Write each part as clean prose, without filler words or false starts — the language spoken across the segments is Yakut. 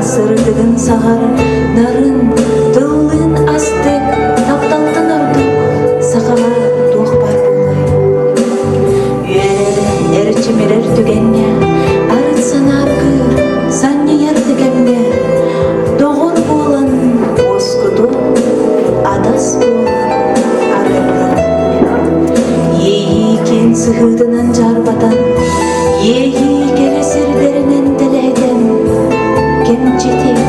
сырдыгын саҕар нарын, тыллыын астык, тапталтан ордук сахаҕа туох баар буолуой? Үөрэр, эрчимирэр түгэҥҥэ, арыт санааргыыр, санньыйар да кэмҥэ, доҕор буолан уоскуту, адас буолан арыаллан. Иэйии киэҥ сыһыытынан дьаарбатан, иэйии кэрэ сирдэринэн тэлэһитэн, кэмчитик,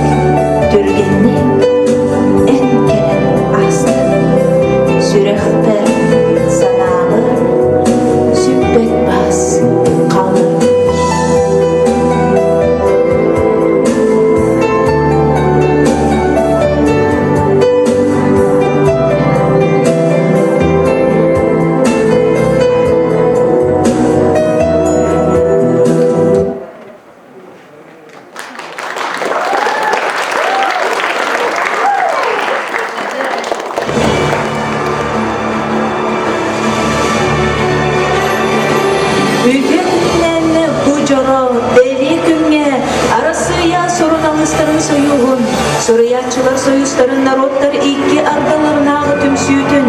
түргэнник эн кэлэн аастыҥ. Сүрэхпэр, санаабар сүппэт баас хаалар. Үтүө күнүнэн бу дьоро бэлиэ күҥҥэ Арассыыйа суруналыыстарын сойууһун, суруйааччылар сойуустарын норуоттар икки ардыларынааҕы түмсүүтүн,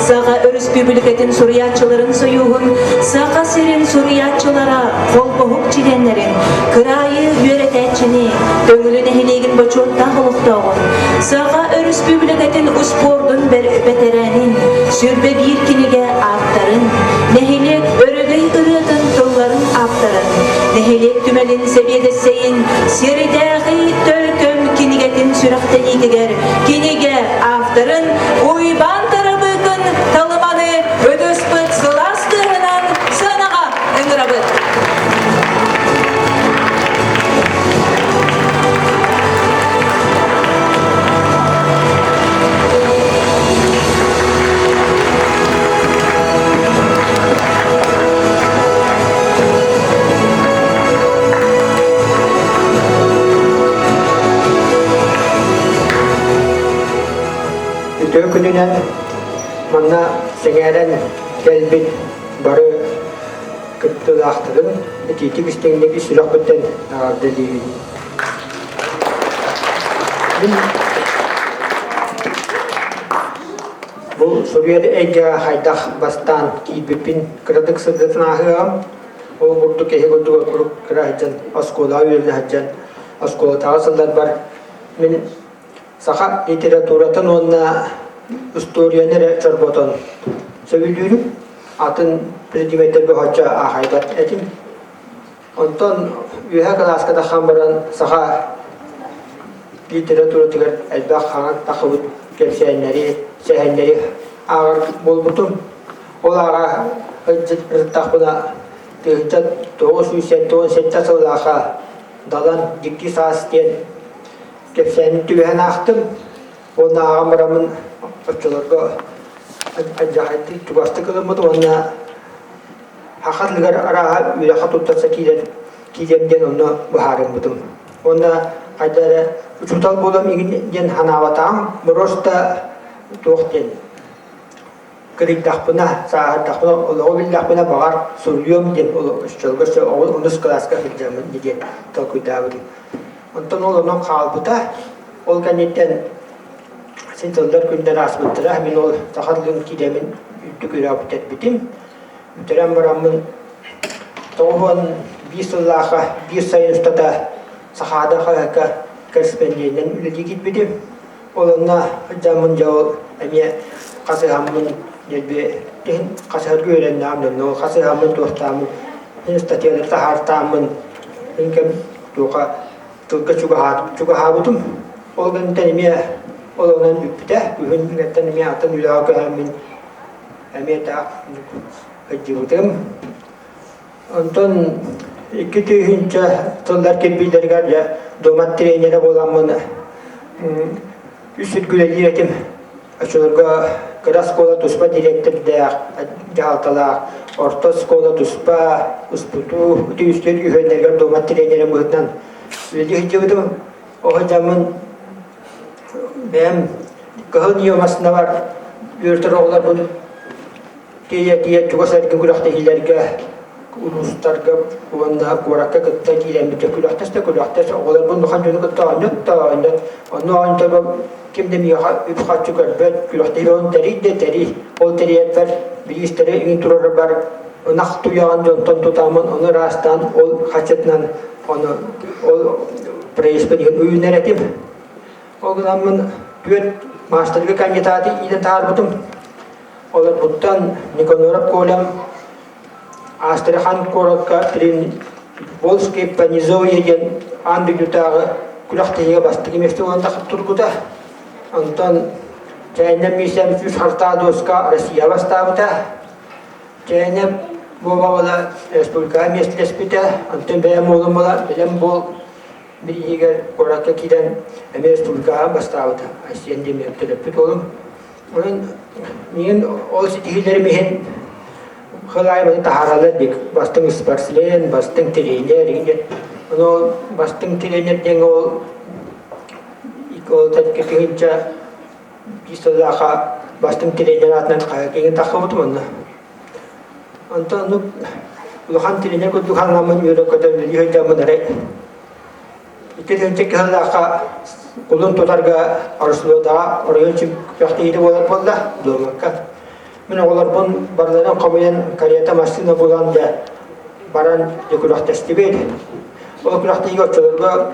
Саха Өрөспүүбүлүкэтин суруйааччыларын сойууһун, Саха сирин суруйааччылара холбоһук чилиэннэрин, кыраайы үөрэтээччини, Төҥүлү нэһилиэгин бочуоттаах олохтооҕун, Саха Өрөспүүбүлүкэтин успуордун бэтэрээнин, 21 кинигэ ааптарын, нэһилиэк өрөгөй ырыатын тылларын ааптарын, нэһилиэк түмэлин сэбиэдэссэйин Сирдээҕи Төлкөм кинигэтин сүрэхтэниитигэр кинигэ авторын Уйбаан Тарабыыкын Талыманы өтөспүт сылаас тыаһынан сыанаҕа ыҥырабыт. Үтүө күнүнэн манна сэҥээрэн кэлбит бары кыттыылаахтарын итиитик истиҥник ис сүрэхпиттэн эҕэрдэлиибин. Мин бу суруйар эйгэҕэ хайдах бастаан киирбиппин кыратык сырдатан ааһыаҕым. Ол курдук киһи курдук куруук кыра сылдьан оскуолаҕа үөрэнэ сылдьан оскуолатааҕы сылларбар мин саха литературатын уонна устуоруйаны эрэ чорботон сөбүлүүрүм. Атын предметтэргэ оччо аахайбат этим. Онтон үөһэ кылааска тахсан баран саха литературатыгар элбэх хаҥан тахсыбыт кэпсээннэри, сэһэннэри ааҕар буолбутум. Ол ааҕа сырыттахпына 1977 сыллаахха Далан Дьикти саас диэн кэпсээнин түбэһэн аахтым. Уонна ааҕан бараммын оччолорго алдьархайдык чугастык ылыммыт уонна саха тылыгар арааһа үөрэххэ туттарса киирэр киириэм диэн онно быһаарыммытым. Уонна хайда эрэ учуутал буолам игин диэн санаабатаҕым, просто туох диэн кырыйдахпына, сааһырдахпына, олоҕу биллэхпинэ баҕар суруйуом диэн оччолорго онус кылааска сылдьаммын диэн толкуйдаабытым. Онтон ол онон хаалбыта. Ол кэнниттэн син сыллар күннэр ааспыттара. Мин ол саха тылын киирэмин үрдүк үөрэҕи бүтэрбитим. Бүтэрэн бараммын 91 сыллаахха биир сайын устата Сахаада хаһыакка корреспонденынан үлэлии киирбитим. Ол онно сылдьаммын дьэ ол эмиэ хасыһаммын ньэлби иһин хасыһарга үөрэннэҕим дьонно хасыһаммын туохтааммын иһин статьялары таһаартааммын иһин кэм туоха тылга чугаһаабытым. Ол гэнтэн эмиэ ол онон бүппүтэ. Күһүн гэнтэн эмиэ атын үлэҕэ көһөммүн эмиэ таах сылдьыбытым. Онтон 2000 сыллар кирбиилэригэр дьэ дуомат тренерэ буоламмын үс сиргэ үлэлиир этим. Оччолорго кыра оскуола туспа дириэктэрдээх, дьаһалталаах, орто оскуола туспа, успутуу, үтүстүр үһүөннэригэр дуомат тренерэ быһыытынан үлэлии сылдьыбытым. Ол сылдьаммын бэйэм кыһыл ньуомасынабар үөрэтэр оҕолорбун тиийэ-тиийэ чугас эргин күрэхтэһиилэргэ. Улуустарга уонна куоракка кытта киирэммит күрэхтэс да күрэхтэс оҕолорбун улахан дьону кытта оонньот да оонньот. Онно оонньоторбор ким да миэхэ үп-харчы көрбөт, күрэхтэһии он тэрий да тэрий. Ол тэрийэрбэр бириистэри иҥин турарбар ынах туйаҕын дьонтон тутааммын ону ыраастаан ол харчытынан ону ол проездпын иһин уйунар этим. Ол гынаммын түөрт маастарга кандидаты иитэн таһаарбытым. Олорбуттан Никаноров Колям Астрахан куоракка Волжский Понизовье диэн аан дойдутааҕы күрэхтэһиигэ бастакы миэстэ буолан турбута. Онтон Чээнэ Миисэм сүүс хартаа дуоска Россия бастаабыта. Чээнэ Буобабала республикаҕа миэстэлэспитэ. Онтон бэйэм уолум буола бэлэм буол бирииһигэр куоракка киирэн эмиэ республикаҕа бастаабыта. Айсен диэн төрөппүт уолум. Онон миигин ол ситиһиилэрим иһин хыл аайы таһаараллар дик бастыҥ спортсмен, бастыҥ тренер диэн. Ону ол бастыҥ тренер диэн ол ол тыһыынча биир сыллаахха бастыҥ тренер аатынан киҥин тахсыбытым онно. Онтон оннук улахан тренер курдук хаҥаммын үөрэ-көтө үлэлии сылдьаммын эрэ Икки тыһыынча кыһыллаахха кулун тутарга Ороссолуодаҕа оройуон күрэхтэһиитэ буолар буолла, дуобакка. Мин оҕолорбун барыларын хомуйан карета массыына булан дьэ баран дьэ күрэхтэстибит. Ол күрэхтэһиигэ оччолорго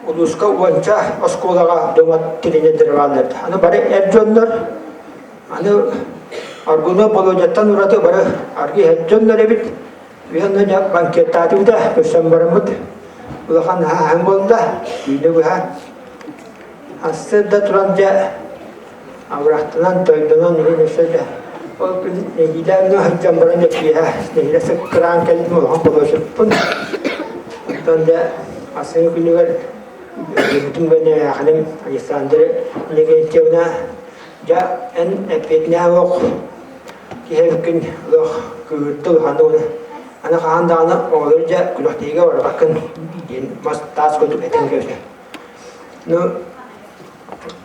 улууска уонча оскуолаҕа дуобат тренердэрэ бааллар. Аны бары эр дьоннор, аны Аргунов Володяттан ураты бары аргы эр дьоннор эбит. Уонна дьэ банкеттаатыбыт да, көрсөн бараммыт улахан аһаһын буолла, түүнү быһа. Сарсыарда туран дьэ абырахтанан, тойдонон иһин өссө дьэ ол күн нэһиилэ онно сылдьан баран дьэ киэһэ нэһиилэ сыккыраан кэллим улахан болуосуппун. Оттон дьэ асын күнүгэр өлбүтүм гэнэ ээхиним Александра Иннокентьевна дьэ эн эппиэтинэһэ олох Киһи эбиккин олох кыыһырда улаханнык уонна аны хаһан даҕаны оҕолору дьэ күрэхтэһиигэ барбаккын диэн мас таас курдук этэн кэбиһэр. Ну,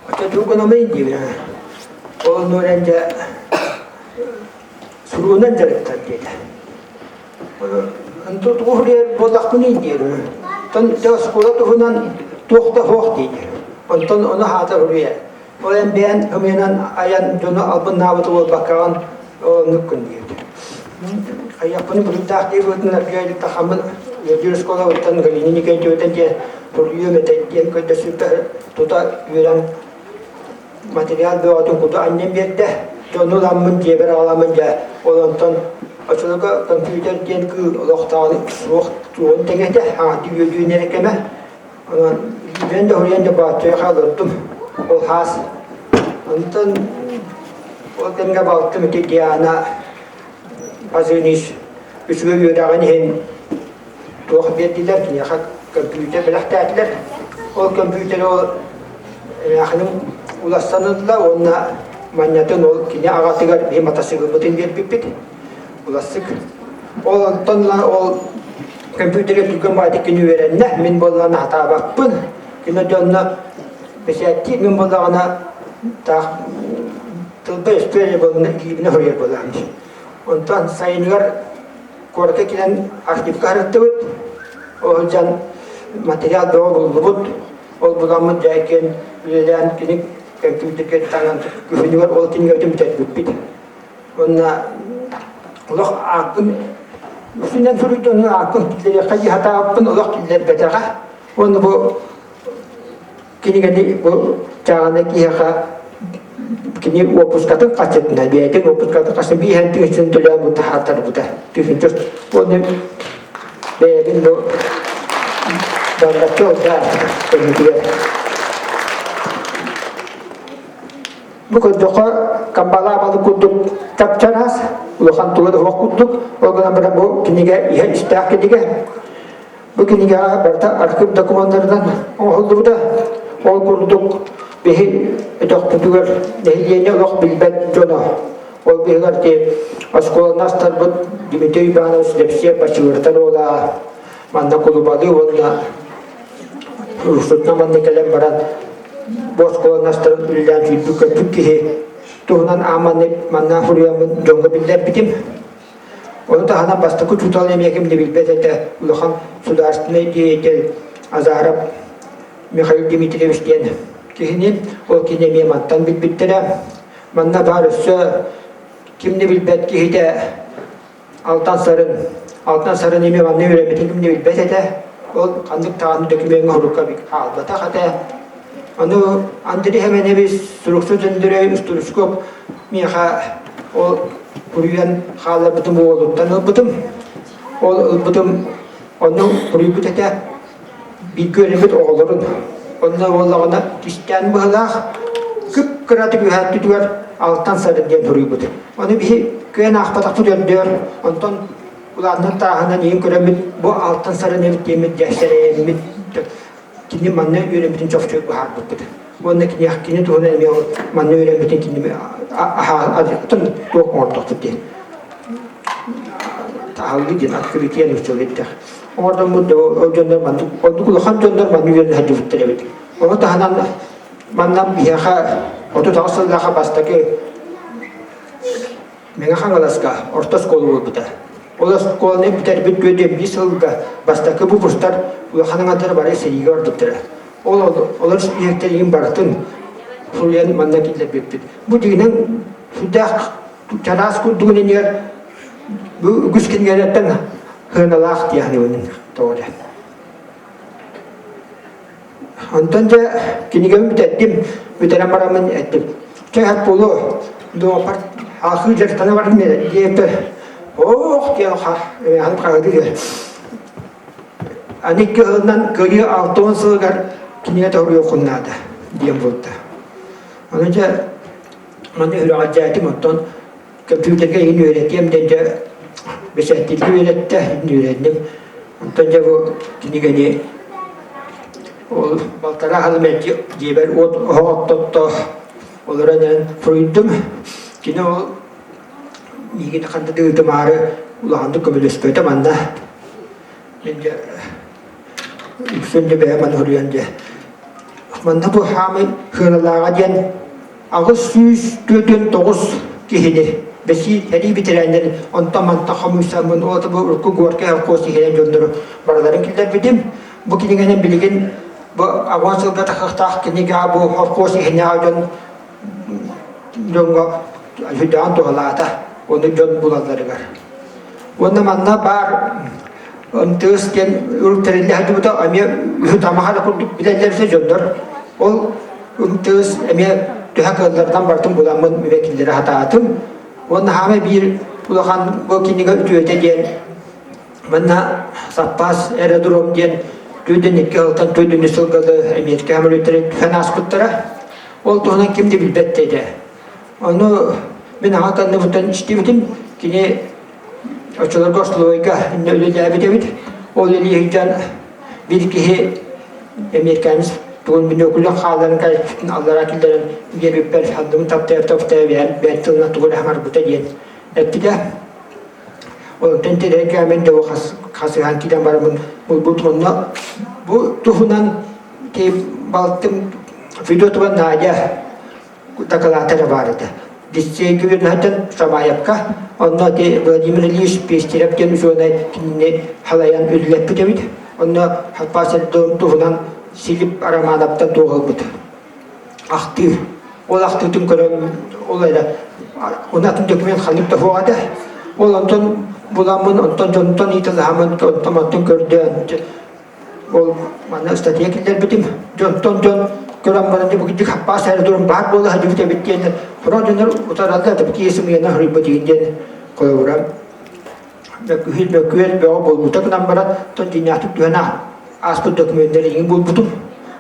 оччо тугу гынамый диибин Ол оннугар дьэ суруунан дьарыктан диэтэ. Онтон тугу суруйар буоллахпыный диир. Онтон дьэ оскуола туһунан туох да суох диир. Онтон ону хаата суруйар. Ол эн бэйэн ымыйанан айан дьону албыннаабыты буолбаккаҕын оннуккун диэбит. Хайыахпыны буруйдаах дии быһыытынан аргыйа тахаммын үөрдүүр оскуолабыттан Галина Николаевна диэн суруйуом этэ диэн көрдөспүппэр тута үөрэн материал бөҕөтүн куту анньан биэрдэ. Дьону ыламмын дьиэбэр аҕаламмын дьэ ол онтон оччолорго компьютер диэн кыыл олохтооҕун суох суоҕун тэҥэ этэ аҥардыы үөдүйэн эрэ кэмэ Онон мен да уһуйан да бааччайа хаалырдым. Ол хаас. Онтон ол кэмҥэ балтым ити Диана Азынис үчүгэй үөрэҕин иһин туох биэрдилэр, киниэхэ компьютер бэлэхтээтилэр. Ол компьютери ол эмээхиним улассан ылла уонна манньатын ол кини аҕатыгар биһи матасыгылбытын биэрбиппит. Улассык. Ол онтон ол компьютерга түргэн баайдык кини үөрэннэ, мин буоллаҕына сатаабаппын. Кини дьонно бэчээттиир, мин буоллаҕына таах тылба өспүө буоллаҕына илиибинэ суруйар буоллаҕым. Онтон сайыныгар куоракка кэлэн архивка сырыттыбыт. Ол сылдьан материал бөҕө буллубут. Ол буламмыт дьэ киэн үлэлээн кини компьютерга таҥан күһүнүгэр ол кинигэтин бүтэрбиппит. Уонна олох ааккын үсүнэн суруйдун ааккын киллэриэххэ дии сатаабыппын олох киллэрбэтэҕэ. Уонна бу кинигэни бу чааҕына киһиэхэ кини уоппускатын хаччытына бэйэтин уоппускатын хаччытына бииһэн тыһыынчаны төлөөн бу таһааттарбыта. Тыһыынча уонна бэйэбин бу даллаччы да көмүтүгэр Бу көрдөххө, камбала балык курдук чап-чараас, улахан туга да суох курдук. Ол гынан баран бу кинигэ иһэ истээх кинигэ. Бу кинигэҕэ барыта архыып докумуоннарынан оҥоһуллубута. Ол курдук биһи өтөхпүтүгэр нэһилиэнньэ олох билбэт дьоно. Ол быыһыгар ти оскуоланы астарбыт Дмитрий Иванович Лепсиев Бачыгыртар уола манна кулубалыы уонна Урсутна манна кэлэн баран бу оскуоланы астарын үлэлээн сүүрбүт-көппүт киһи туһунан ааманы манна суруйаммын дьоҥҥо биллэрбитим. Ону таһынан бастакы учуутал эмиэ ким да билбэт этэ, улахан судаарыстыбаннай деятель Азаров Михаил Дмитриевич диэн киһини, ол кини эмиэ мантан билбиттэрэ. Манна баар өссө ким да билбэт киһитэ Алтан Сарын. Алтан Сарын эмиэ манна үөрэммитин ким да билбэт этэ. Ол ханнык даҕаны дөкүмүөҥҥэ сурукка хаалбатах этэ. Ону Андрей Хэмэнэбис суруксут Өндөрөй Устурускуоп миэхэ ол куруйан хаалларбытым уолуттан ылбытым. Ол ылбытым ону куруйбут этэ. Бииргэ үөрэммит оҕолорун. Онно буоллаҕына кистээн быһылаах кып-кыратык үһээттүтүгэр Алтан Сарын диэн суруйбут. Ону биһи кыайан аахпатахпыт өрдөөр, онтон улаатынан тааһынан иһин көрөммүт бу Алтан Сарын эбит диэммит дьэ сэрэйэммит кини манна үөрэммитин чопчу быһаарбыппыт. Уонна кини, кини туһунан эмиэ ол манна үөрэммитин кинини атын туох оҥордохпут диэн. Таһаллыы диэн открытие нууччалыы этэх. Оҥордоммут ол дьоннор маннык ордук улахан дьоннор манна үөрэнэ сылдьыбыттар эбит. Ону таһынан манна биһиэхэ 38 сыллаахха бастакы Мэҥэ Хаҥаласка орто оскуола буолбута. Ол оскуоланы бүтэрбит 4 сылга бастакы выпустар улахан аҥардара бары сэриигэ барбыттара. Ол олор испииһэктэрин барытын суруйан манна киллэрбиппит. Бу дьиҥинэн сүрдээх чараас курдугун иннигэр бу үгүс кинигэлэртэн сыаналаах диэхнибин тоҕо эрэ. Онтон дьэ кинигэбин бүтэрдим, бүтэрэн бараммын эттим. Чэ хат буолуо, дуоппар аахыы дьарыктана бардым диэппэр, ох диэн хаһан хаһыытыы Аны икки сылынан кыайыы 60 сылыгар кинигэ тоһуруйуоххун наада диэн буолта. Ону дьэ маны үрэҕэлдьээтим, оттон компьютерга иһин үөрэтиэм диэн дьэ бэчээттииргэ үөрэттэ, иһин үөрэнним. Онтон дьэ бу кинигэни ол балтараа сыл мэлдьи дьиэбэр уот оһох оттотто олорон эн суруйдум. Кини ол миигин ханна да ыытымаары улаханнык көмөлөспөтө манна. Мин дьэ үксүн дьэ бэйэм аны суруйан дьэ манна бу хаамай сыаналааҕа диэн 849 киһини бэсии сэрии бэтэрээннэрин онтон-мантан хомуйсаммын ол бу урукку Горькай холкуос иһинэн дьоннору барыларын киллэрбитим. Бу кинигэнэн билигин бу аҕыс сылга тахсыахтаах кинигэ бу холкуос иһинээҕи дьон дьоҥҥо сүрдээҕин туһалаата ону дьон булалларыгар. Уонна манна баар МТС диэн урут тэриллэ сылдьыбыта эмиэ үһү тамаха да курдук билэллэр дьоннор. Ол МТС эмиэ төһө кыалларынан барытын буламмын үбэ киллэрэ сатаатым. Уонна хаамай биир улахан бу кинигэ үтүөтэ диэн манна саппаас аэродром диэн түүтүн икки сылтан түүтүн үс сылга Эмиэрикэ самолеттара түһэн ааспыттара. Ол туһунан ким да билбэт этэ. Ону мин аҕа канныбыттан истибитим, кини оччолорго остолобуойга иннэ үлэлээбит эбит. Ол үлэлии сылдьан биир киһи эмиэрикэнис тугун бүнүөкүлэ хаалларын кэлбитин аллараа киллэрэн биэрбиппэр санныбын таптайа таптайа бэйэм бэйэм тылынан тугу эрэ хаҥарбыта диэн эппитэ. Онтон тирэйгэ мин да хасыһан киирэн бараммын булбут онно бу туһунан балтым Федотова Надя дакылаата эрэ баар этэ. Лицейгэ үөрэнэһиттэн Шамаевка, онно ити Владимир Ильич Пестерев диэн учуонай кинини халайан үлэлэппит эбит. Онно Хаппасердон туһунан Силип Романовтан туох ылбыт. Ахтыы. Ол ахтыытын көрөн ол эрэ оны атын документ ханнык да суох этэ. Ол онтон буламмын, онтон дьонтон ыытылаһаммын, онтон онтон көрдөөн Ол манна ыстатыйа киллэрбитим. Дьонтон дьон көрөн баран бу кырдьык хаппаас аэродром баар буола сылдьыбыт эбит диэн сорох дьоннор утараллар да бу сымыйанан суруйбут игин диэн холобура бөкүһүл бөкүөл бөҕө буолбута гынан баран тон дьиҥнээхтик түһэн ааспыт докумуоннар игин булбутум.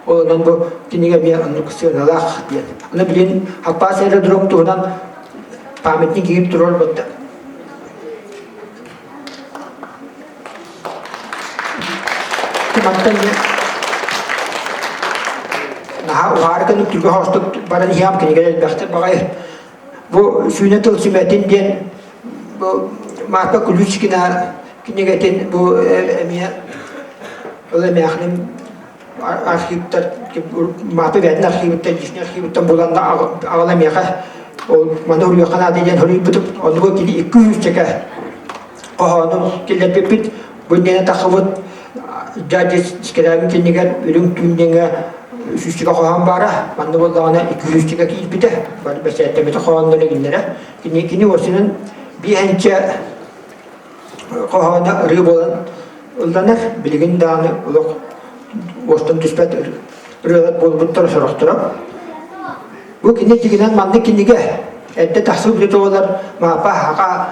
Ол онон бу кинигэ эмиэ оннук сыаналаах диэн. Аны билин хаппаас аэродром туһунан памятник игин турар буолта. Мантан наһаа уһаары кэнник түргэн хоостук баран иһиэм кинигэлэр элбэхтэр баҕайы. Бу сүүнэ тыл сүмэтин диэн бу Марта Ключкина кинигэтин бу эмиэ ол эмээхиним архивтар Марта бэйэтин архивыттан личный архивыттан булан аҕала миэхэ ол маны уруйуохха наада диэн суруйбутум. Оннуга кини 200 чэкэ. Хоһоонун киллэрбиппит. Бу иннинэ тахсыбыт дядя Скрябин кинигэр Үрүҥ түүн диэҥҥэ сүүсчүкэ хоһоон баара. Манна буоллаҕына икки сүүсчүкэ киирбитэ. Бары бэчээттэммитэ хоһооннор игиннэрэ. Кини кини уосунан биэһэнчэ хоһооно ырыа буолан ылланар. Билигин даҕаны олох уостан түспэт ырыалар буолбуттара сорохторо. Бу кини дьигинэн маннык кинигэ эрдэ тахсыбыт буолар Маапа хаха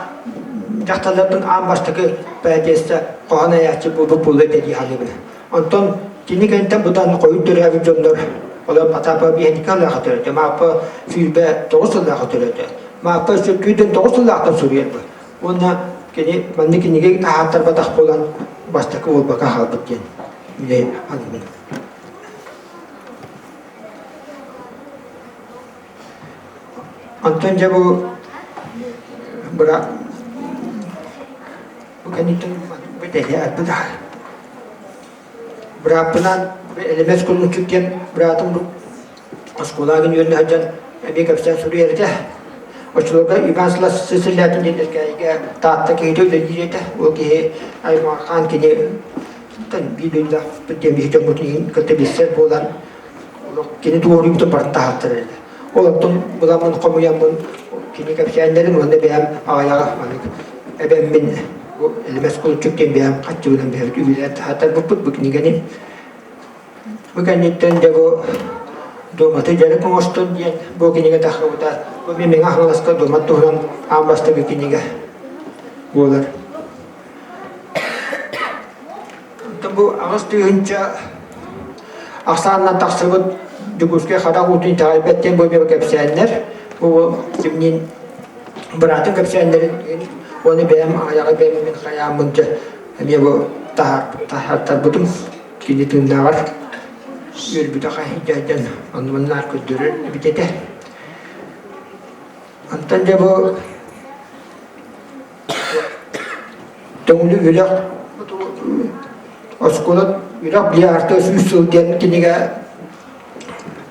дьахталлартан аан бастакы поэтесса хоһоон айааччы буолбут буолуо этэ дии саныыбын. Онтон кини кэнниттэн быдан хойут төрөөбүт дьоннор олор Потапа биэһинники сыллаахха төрөөтө, Маапа 29 сыллаахха төрөөтө. Маапа өссө 29 сыллаахтан суруйар бу. Уонна кини маннык кинигэ таһааттарбатах буолан бастакы буолбакка хаалбыт диэн үлэ саныыбын. Онтон дьэ бу быра бу кэнниттэн бүтэһи арбыта. Бырааппынаан элэмэс кулунчук диэн быраатым оскуолаҕа үөрэнэ сылдьан эмиэ кэпсээн суруйар этэ. Оччолорго Иван Сысыллятин диэн Эркээйигэ Таатта киһитэ үлэлиир этэ. Ол киһи аймахаан кини биир дойдулаахпыт диэн биһи дьоммутун кытта билсэр буолан кини туоруйбутун барытын таһааттарар этэ. Ол оттон буламмын хомуйаммын кини кэпсээннэрин уонна бэйэм аҕайаҕа маннык эбэммин бу элэмэс кулуччук диэн бэйэм хаччыбынан бэйэбит үбүлээн таһааттарбыппыт бу кинигэни. Бу кэнниттэн дьэ бу Дуоматы дьарык оҥостон диэн бу кинигэ тахсыбыта. Бу мин Мэҥэ Хаҥаласка дуомат туһунан аан бастакы кинигэ буолар. Онтон бу 8000 ахсаанынан тахсыбыт Дьокуускай харах уутун итэҕэйбэт диэн бу эмиэ кэпсээннэр. Бу кимниин быраатым кэпсээннэрин уонна бэйэм аҕайаҕы бэйэм мин хайааммын дьэ эмиэ бу таһаартарбытым. Кини тыыннааҕар үөрбүтэх дьэ оннуннаар көрдөрөр эбит этэ. Онтон дьэ бу Төҥүлү үрэх оскуола үрэх бильярда 100 сыл диэн кинигэ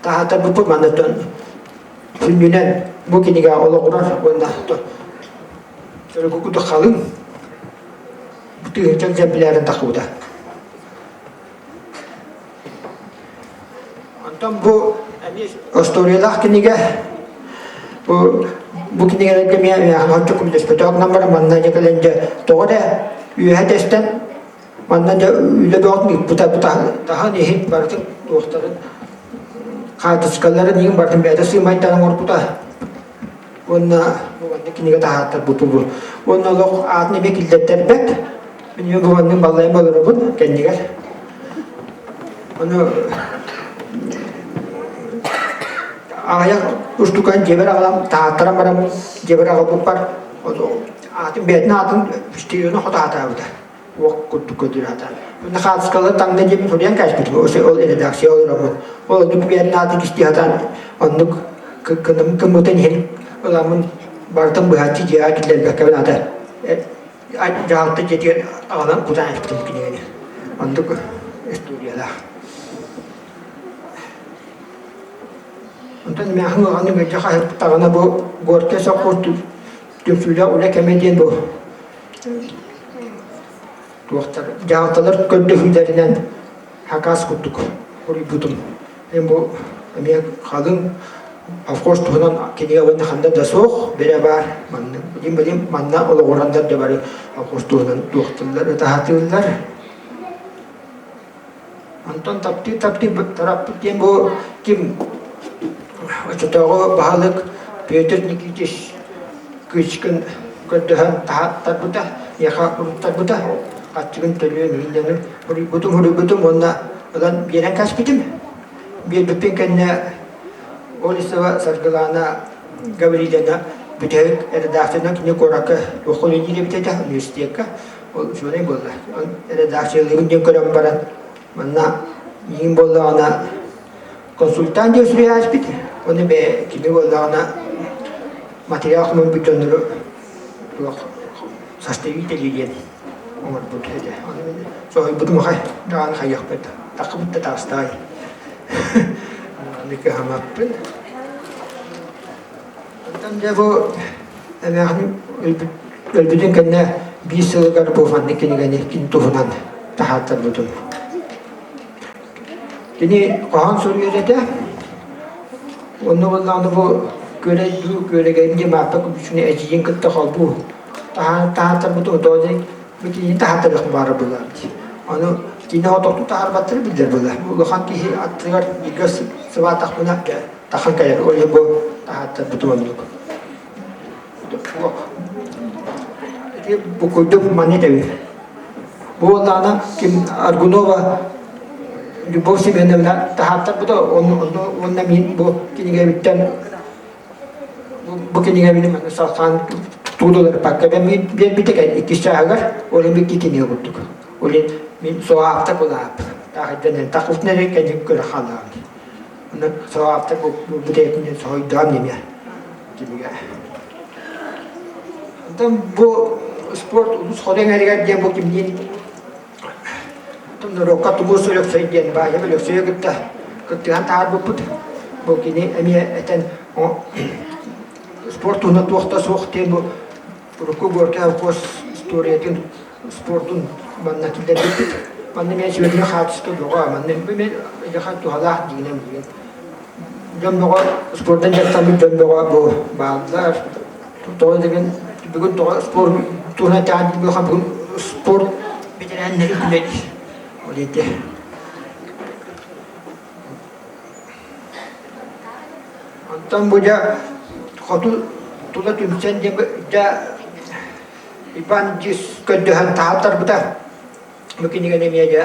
таһаатарбыппыт манныттан сүнньүнэн бу кинигэ олоҕурар уонна сөрүгү курдук халыҥ тыһыынча экземплярын тахсыбыта. Онтон бу эмиэ остуоруйалаах кинигэ. Бу бу кинигэлэргэ эмиэ миэхэ көмөлөспөтөх гынан баран манна дьэ кэлэн дьэ тоҕо эрэ үөһэ тэстэн манна дьэ үлэ бөҕөтүн ыыппыта бу таһын иһин барытын туохтарын хаартыскаларын иһин барытын бэйэтэ сыымайдаан оҥорбута. Уонна бу маннык кинигэ таһааттарбыт бу. Уонна олох аатын эмиэ киллэртэрбэт. Мин бу маннык баллайан олоробун кэннигэр. Ону аҕыйах устукан дьиэбэр аҕалан таһааттаран баран дьиэбэр аҕалбыппар аатын бэйэтин аатын үстүйүөнү хото аатаабыта. Уох курдук көрдөрө сатаан. Уонна хаартыскалары таҥна диэбин суруйан кээспитим. Ол редакция олороммун. Ол оннук бэйэтин аатын кистии сатаан оннук кыммытын иһин ыламмын барытын быһаччы дьиэҕэ киллэрбэккэбин ата дьаһалта дьиэтигэр аҕалан кутан эппитим кинигэни. Оннук историялаах. Онтон эмээхин улаханнык мэлдьи хаһыттаҕына бу Горькай сопхуос түмсүүлээх үлэ кэмэ диэн бу туохтар дьаһалталар көрдөһүүлэринэн хакас курдук суруйбутум. Мин бу эмиэ халыҥ совхоз туһунан кинигэ уонна ханна да суох бэрэ баар манна билим билим манна олоҕураннар да бары совхоз туһунан туохтууллар ытаһатыыллар. Онтон таптыы-таптыы тараппыт диэн бу ким оччотооҕу баһылык Петр Никитич Кычкин көрдөһөн таһааттарбыта, миэхэ уруттарбыта, хаччыгын төлүөн иһиннэним, суруйбутум, суруйбутум уонна ылан биэрэн кээспитим. Биэрбиппин кэннэ Олесова Саргылаана Гаврильевна бүтэһик редакциянан кини куоракка туохха үлэлиир эбит этэ университекка. Ол үчүгэй буолла. Редакциялыыбын диэн көрөн баран, манна миигин буоллаҕына консультант диэн суруйаачпыт. Оны бэйэ кини буоллаҕына материал хомуйбут дьоннору туох составитель диэн оҥорбут этэ. Ону мин соһуйбутум аҕай, даҕаны хайыахпыт да, таххыбыт да таастаай. Аны кыһаммаппын. Онтон дьэ бу эмээхин өлбүтүн кэннэ. Биир сылыгар бу маннык кинигэни кини туһунан таһааттарбытым. Кини хоһоон суруйар этэ. Онно буоллаҕына бу күөрэй дуу, күөрэгэйим диэн Мааппа Күлүүчүнү эдьиийин кытта холбуу таһааттарбытым. Тоҕо диэн бу кинини таһааттарыах баара буоллаҕым дии. Ону кини хотохтуу таһаарбаттара биллэр буолла. Улахан киһи аттыгар бииргэ сыбаатахпына тахан кэлэр. Ол иһин бу таһааттарбытым оннук. Ити бу курдук манна этэбин. Бу буоллаҕына ким Аргунова Любовь Семеновна таһааттарбыта уонна мин бу кинигэбиттэн бу кинигэбин манна салхаан туудуларпакка биэрбитэ иккис чааһыгар ол икки кинигэ курдук. Ол мин соҕаапта булаап таахайдан тахытын эрэ кэнник көрө хаалаҕын. Онно соҕаапта бу бутээкинен соһойдоон немэ кинигэ. Онтон бу спорт улус хоту эҥэригэр диэн бу кимниин норуокка Тумус Өлөксөй диэн Баайа Өлөксөйү кытта кыттыһан таһаарбыппыт. Бу кини эмиэ этэн спорт туһунан туох да суох диэн бу урукку Горький холкуос историятын спордун манна киллэрбиппит. Манна эмиэ сүөргү хаачыстыба бөҕө, манна эмиэ туһалаах дьиҥинэн билигин. Дьон бөҕө спордан дьарыктаммыт дьон бөҕө бу бааллар. Тоҕо деген бүгүн тоҕо спорт туһунан тэҕэн бүгүн спорт бэтэрээннэрин күнэ ол ити. Онтон бу дьэ хоту тула түмсэн дьэ Иван дьис көрдөһөн таһааттарбыта. Бу кинигэни эмиэ дьэ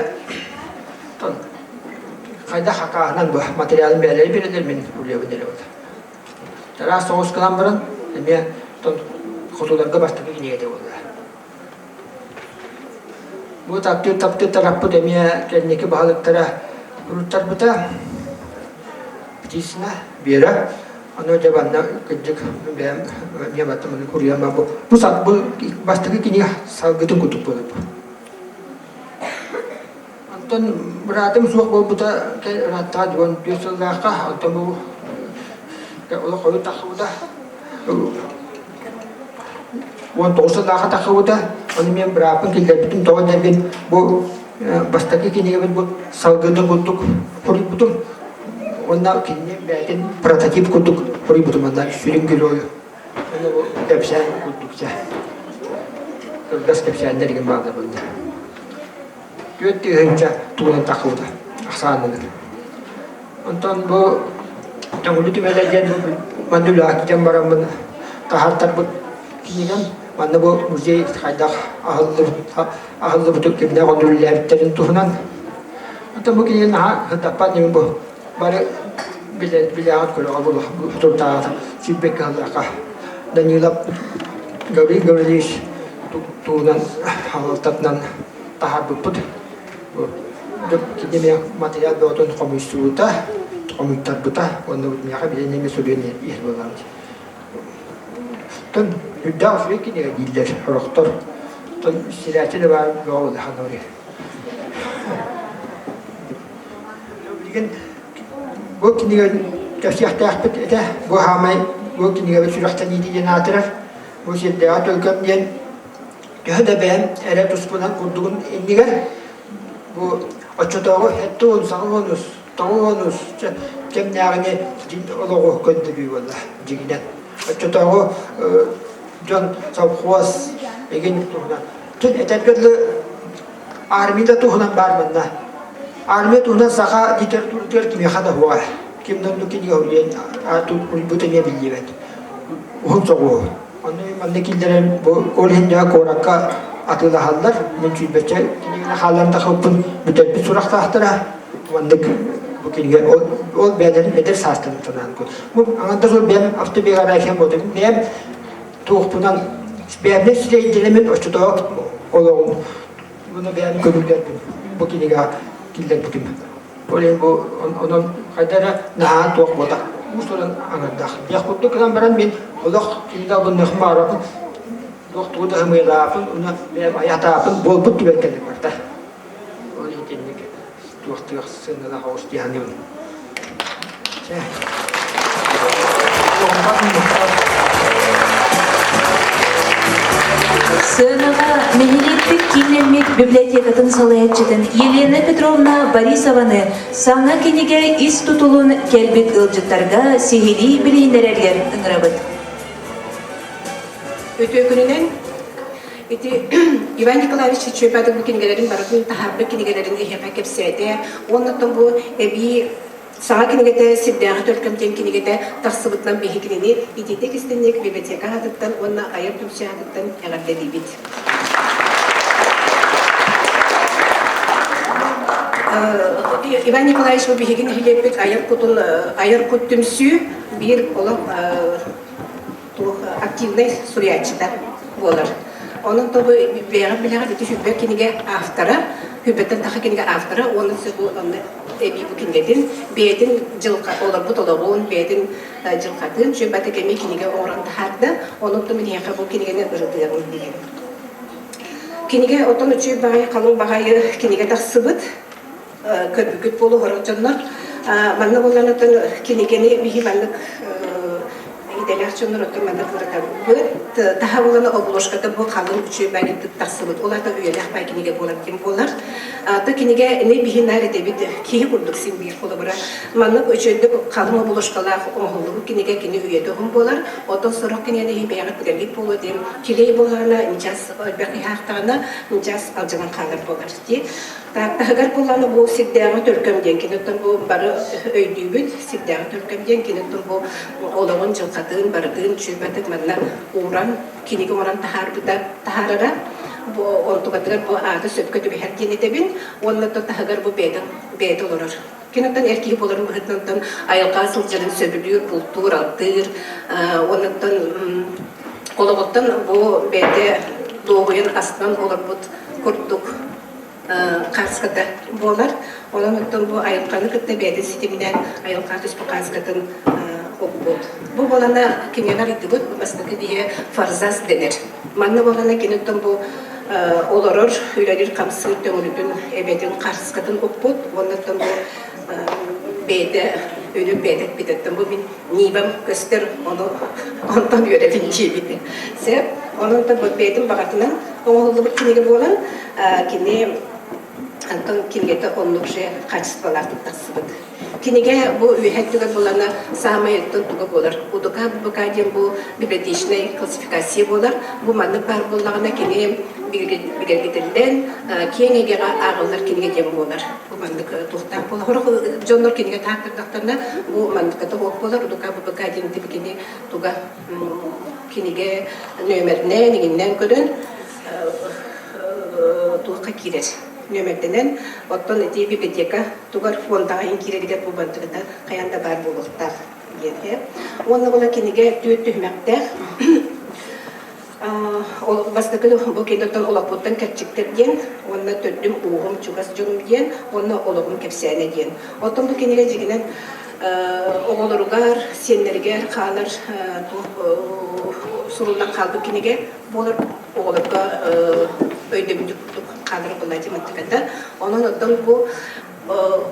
хайдах хакааһынан бу материалын бэйэлэри биэрэллэр мин улуйабын эрэ буолла. Тараас соҕус гынан баран эмиэ хотуларга бастакы кинигэтэ буолла. Бу таптыыр таптыыр тараппыт эмиэ кэнники баһылыктара уруттарбыта. Птицына Вера ону дьэ манна кырдьык бэйэм эмиэ баттаманы куруйан бу бу бу бастакы кинигэ салгытын курдук буолар бу. Онтон быраатым суох буолбута ырааттаҕа 14 сыллаахха, онтон бу олох хойут тахсыбыта. 19 сыллаахха тахсыбыта. Ону мен бырааппын киллэрбитим тоҕо диэн бу бастакы кинигэбин бу салгыны курдук суруйбутум. Уонна кинини бэйэтин прототип курдук суруйбутум онно сүрүн геройу. Ону бу кэпсээн курдук дьэ. Кыргас кэпсээннэр игин бааллар буолла. 4000 тугунан тахсыбыта ахсаанынан. Онтон бу Төҥүлү түмэлэ диэн манна үлэҕэ киирэн бараммын таһаартарбыт кинигэм. Манна бу музей хайдах аһыллыбытын кимнээх онно үлэлээбиттэрин туһунан. Онтон бу кинигэ наһаа сырдаппат ньыгын бу бары билээҕит көрөҕө бу туртааҕыта сүүрбэккэ сыллаахха Данилов Гаврил Гаврильевич туһунан салалтатынан таһаарбыппыт. Кини эмиэ матырыйаал бөҕөтүн хомуйсубута, хомуйтарбыта уонна миэхэ билэн эмиэ суруйан иһэр буоллаҕым дии. Оттон үрдээх үчүгэй кинигэ дииллэр сорохтор. Оттон сирээччи да баар бөҕө улахан ори. Билигин бу кинигэ кэпсиэхтээхпит этэ. Бу хаамай бу кинигэбит сүрэхтэниитэ диэн аатырар. Бу сирдээҕи төлкөм диэн төһө да бэйэм эрэ туспунан курдугун иннигэр бу оччотооҕу сэттэ уон, 90 кэмнээҕини олоҕу көрдөрүү буолла дьиҥинэн. Оччотооҕу дьон совхоз игин туһунан. Түн этэргэ дылы армия да туһунан баар манна. Армия туһунан саха литературатыгар кимиэхэ да суоҕа. Ким да оннук кинигэ суруйбут эмиэ биллибэт. Уһун соҕуһу. Ону манна киллэрэн бу ол иһин дьэ куоракка атыылаһаллар. Мин сүүрбэччэ кинигэни хаалларан тахсыбыппын бүтэрбит сурахтаахтара. Маннык бу кинигэ ол, ол бэйэлэрин эдэр саастарын санаан бу аҥардас ол бэйэм автобиографиям буолтум. Бэйэм туохпунан бэйэмнэн сирэйдэнэмин оччотооҕу олоҕум буну бэйэм көрүүлэрбин бу кинигэҕэ киллэрбитим. Ол иһин бу онон хайда эрэ наһаа туох буолбатах уус-уран аҥардаах. Диэх курдук гынан баран мин олох кинигэ албынныахпын баҕарабын, туох тугу да ымыылаапын, уна бэйэм айатаапын буолбут түбэлтэлэр барда. Ол иһин итинник туохтуох сыаналаах оҕус дии саныыбын. Чэ. Сыанаҕа нэһилиэкпит кииннэммит библиотекатын салайааччытын Елена Петровна Борисованы саҥа кинигэ ис тутулун кэлбит ыалдьыттарга сиһилии билиһиннэрэргэр ыҥырабыт. Үтүө күнүнэн ити Иван Николаевич Чүөпэдик бу кинигэлэрин барытын таһаарбыт кинигэлэрин эһиэхэ кэпсээтэ. Уонна бу эбии Саҥа кинигэтэ Сирдээҕи төлкөм диэн кинигэтэ тахсыбытынан биһи кинини итиитик истинник библиотека аатыттан уонна айар түмсүү аатыттан эҕэрдэлиибит. Иван Николаевич бу биһиги нэһилиэкпит айар кутун айар кут түмсүү биир олох туох активнай суруйааччыта буолар. Онон тобу бэйэҕит билэҕит ити Сүбэ кинигэ автора, Сүбэттэн таха кинигэ автора уонна бу онно эбии бу кинигэтин бэйэтин дьылҕа олорбут олоҕун, бэйэтин дьылҕатын Сүбэти кэми кинигэ оҥорон таһаарда. Онон то миниэхэ бу кинигэни ырытыаҕым диэн. Кинигэ отон үчүгэй баҕайы халыҥ баҕайы кинигэ тахсыбыт. Көрбүккүт буолуо сорох дьоннор. Манна буолан оттон кинигэни биһи маннык идэлээх дьоннор оттон маннык ырытабыт. Таһа буолан обложката бу халыҥ үчүгэй баайгытык тахсыбыт. Ол аата үйэлээх баай кинигэ буолар диэн буолар. То кинигэни биһи наар этэбит киһи курдук син биир холобура. Маннык үчүгэйдик халыҥ обложкалаах оҥоһуллубут кинигэ кини үйэтэ уһун буолар. Оттон сорох кинигэни иһи бэйэҕит билэргит буолуо диэн килиэй буоллаҕына ньычас элбэх иһаахтаҕына ньычас алдьанан хаалар буолар. Таһыгар буоллаҕына бу сирдээҕи төлкөм диэн кини оттон бу бары өйдүүбүт сирдээҕи төлкөм диэн кини оттон бу олоҕун дьылҕатын барытын чүөбэтик манна ууран кинигэ оҥорон таһаарбыта таһаарара бу онтукатыгар бу аата сөпкө түбэһэр диэн этэбин уонна оттон таһыгар бу бэйэтин бэйэтэ олорор кини оттон эр киһи буоларын быһыытынан оттон айылҕа сылдьарын сөбүлүүр бултуур алтыыр уонна оттон олоҕуттан бу бэйэтэ дуоһуйан астынан олорбут курдук хааската буолар. Онон оттон бу айылҕаны кытта бэйэтин ситиминэн айылҕа түспүт хааскатын укпут. Бу буолана кинигэ арыйдыбыт бастакы биһи фарзас дэнэр. Манна буолана кини оттон бу олорор, үлэлиир хамсыыр төҥүлүтүн эбэтин харскатын укпут уонна оттон бу бэйэтэ өлүм бэйэтэ эппитеттэн бу мин нибам көстөр ону онтон үөрэбин диэбит. Сөп. Онон бу бэйэтин баҕатынан оҥоһуллубут кинигэ буолан кини Антон кинигэтэ оннук же качестволаахтык тахсыбыт. Кинигэ бу үөһэ өттүгэр булана саамай өттөн туга буолар. УДК ББК диэн бу библиотечнай классификация буолар. Бу маннык баар буоллаҕына кини бигэргэтиллэн киэҥ эйгэҕэ ааҕыллар кинигэ диэн буолар. Бу маннык туохтаах буолар. Сорох дьоннор кинигэ тааттардахтарына бу манныката суох буолар. УДК ББК диэн кини туга кинигэ нүөмэринэн иҥиннэн көрөн туохха киирэр нүөмэрдэнэн оттон ити библиотека тугар фондаҕа иһин киирэригэр бу бардыгыта хайаан да баар буолуохтаах диэн уонна була кинигэ түөрт түһүмэхтээх бастакы бу кинигэттэн олохпуттан кэрчиктэр диэн уонна төрдүм ууһум чугас дьонум диэн уонна олоҕум кэпсээнэ диэн оттон бу кинигэ дьиҥинэн оҕолоругар сиэннэригэр хаалар туох суруллан хаалбыт кинигэ буолар оҕолорго өйдөбүнньүк курдук хаалар буолла мантыката. Онон оттон бу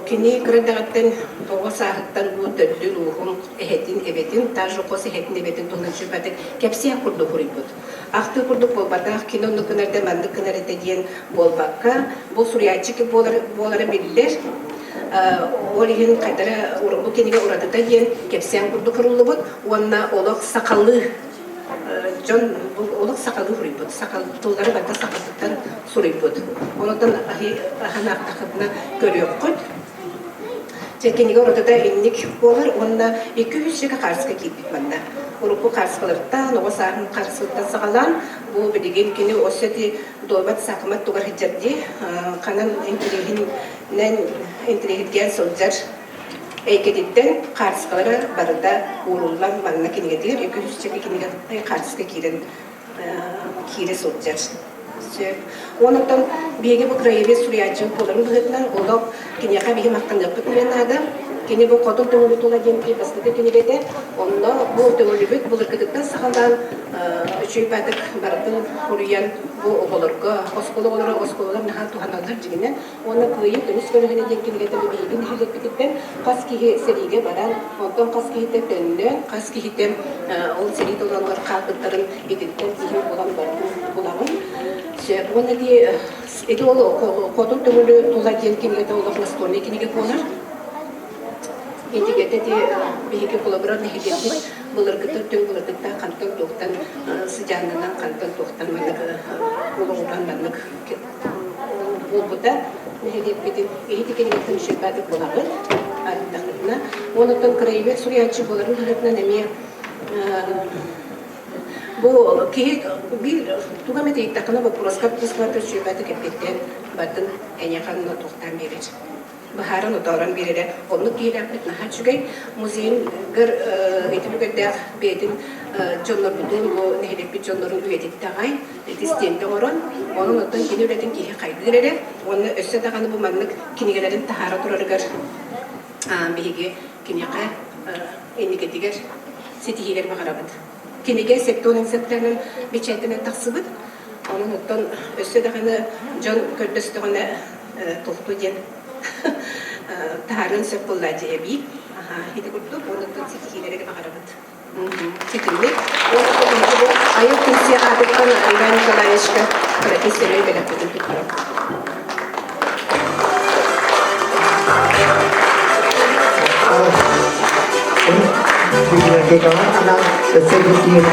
кини кыра эрдэҕиттэн оҕо сааһыттан бу төрдүн ууһун эһэтин эбэтин даже хос эһэтин эбэтин туһунан сүбэтик кэпсээн курдук суруйбут. Ахтыы курдук буолбатах, кини оннук гынар да маннык гынар этэ диэн буолбакка, бу суруйааччы буолар, буолара биллэр. Ол иһин хайдара бу кинигэ уратыта диэн кэпсээн курдук суруллубут уонна олох сахалыы дьон олох сахалыы суруйбут, тыллары барыта сахатыттан суруйбут. Онтон аһанаахтахытына көрүөххүт. Дьэ, кинигэ уратыта инник буолар уонна 200 сигэ хаарыска киирбит манна. Урукку хаарыскаларыттан, оҕо сааһын хаарыскаттан саҕалаан, бу билигин кини өссө ити дуобат саахымат тугар сылдьар дии, ханан интириэһинэн интириэһиргээн сылдьар эйгэтиттэн хаартыскалара барыта ууруллан манна кинигэтигэр 200 кинигэ хаартыска киирэн киирэ сылдьар. Сөп. Онон биһиги бу краевед суруйааччы буоларын быһыытынан олох киниэхэ биһи махтаныахпыт диэн наада. Кини бу Хотун Төҥүлү тула диэн бастакы кинигэтэ. Онно бу Төҥүлүбүт былыргытыттан саҕалаан үчүгэй баатык барытын суруйан бу оҕолорго, оскуола оҕолоро оскуолалар наһаа туһаналлар дьиҥинэн. Уонна Кыайыы көмүс көлөһүнэ диэн кинигэтэ биһиги нэһилиэкпититтэн хас киһи сэриигэ баран, онтон хас киһитэ төннөн, хас киһитэ ол сэрии толоонугар хаалбыттарын итинтэн киһи булан барытын. булабын. Сөп. Уонна ди ити ол хотун төҥүлү тула диэн кинигэтэ олох настольный кинигэ буолар. Итигэтэ ди биһиги холобура нэһилиэкпит былыргыта түҥ былыргыттан хантан туохтан сыдьааннанан хантан туохтан маннык олоҕуран маннык буолбута нэһилиэкпитин иһити кинигэтин үчүгэйдик булабыт арыйдахпытына уонуттан краевед суруйааччы буоларын быһыытынан эмиэ бу киһи биир туга эмит ыйыттаххына боппуруоска тускуата үчүгэйдик эппиэттээн бардын эйиэхэ туохтаан биэрэр быһааран отоорон биэрэрэ оннук киһилээхпит наһаа үчүгэй музейыгар ити үгэрдээх бэйэтин дьоннорбутун бу нэһилиэкпит дьоннорун үйэтиттэҕэй ити стендэ оҥорон онон оттон кини үлэтин киһи хайгыыр эрэ уонна өссө даҕаны бу маннык кинигэлэрин таһаара турарыгар биһиги киниэхэ инникитигэр ситиһиилэр баҕарабыт. Кинигэ сектон инсектэнэн бэчээттэнэн тахсыбыт. Онон оттон өссө даҕаны дьон көрдөстөҕүнэ тохту диэн таһаарыан сөп буолла дии эбии. Ити курдук онуттан ситиһиилэри баҕарабыт. Ситимник. Уонна бу айар түмсүү аатыттан Иван Николаевичка кыракый сэмэй бэлэхпитин туттарабыт. Библиотекаҕа анаан өссө биир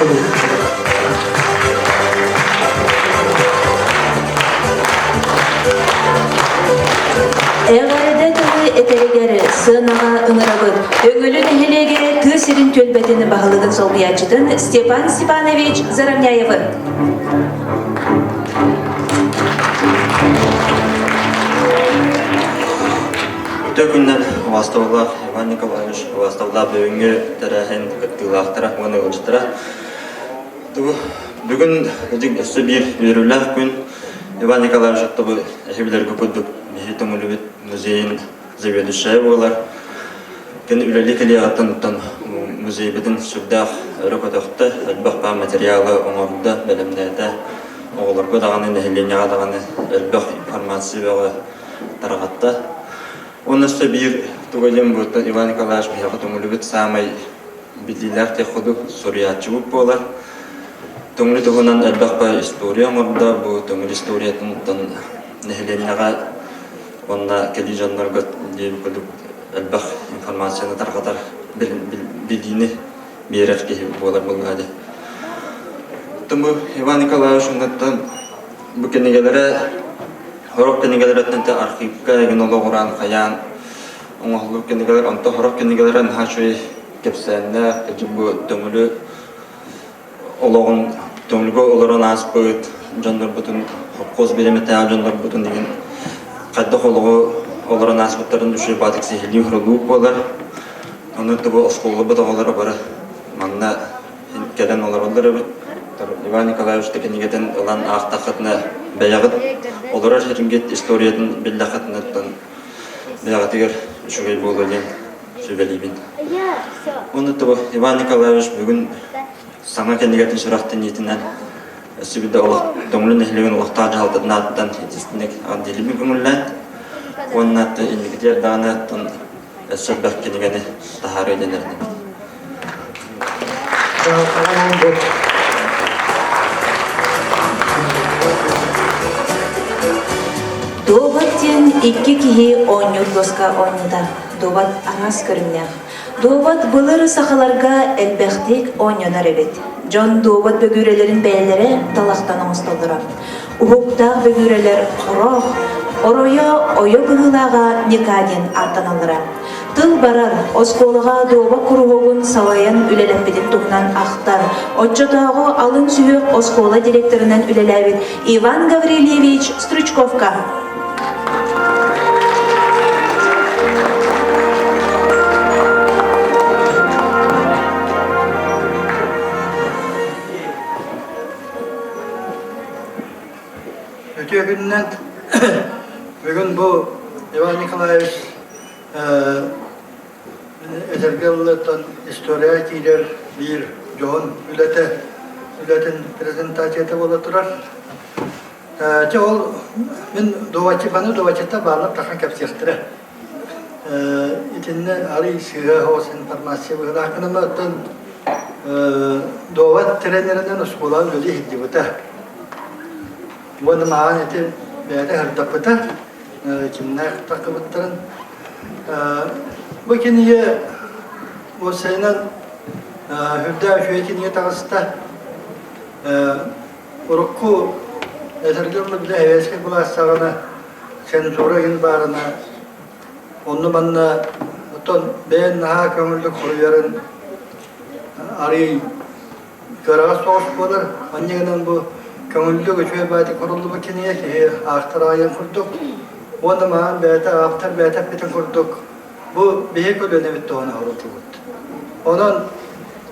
Эҕэрдэ тылы этэригэр сыанаҕа ыҥырабыт. Өҥөлү нэһилиэгэ тыа сирин түөлбэтин баһылыгын солбуйааччытын Степан Степанович Заровняевы. Үтө күннэн убаастабыллаах Иван Николаевич, убаастабыллаах бүгүҥҥү тэрээһин кыттыылаахтара уонна ыалдьыттара. Бүгүн өссө биир үөрүүлээх күн. Иван Николаевич тобу эһи билэргэ курдук биһи Төҥүлүбүт музейын заведующайа буолар. Кини үлэлии кэлиэҕиттэн оттон музейбытын сүрдээх өрө көтөхтө, элбэх баар материалы оҥордо, бэлэмнээтэ. Оҕолорго даҕаны, нэһилиэнньэҕэ даҕаны элбэх информация бөҕө тарҕатта. Уонна өссө биир туга диэн бу Иван Николаевич биһиэхэ Төҥүлүбүт саамай биллиилээх техходу суруйааччыбыт буолар. Төҥүлү туһунан элбэх баар история оҥордо. Бу Төҥүлү историятын нэһилиэнньэҕэ уонна кэлии дьоннорго диэн курдук элбэх информацияны тарҕатар билиини биэрэр киһи буолар буоллаҕа дии. Бу Иван Николаевич уҥаттан бу кинигэлэрэ сорох кинигэлэриттэн архивка эҥин олоҕуран хайаан оҥоһуллубут кинигэлэр, онтон сорох кинигэлэрэ наһаа үчүгэй кэпсээннээх, бу Төҥүлү олоҕун Төҥүлүгэ олорон ааспыт дьоннорбутун, хопхуос бириэмэтээҕи дьоннорбутун игин хайдах олоҕу олорон ааспыттарын үчүгэй баатык сиһилии хоролуу буолар. Ону тобу оскуолабыт оҕолоро бары манна кэлэн олороллор эбит. Иван Николаевич кинигэтин ылан аахтаххытына бэйэҕит олорор сиргит историятын биллэххитинэ бэйэҕитигэр үчүгэй буолуо диэн сүбэлиибин. Уонна тобу Иван Николаевич бүгүн саҥа кинигэтин сүрэхтэниитинэн өссө биирдэ олох Төҥүлү нэһилиэгин олохтоох дьаһалтатын ааттан итистинник эҕэрдэлиибин көҥүллээн уонна инникитигэр даҕаны өссө элбэх кинигэни таһаарыа диэн эрэнэбин. Дуобат диэн икки киһи оонньуур доска оонньуута. Дуобат араас көрүҥнээх. Дуобат былыр сахаларга элбэхтик оонньонор эбит. Дьон дуобат бөгүүрэлэрин бэйэлэрэ талахтан оҥостоллоро. Уһуктаах бөгүүрэлэр хороох, оройо ойо быһыылааҕа ньыкаа диэн ааттаналлара. Тыл барар, оскуолаҕа дуоба куруһуогун салайан үлэлэппитин туһунан ахтар, оччотооҕу алын сүһүөх оскуола директорынан үлэлээбит Иван Гаврильевич Стручковка. Үтүө күнүнэн бүгүн бу Иван Николаевич этэргэ ыллыттан история киирэр биир дьоһун үлэтэ үлэтин презентацията буола турар. Дьэ ол мин дуобаччы дуобаччыта бааллар тахан кэпсиэхтэрэ. Итиннэ арый сыыһа соҕус информация быһыылаах гынан оттон дуобат тренеринэн оскуолаҕа үлэлии сылдьыбыта. Уонна мааҕын ити бэйэтэ сырдаппыта, кимнээх таххыбыттарын. Бу кинигэ уопсайынан үрдээх үчүгэй кинигэ таҕыста. Урукку этэргэ дылы бile эбээскэй былаас саҕана цензура иһин баарына онно-манна оттон бэйэн наһаа көҥүллүк хоруйарын арыый кыараҕас соҕус буолар. Онньа гынан бу көҥүллүк үчүгэй баайдык хоруллубут кинигэ киһи аахтар аҕайын курдук уонна маҕан бэйэтэ ааптар бэйэтэ эппитин курдук бу биһи көлүөнэбит туһана хоруллубут. Онон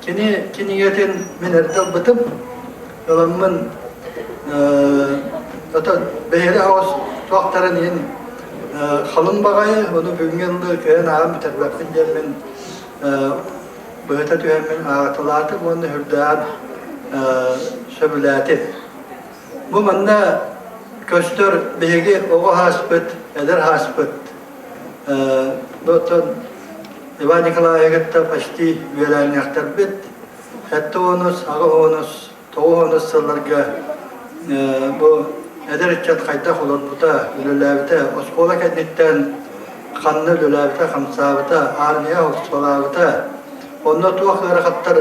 кини кинигэтин мин эрдэ ылбытым. Ыламмын ото бэйэлэ оҕус туохтарын иһин халыҥ баҕайы, ону бүгүҥҥү ыллыы кыайан ааҕан бүтэрбэппин диэммин быһыта түһэммин ааҕыталаатым уонна үрдээн сөбүлээтим. Бу манна көстөр биһиги оҕо ааспыт, эдэр ааспыт. Бу оттон Иван Николаевичка почти үөлээннээхтэрбит. 70-ус, 80-ус, 90-ус сылларга бу эдэр ыччат хайдах олорбута, үлэлээбитэ, оскуола кэнниттэн ханна үлэлээбитэ, хамсаабыта, армия охсуолаабыта, онно туох ыарахаттар,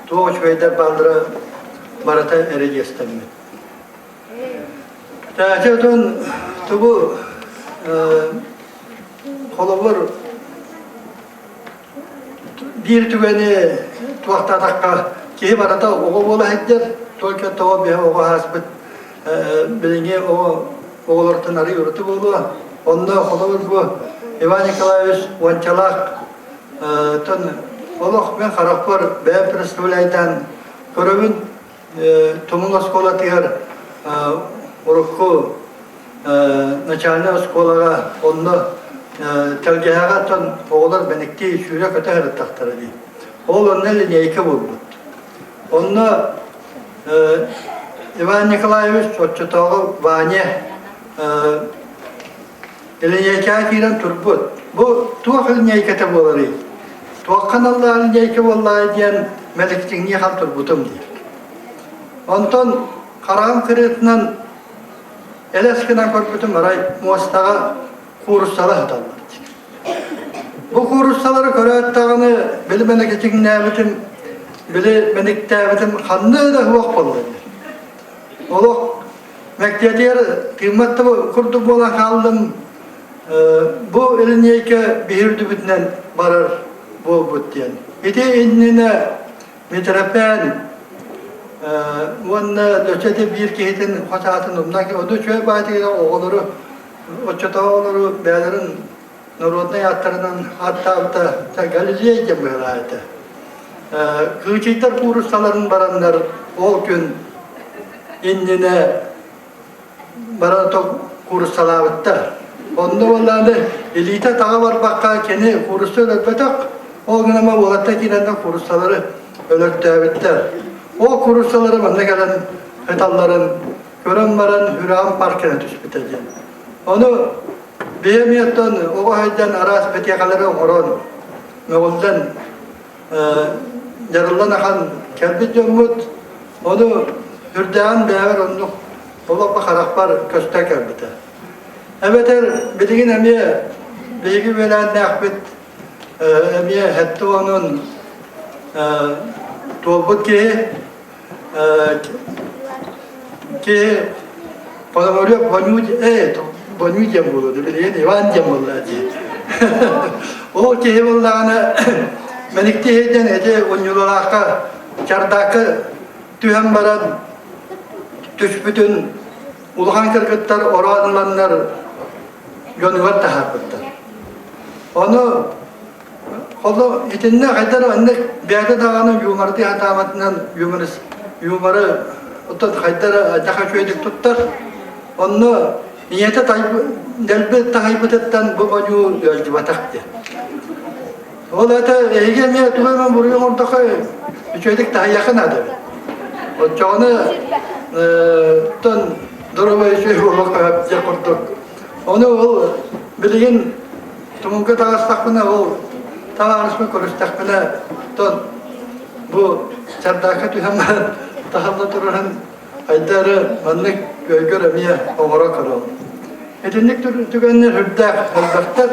туох үчүгэйдэр бааллара барыта эрэдиэстэммит. Тээчэ тугу холобур биир түгэни туохтаатахха киһи барыта оҕо буола сылдьар, только тоҕо биһи оҕо ааспыт билиҥҥи оҕо оҕолортон арый ураты буолуо. Онно холобур бу Иван Николаевич уончалаах тон олох мен харахпар бэйэм представляйтан көрөбүн Тумул оскуолатыгар урукку начальнай оскуолаҕа онно тэлгэһэҕэ оттон оҕолор мэниктии сүүрэ-көтө сырыттахтара дии. Ол онно линейка буолбут. Онно Иван Николаевич оччотооҕу Ваня линейкаҕа киирэн турбут. Бу туох линейката буоларый? Туохха аналлаах линейка буоллаҕай диэн мэликтиҥнии хал турбутум диир. Онтон хараҕым кырыытынан элэс гынан көрбүтүм арай муостаҕа кууруссалар сыталлар диир. Бу кууруссалары көрөөт даҕаны били мэнэкитиҥнээбитим, били мэниктээбитим ханна да суох буолла диир. Олох Мэктиэтигэр тыыммат да курдук буолан хааллым. Бу линейка биһи үрдүбүтүнэн барар буолбут диэн. Ити иннинэ Митрэпээн уонна Дөчөтө биир киһитин хос аатын умнан ону үчүгэй баайтыгар оҕолору оччотооҕу оҕолору бэйэлэрин народнай ааттарынан ааттаабыта Галилей диэн быһыылаах этэ. Кыычыйдар кууруссаларын бараннар ол күн иннинэ баран кууруссалаабыттар. Онно буоллааны илиитэ таҕа барбакка кини куурусса өлөрбөтөх, ол гынан уолаттар киирэннэр кууруссалары өлөртөөбүттэр. Ол кууруссалары манна кэлэн ыталларын көрөн баран Үрэҕин паркына түспүтэ диэн. Ону биһи оттон оҕо сылдьан араас бэтиэхэлэри оҥорон, мөҕүллэн, дьарыллан ахан кэлбит дьоммут, ону үрдээҕин бэйэбэр оннук олоххо харахпар көстө кэлбитэ. Эбэтэр билигин эмиэ биһиги үөлээннээхпит эмиэ сэттэ уонун туолбут киһи Киһи Пономарев Воню Воню диэн буолуо билигин Иван диэн буолла дии. Ол киһи буоллаҕына мэниктии диэн эти унньулалаахха чардаакка түһэн баран түспүтүн улахан кыргыттар ороон ыланнар дьонугар таһаарбыттар. Ону Холо итиннэ хайдах аннык бэйэтэ даҕаны юмордыы сатаабатынан юморис юморы оттон хайдах дьаха үчүгэйдик туттар. Онно ийэтэ дэлби таһайбытыттан бу бодьуу ыалдьыбатах диэн. Ол это эһиги эмиэ тугу эмэ буруйу оҥордоххо үчүгэйдик таһыйыахха наада эбит. Оччоҕуна тон доруобай үчүгэй буолуохха диэх курдук. Ону ол билигин Тумулга таҕыстахпына ол табаарыспын көрүстэхпинэ тон бу чардаакка түһэн баран таһылла турарын хайда эрэ маннык өйгөр эмиэ оҥоро көрөҕүн. Итинник түгэннэр сүрдээх элбэхтэр.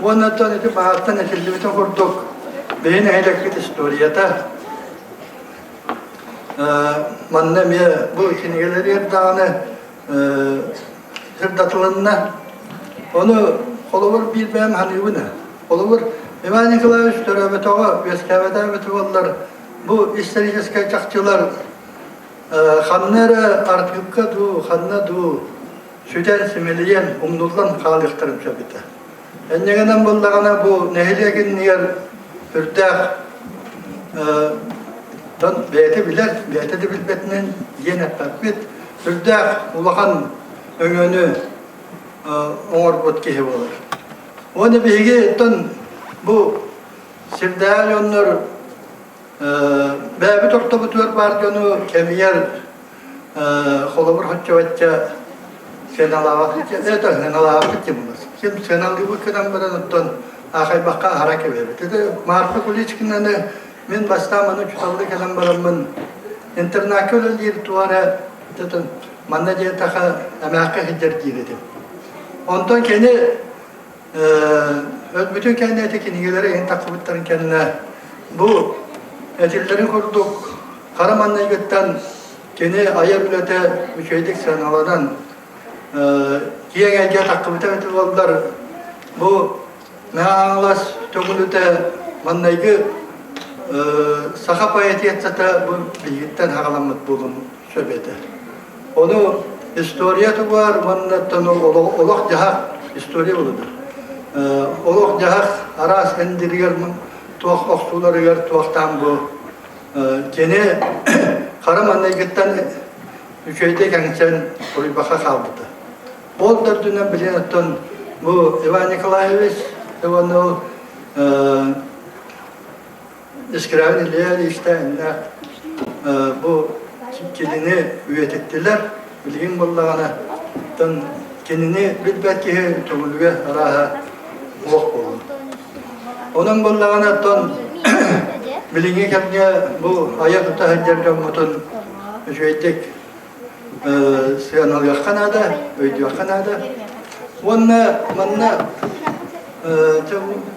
Уонна оттон ити баһаартан этиллибитин курдук, биһи нэһилиэкпит историята манна эмиэ бу кинигэлэригэр даҕаны сырдатылынна. Ону холобур биир бэйэм саныыбын. Холобур, Иван Николаевич төрөөбөтөҕө, үөскээбэтэ эбитэ буоллар, бу историческай чахчылар ханна эрэ архыыпка дуу, ханна дуу сүтэн, симэлийэн, умнуллан хаалыахтарын сөп этэ. Энньэгинэн буоллаҕына бу нэһилиэк иннигэр үрдээх дьон бэйэтэ билэр, бэйэтэ да билбэтинэн диэн эппэппит, үрдээх улахан өҥөнү оҥорбут киһи буолар. Уонна биһиги оттон бу сирдээҕи дьоннор бэйэбит ортобутугар баар дьону кэмигэр холобур хоччо-бачча сыаналаабат это сыаналаабыт тем Ким сыаналыыбыт гынан баран оттон аахайбакка аһара кэбиһэбит. Это Марфа Куличкинаны мин бастаан маны учууталлыы кэлэн бараммын интернакка үлэлиир туох эрэ манна диэтэхэ эмээххэ сылдьар диир этим. Онтон кини өлбүтүн кэннэ ити кинигэлэри иһин тахсыбыттарын кэннэ бу этиллэрин курдук хара маннайгыттан кини айар үлэтэ үчүгэйдик сыаналанан киэҥ эйгэ тахсыбыта эбитэ буоллар бу Мэҥэ Төҥүлүтэ маннайгы саха поэтецата бу биһигиттэн саҕаламмыт буолуон сөп этэ. Ону история тугар уонна олох-дьаһах история буолудар. Олох-дьаһах араас эндиригэр туох охсууларыгар туохтаан бу кини хара маннайгыттан үчүгэйдик эҥсэн суруйбакка хаалбыта. Ол төрдүнэн билин оттон бу Иван Николаевич уонна ол Искрявин Илья Ильичтэ иннэ бу кинини үйэтиттилэр. Билигин буоллаҕына оттон кинини билбэт киһи төҥүлүгэ арааһа суох буолуо. Онон буоллаҕына оттон билиҥҥи кэмҥэ бу айа тута сылдьар дьоммутун үчүгэйдик сыаналыахха наада, өйдүөххэ наада. Уонна манна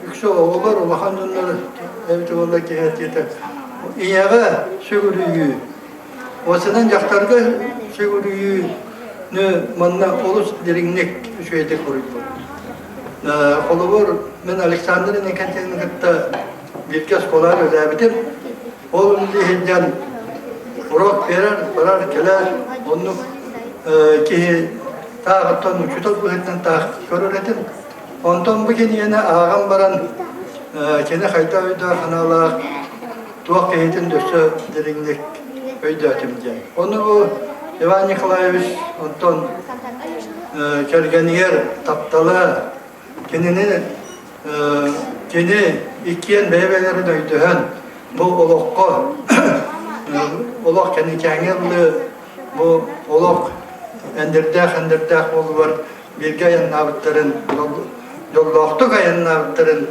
үксэ оҕолор, улахан дьоннор эбитэ буолла киһи этиитэ ийэҕэ сүгүрүйүү, уосанан дьахтарга сүгүрүйүүнү манна олус дириҥник үчүгэйдик хоруйбут. Холобур, мин Александр Иннокентьевны кытта бииргэ оскуолаҕа үлэлээбитим. Ол иһинньэн урок биэрэр, барар, кэлэр, оннук киһи тааҕыттан учуутал быһыытынан таах көрөр этим. Онтон бу кинигэни ааҕан баран кини хайдах өйдөөх санаалаах туох киһитин өссө дириҥник өйдөөтүм диэн. Ону бу Иван Николаевич онтон кэргэнигэр таптала кинини кини иккиэн бэйэ-бэйэлэрин өйдөһөн бу олоххо олох кэнникээҥҥи ыллыы бу олох эндирдээх-эндирдээх буолугар бииргэ айаннаабыттарын дьоллоохтук айаннаабыттарын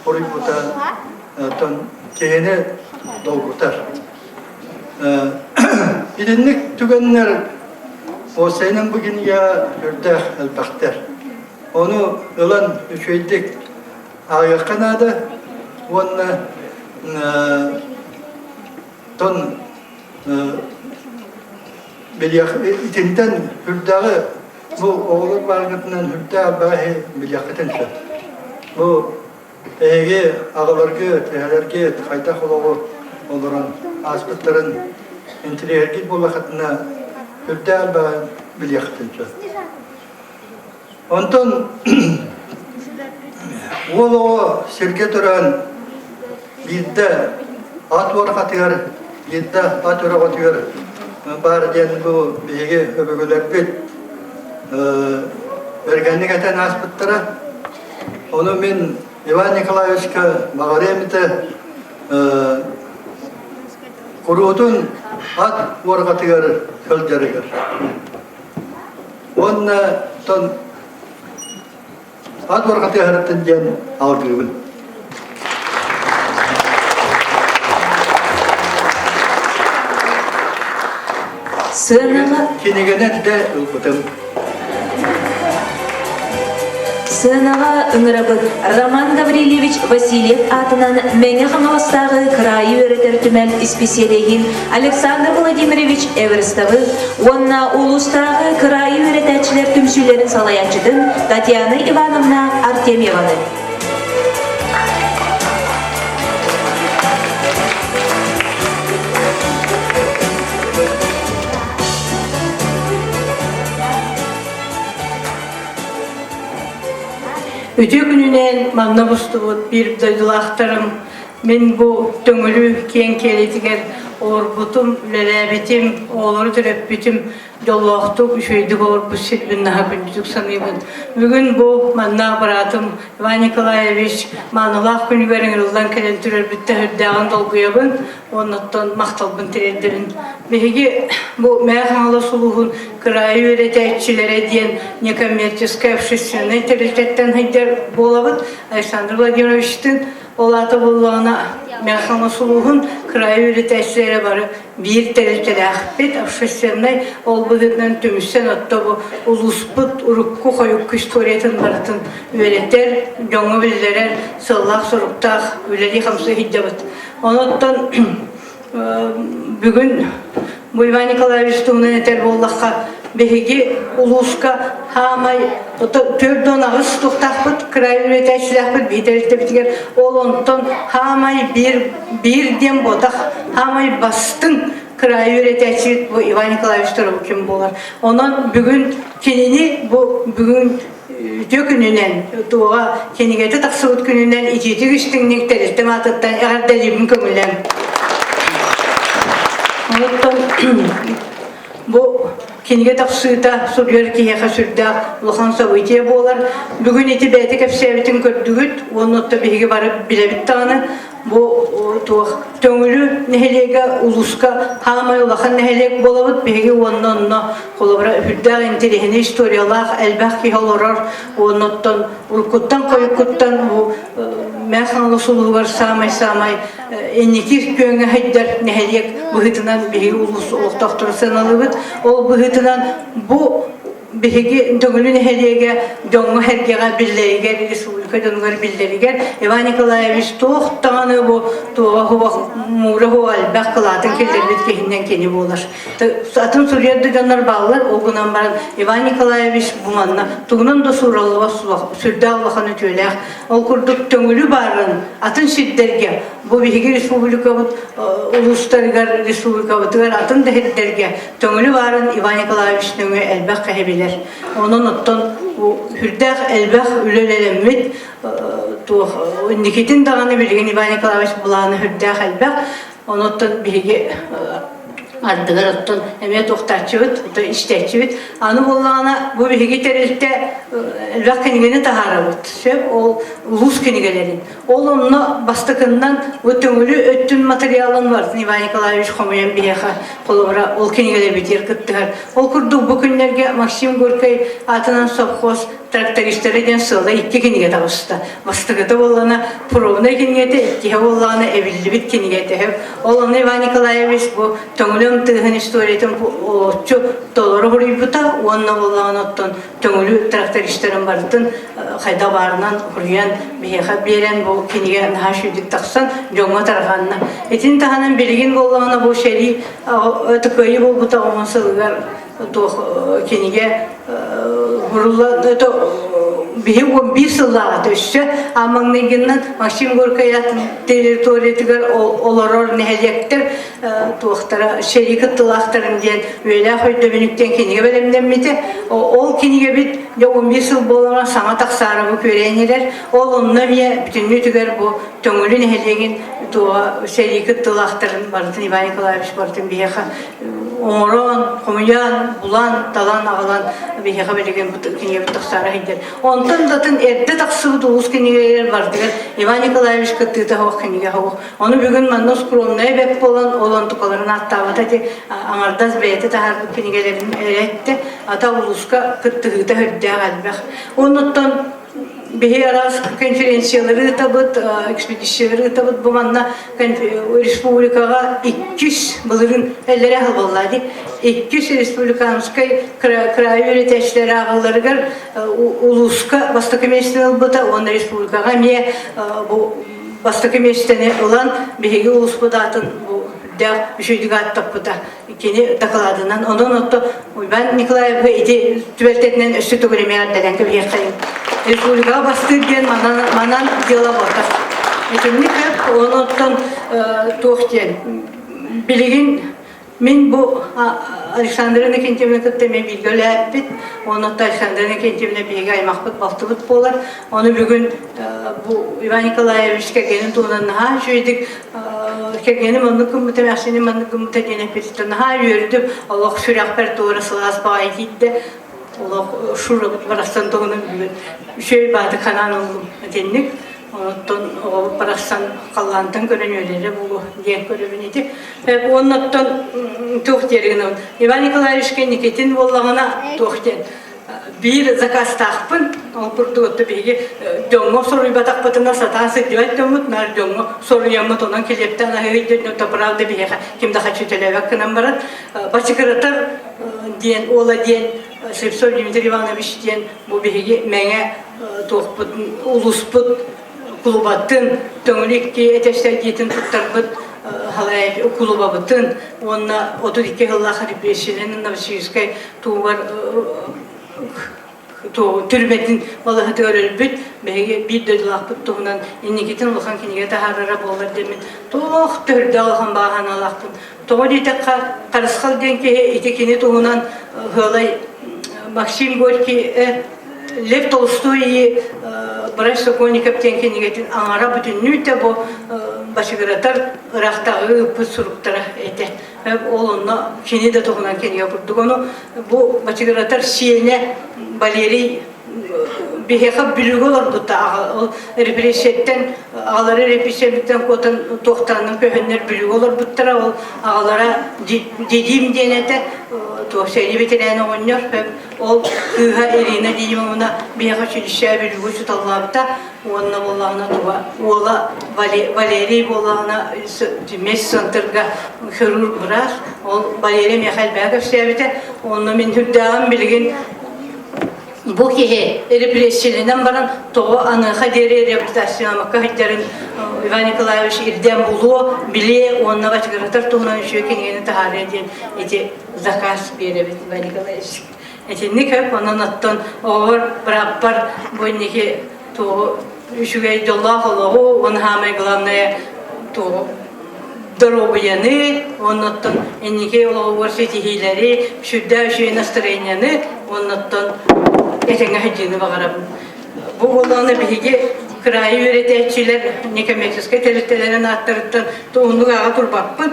хоруйбута оттон киһини долгутар. Итинник түгэннэр уопсайынан бу кинигэҕэ үрдээх элбэхтэр. Ону ылан үчүгэйдик ааҕыахха наада уонна тон билиэх итинтэн үрдээҕи бу оҕолор бааргытынан үрдээх элбэҕи билиэххитин сөп. Бу эһиги аҕаларгыт, эһэлэргит хайдах олоҕу олорон ааспыттарын интириэһиргиир буоллаххытына үрдээх элбэҕи билиэххитин сөп. Онтон уол оҕо сиргэ туран биирдэ ат уорҕатыгар, биирдэ ат өрөҕөтүгэр баар диэн бу биһиги өбүгэлэрбит бэргэнник этэн ааспыттара. Ону мин Иван Николаевичка баҕарыам этэ куруутун ат уорҕатыгар сылдьарыгар. Уонна тон ат уорҕатыаһарыттан диэн алгыыбын. Сыанаҕа Кинигэнэн да ылбытым. Сыанаҕа ыҥырабыт Роман Гаврильевич Васильев аатынан Мэҥэ Хаҥаластааҕы кыраайы үөрэтэр түмэл исписэлииһин Александр Владимирович Эверстовы уонна улуустааҕы кыраайы үөрэтээччилэр түмсүүлэрин салайааччытын Татьяна Ивановна Артемьеваны. Үтүө күнүнэн манна мустубут биир дойдулаахтарым мин бу Төҥүлү киэҥ киэлитигэр олорбутум, үлэлээбитим, оҕолору төрөппүтүм дьоллоохтук, үчүгэйдик олорбут сирбин наһаа күндүтүк саныыбын. Бүгүн бу манна быраатым Иван Николаевич маанылаах күнүгэр ыҥырыллан кэлэн түрөрбүттэ үрдээҕин долгуйабын Оннуттан махталбын тириэрдэбин. Биһиги бу Мэҥэ Хаҥалас улууһун кыраайы үөрэтээччилэрэ диэн некоммерческай общественнай тэрилтэттэн сылдьар буолабыт. Александр Владимировичтыын ол аата буоллаҕына Мэҥэ Хаҥалас улууһун кыраайы үөрэтээччилэрэ бары биир тэрилтэлээхпит, общественнай ол быһыытынан түмүссэн отто бу улууспут урукку хойукку историятын барытын үөрэтэр, дьоҥҥо биллэрэр сыаллаах-соруктаах үлэлии-хамсыы сылдьабыт. Онуттан бүгүн бу Иван Николаевич туһунан этэр буоллахха, биһиги улууска хаамай 48 туохтаахпыт, кыраай үөрэтээччилээхпит биһи тэрилтэбитигэр ол онтон хаамай биир биир диэн буотах, хаамай бастыҥ кыраайы үөрэтээччибит бу Иван Николаевич Торобукин буолар. Онон бүгүн кинини бу бүгүн үтүө күнүнэн, туоҕа кинигэтэ тахсыбыт күнүнэн итиитик истиҥник тэрилтэм аатыттан эҕэрдэлиибин көҥүлэҥ. Онуттан бу кинигэ тахсыыта суруйар киһиэхэ сүрдээх улахан событие буолар. Бүгүн ити бэйэтэ кэпсээбитин көрдүгүт, уонна оттон биһиги бары билэбит даҕаны Бу туох Төҥүлү нэһилиэгэ улууска хаамай улахан нэһилиэк буолабыт. Биһиги уонна онно холобура үрдээх интэриэһинэй историялаах элбэх киһи олорор. Уонна оттон уруккуттан хойуккуттан бу Мэҥэ Хаҥалас улууһугар саамай-саамай инники күөҥҥэ сылдьар нэһилиэк быһыытынан биһиги улуус олохтоохторо сыаналыыбыт. Ол быһыытынан бу Биһиги Төҥүлү нэһилиэгэ дьоҥҥо-сэргэҕэ биллэригэр, республика дьонугар биллэригэр Иван Николаевич туох даҕаны бу туоҕа хуох муура хуох элбэх кылаатын киллэрбит киһинэн кини буолар. Атын суруйар да дьоннор бааллар, ол гынан баран Иван Николаевич бу манна тугунан да суураллыбат сүрдээх улахан үтүөлээх. Ол курдук Төҥүлү баарын атын сирдэргэ бу биһиги республикабыт улуустарыгар, республикабытыгар атын да сирдэргэ Төҥүлү баарын Иван Николаевич нөҥүө элбэх киһи билэр. Онон оттон сүрдээх элбэх үлэлэммит туох инникитин даҕаны билигин Иван Николаевич былаана сүрдээх элбэх. Онуттан биһиги ардыгар оттон эмиэ туохтааччыбыт, истээччибит. Аны буоллаҕына бу биһиги тэрилтэ элбэх кинигэни таһаарабыт. Сөп ол улуус кинигэлэрин. Ол онно бастакыннан бу Төҥүлү өттүн материалын барытын Иван Николаевич хомуйан биһиэхэ холобура ол кинигэлэрбитигэр кыттыһар. Ол курдук бу күннэргэ Максим Горькай аатынан совхоз трактористара диэн сыала икки кинигэ таҕыста. Бастакыта буоллаҕына пробнай кинигэтэ, иккиһэ буоллаҕына эбиллибит кинигэтэ. Ол онно Иван Николаевич бу Төҥүлү тыаһын историятын олоччу толору суруйбута уонна буоллаҕына оттон Төҥүлү трактористарын барытын хайдах баарынан суруйан биһиэхэ биэрэн бу кинигэ наһаа үчүгүйдүк тахсан дьоҥҥо тарҕанна. Итини таһынан билигин буоллаҕына бу сэрии кыайыы буолбута оҕон сылыгар туох кинигэ бурулла биһи 11 сыллааҕыта өссө маҥнайгыннан Максим Горькай территориятыгар олорор нэһилиэктэр туохтара сэрии кыттылаахтарын диэн үйэлээх өйдөбүнүктэн кинигэ бэлэмнэммитэ. Ол кинигэбит дьэ 11 сыл буолан саҥа тахсаары бу күрээн Ол онно эмиэ бүтүннүүтүгэр бу Төҥүлү нэһилиэгин туоҕа сэрии кыттылаахтарын барытын Иван Николаевич барытын биһиэхэ оҥорон, хомуйан, булан, талан аҕалан биһиэхэ билигин бу кинигэбит тахсаары сылдьар. Онтон да атын эрдэ тахсыбыт улуус кинигэлэригэр барытыгар Иван Николаевич кыттыыта суох кинигэ суох. Ону бүгүн манна скромнай бэт буолан, ол онтукаларын ааттаабата ити аҥардас бэйэтэ таһаарбыт кинигэлэрин эрэттэ, ата улууска кыттыһыыта үрдээх элбэх. Оннуттан Биһи араас конференциялары ыытабыт, экспедициялары ыытабыт. Бу манна республикаҕа иккис былырыын эллэрэ аһыллаллаа дии. Иккис республиканскай кыраайы үөрэтээччилэр ааҕалларыгар улууска бастакы миэстэни ылбыта уонна республикаҕа эмиэ бу бастакы миэстэни ылан биһиги улууспут аатын бу үрдээх үчүгэйдик ааттаппыта кини дакылаадынан. Онон отто Уйбаан Николаевга ити түбэлтэтинэн өссө төгүл эмиэ эрдэлэн кэбиһиэххэйиҥ. Республикаҕа бастыыр диэн манан, манан дьыала буолбатах. Итинник онон туох диэн билигин Мин бу Александра Иннокентьевна кытта эмиэ бииргэ үлэлээппит. Онон Александра Иннокентьевна биһиги аймахпыт, балтыбыт буолар. Ону бүгүн бу Иван Николаевич кэргэнин туһунан наһаа үчүгэйдик кэргэним оннук гыммыта, эмээхсиним маннык гыммыта диэн эппититтэн наһаа үөрдүм. Олох сүрэхпэр туора сылаас баҕайы киирдэ. Олох шурабыт барахсан туһунан бүгүн үчүгэй баатык санаан ыллым итинник. Оттон оҕобут барахсан халлаантан көрөн үөрэрэ буолуо диэн көрөбүн ити. Уонна оттон туох диэри гынабын. Иван Николаевичка Никитин буоллаҕына туох диэн биир заказтаахпын. Ол курдук отто биһиги дьоҥҥо соруйбатахпытына сатаан сылдьыбат дьоммут, наар дьоҥҥо соруйаммыт, онон килиэптэн аһыы дьонно правда биһиэхэ ким да хочу төлөөбөт гынан баран Бачыкыратар диэн уола диэн Слепцов Дмитрий Иванович диэн бу биһиги Мэҥэ туохпут улууспут кулубатын Төҥүлү икки этэрсэрдиитин туттарбыт кулубабытын уонна 32 сыллаах репрессияларын Новосибирскай тугар түрмэтин балаһатыгар өлбүт биһиги биир дойдулаахпыт туһунан инникитин улахан кинигэ таһаарара буолар диэммин туох төрдөөх улахан бааһаналаахпын. Тоҕо диэтэххэ, Харысхал диэн киһи ити кини туһунан Ыалай Максим Горький Лев Толстой и Брать Сокольников диэн кинигэтин аҥара бүтүннүү да бу бачыгыратар ыраахтааҕы ыыппыт суруктара этэ. Ол онно кини да туһунан кинигэ курдук. Ону бу бачыгыратар сиэнэ Валерий биһиэхэ бүлүүгэ олорбута ол репрессияттан аҕалара репрессияттан куотан туохтааннан көһөннөр бүлүүгэ олорбуттара ол аҕалара Дидим диэн этэ туох сэрии бэтэрээн оҕонньор ол кыыһа Ирина Дидимовна биһиэхэ училище бүлүүгэ учууталлаабыта уонна буоллаҕына туга уола Валерий буоллаҕына медцентрга хирург быраас ол Валерий миэхэ элбэҕи кэпсээбитэ онно мин сүрдээҕин билигин Бу киһи репрессиялэнэн баран тоҕо аныаха диэри реабилитацияламмакка сылдьарын Иван Николаевич ирдээн булуо, билиэ уонна бачыгыратар туһунан үчүгэй кинигэни таһаарыа диэн ити заказ биэрэбит Иван Николаевич. Итинник хөп, онон оттон оҕобор, бырааппар бу инники туоҕу үчүгэй дьоллоох олоҕу уонна саамай главное туоҕу доруобуйаны, оннуттан инники олоҕугар ситиһиилэри, сүрдээх үчүгэй настроениены, оннуттан этэҥҥэ сылдьыыны баҕарабын. Бу буоллаҕына биһиги кыраайы үөрэтээччилэр некоммерческай тэрилтэлэрин ааттарыттан уһуннук ааҕа турбаппын.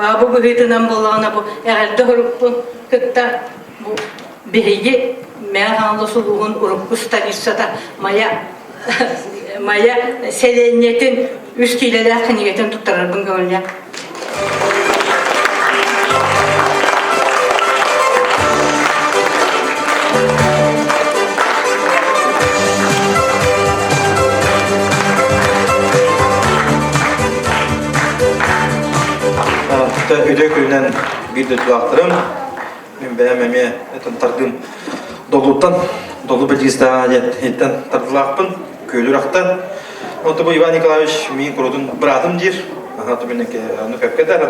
Аабы быһыытынан буоллаҕына бу эҕэрдэ хорукпун кытта бу биһиги Мэҥэ Хаҥалас улууһун урукку столицата Майа Майа сэлиэнньэтин үс киилэлээх кинигэтин туттарарбын көҥүллээх. Үтүө күнүнэн биир дойдулаахтарым, Мин бэйэм эмиэ этэн тардым Доллуттан, Доллу Бадьыыстаана диэн иһиттэн тардылаахпын, Күөлүр ахтан. Онто бу Иван Николаевич миин курутун быраатым диир. Аха мин ону көпкө да,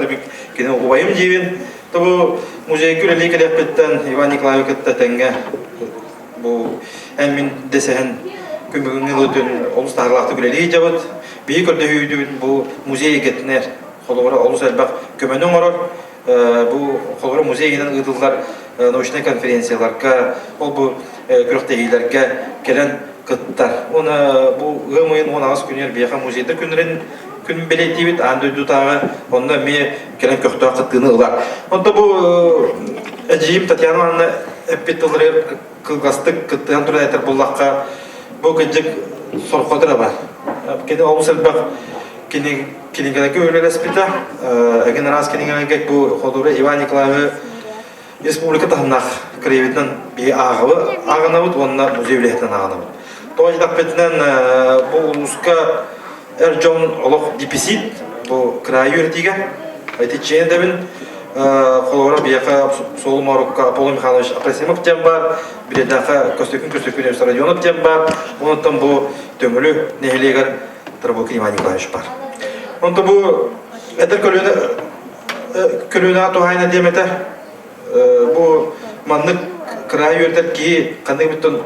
кини убайым диибин. То бу музейга үлэлии кэлиэхпиттэн Иван Николаевич кытта тэҥҥэ бу эн мин дэсэһэн күн бүгүҥҥү ылытын олус таһырлаахтык үлэлии дьабыт. Биһи көрдөһүүтүбүт бу музей эйгэтинэр холобура олус элбэх көмөнү оҥорор. Бу холобура музей иһинэн ыытыллар научнай конференцияларга, ол бу күрэхтэһиилэргэ кэлэн кыттар. Уонна бу ыам ыйын 18 күнүгэр биһиэхэ музейдар күннэрин күн бэлиэтиибит аан дойдутааҕы онно эмиэ кэлэн көхтөөх кыттыыны ылар. Онто бу эдьиийим Татьяна Ивановна эппит тылларыгар кылгастык кыттыһан туран этэр буоллахха, бу кырдьык сорхото да бар. Кини олус элбэх кинигэлэргэ үлэлэспитэ. Эгин араас кинигэлэргэ бу холобура Иван Николаевы республика таһымнаах краеведынан биһи ааҕабы ааҕынабыт уонна музей үлэһитинэн ааҕынабыт. Тоҕо диэтэхпитинэн бу улууска эр дьон олох дефицит бу кыраайы үөрэтиигэ. Ити чиэн дэбин холобура биһиэхэ Суолу Моорукка Аполлон Михайлович Апросимов диэн баар, Бириэдэхэ Көстөкүн Көстөкүнэвич Родионов диэн баар, онтон бу Төҥүлү нэһилиэгэр Тарабукин Иван Николаевич баар. Онто бу эдэр көлүөнэ көлүөнэҕэ туһаайына диэм этэ. Бу маннык кыраайы үөрэтэр киһи ханнык бүтүн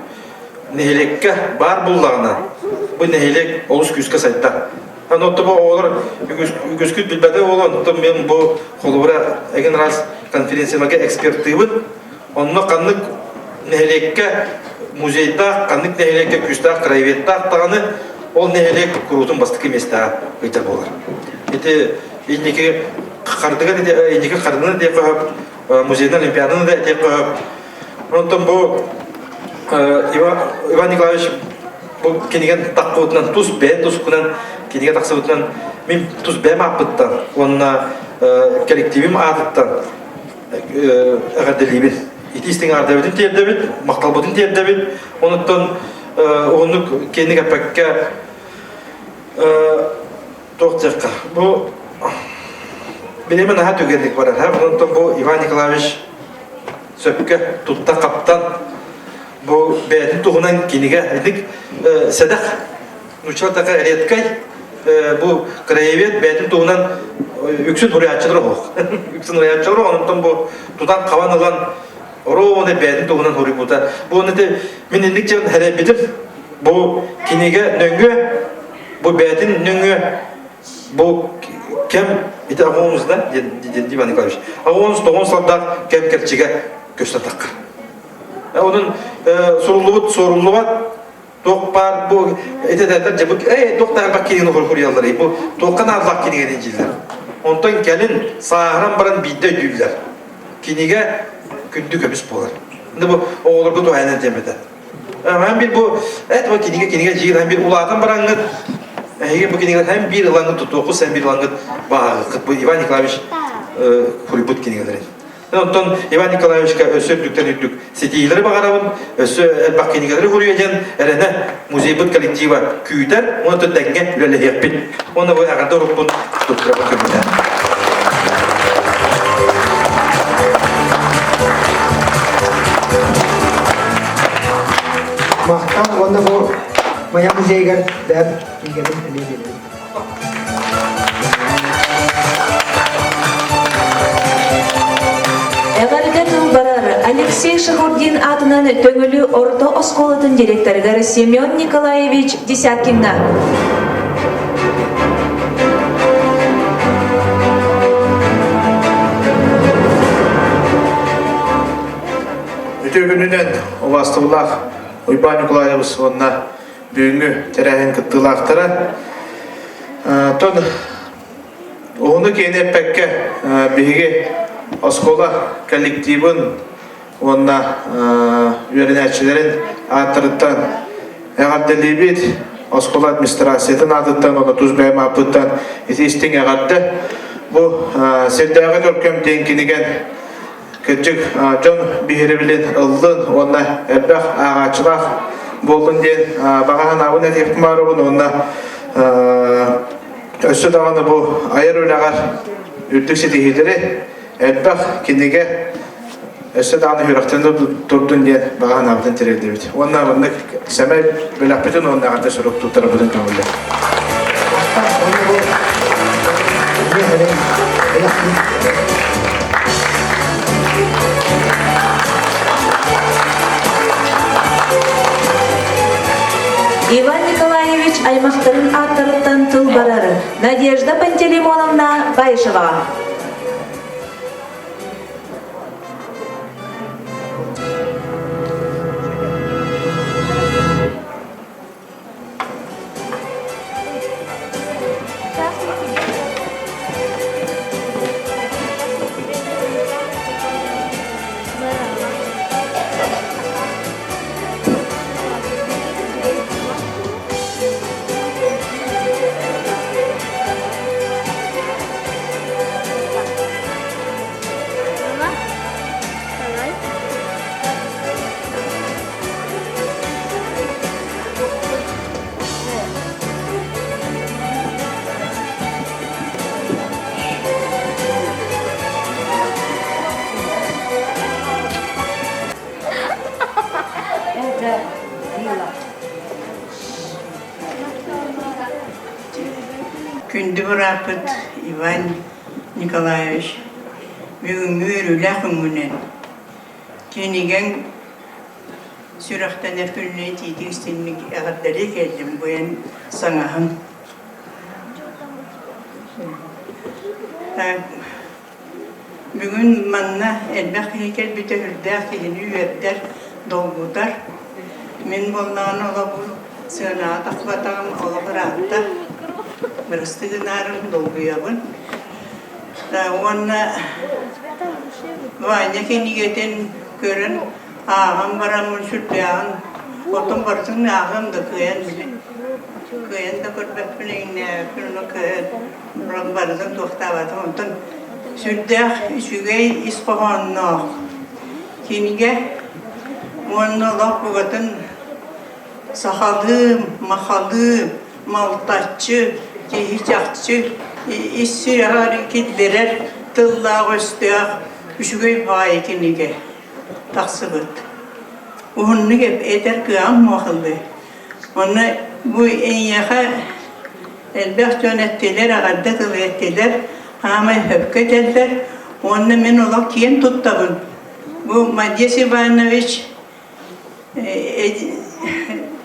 нэһилиэккэ баар буллаҕына, бу нэһилиэк олус күүскэ сайдар. Онон бу оҕолор үгүскүт билбэтэ буолуо, онтон мен бу холобура эгин раз конференцияларга экспертыыбын. Онно ханнык нэһилиэккэ музейдаах, ханнык нэһилиэккэ күүстээх краеведтаах даҕаны, ол нэһилиэк куруутун бастакы миэстэҕэ ыйтар буолар. Ити инники хардыган инники хардыган диэххэ сөп, музейный олимпиаданы да этиэххэ сөп. Онтон бу Иван Николаевич бу киниген тахпытынан тус бэйэн тускунан кинигэ тахсыбытынан мин тус бэйэм ааппыттан уонна коллективим аатыттан эҕэрдэлиибин. Ити истиҥ аҕардэбитин тиэрдэбит, махталбытын тиэрдэбит. Онуттан уһуннук киэҥник эппэккэ туох диэххэ бу билиэмэ наһаа түгэнник барар. Онтон бу Иван Николаевич сөпкө тутта хаптан бу бэйэтин туһунан кинигэ итик сэдэх нуучча така редкай бу краевед бэйэтин туһунан үксүн уруйааччылар оһох үксүн уруйааччылар онтон бу тутан хабан ылан оруобуна бэйэтин туһунан суруйбута бу ити мин инник дьон хэрэйбитим бу кинигэ нөҥүө бу бэйэтин нөҥүө бу кэм ити аҕонус да Иван Николаевич аҕонус тоҕон сылдаах кэм кэрчигэ көстө тахха онон суруллубут суоруллубат туох баар бу этэтэтэр дьэ бу ээ туох таһарбах кинигэни хуруйаллар бу туохха наадалаах кинигэни дииллэр онтон кэлин сааһыран баран биирдэ өйдүүллэр кинигэ күндү көмүс буолар бу оҕолорго туһаайынан диэмэтэ Һәм бир бу эт бу кинигэ кинигэ жиир һәм бир улаатан бараҥҥыт эһиги бу кинигэлэр һәм биир ылаҥҥыт тутуоххут һәм биир ылаҥҥыт бааҕыккыт бу Иван Николаевич суруйбут кинигэлэрин. Онтон Иван Николаевичка өссө үрдүктэн үрдүк ситиһиилэри баҕарабын, өссө элбэх кинигэлэри суруйа диэн эрэнэ музейбыт коллектива күүтэр, уонна тэҥҥэ үлэлэһиэхпит. Уонна бу эҕэрдэ урукпун туттарабын көмүлээн. Махтал уонна бу Майа музейыгар бэйэм кинигэбин эмиэ биэрэбин. Эҕэрдэ тыл барар Алексей Шахурдин аатынан Төҥүлү орто оскуолатын директорыгар Семен Николаевич Десяткинна. Үтүө күнүнэн убаастабыллаах Уйбаан Николаевич уонна бүгүҥҥү тэрээһин кыттыылаахтара. Тон уһуну киэни эппэккэ биһиги оскуола коллективын уонна үөрэнээччилэрин ааттарыттан эҕэрдэлиибит. Оскуола администрациятын аатыттан уонна тус бэйэм ааппыттан ити истиҥ эҕэрдэ. Бу сирдээҕи көркөм диэн кинигэн кырдьык дьон биһирэбилин ыллын уонна элбэх ааҕааччылаах буоллун диэн баҕа санаабын этиэхпин баарыбын уонна өссө даҕаны бу айар үлэҕэр үрдүк ситиһиилэри элбэх кинигэ өссө даҕаны үөрэхтэн турдун диэн баҕа санаабытын тириэрдибит. Уонна маннык сэмэй бэлэхпитин уонна эҕэрдэ сурук туттарарбытын көҥүллэр. Иван Николаевич аймахтарын ааттарыттан тыл барар Надежда Пантелеймоновна Баишева. Күндү бырааппыт Иван Николаевич бүгүҥҥү үөрүүлээх күҥҥүнэн кинигэҥ сүрэхтэнэр күнүнэн итиитик истиҥник эҕэрдэлии кэллим бу эн саҥаһыҥ. Бүгүн манна элбэх киһи кэлбитэ сүрдээх киһини үөрдэр, долгутар. Мин буоллаҕына олох сыанаҕа тахсыбатаҕым олох ыраатта. Бырастыы гынаарым, долгуйабын. Уонна Ваня кинигэтин көрөн ааҕан бараммын сүрдээҕин отон барытын ааҕыам да кыайан кыайан да көрбөппүн иҥнээбэппин ону кыайан барытын туохтаабатым. Онтон сүрдээх үчүгэй ис хоһоонноох кинигэ уонна олох букатын сахалыы, махалыы, малтаччы, киһи чахчы ис сүрэҕэр киллэрэр тыллаах-өстөөх үчүгэй баҕайы кинигэ тахсыбыт. Уһуннук этэр кыаҕым муохыллыы. Онно бу эйиэхэ элбэх дьон эттилэр, эҕэрдэ тылы эттилэр, хаамай сөпкө этэллэр. Уонна мин олох киэн туттабын. Бу Мадес Иванович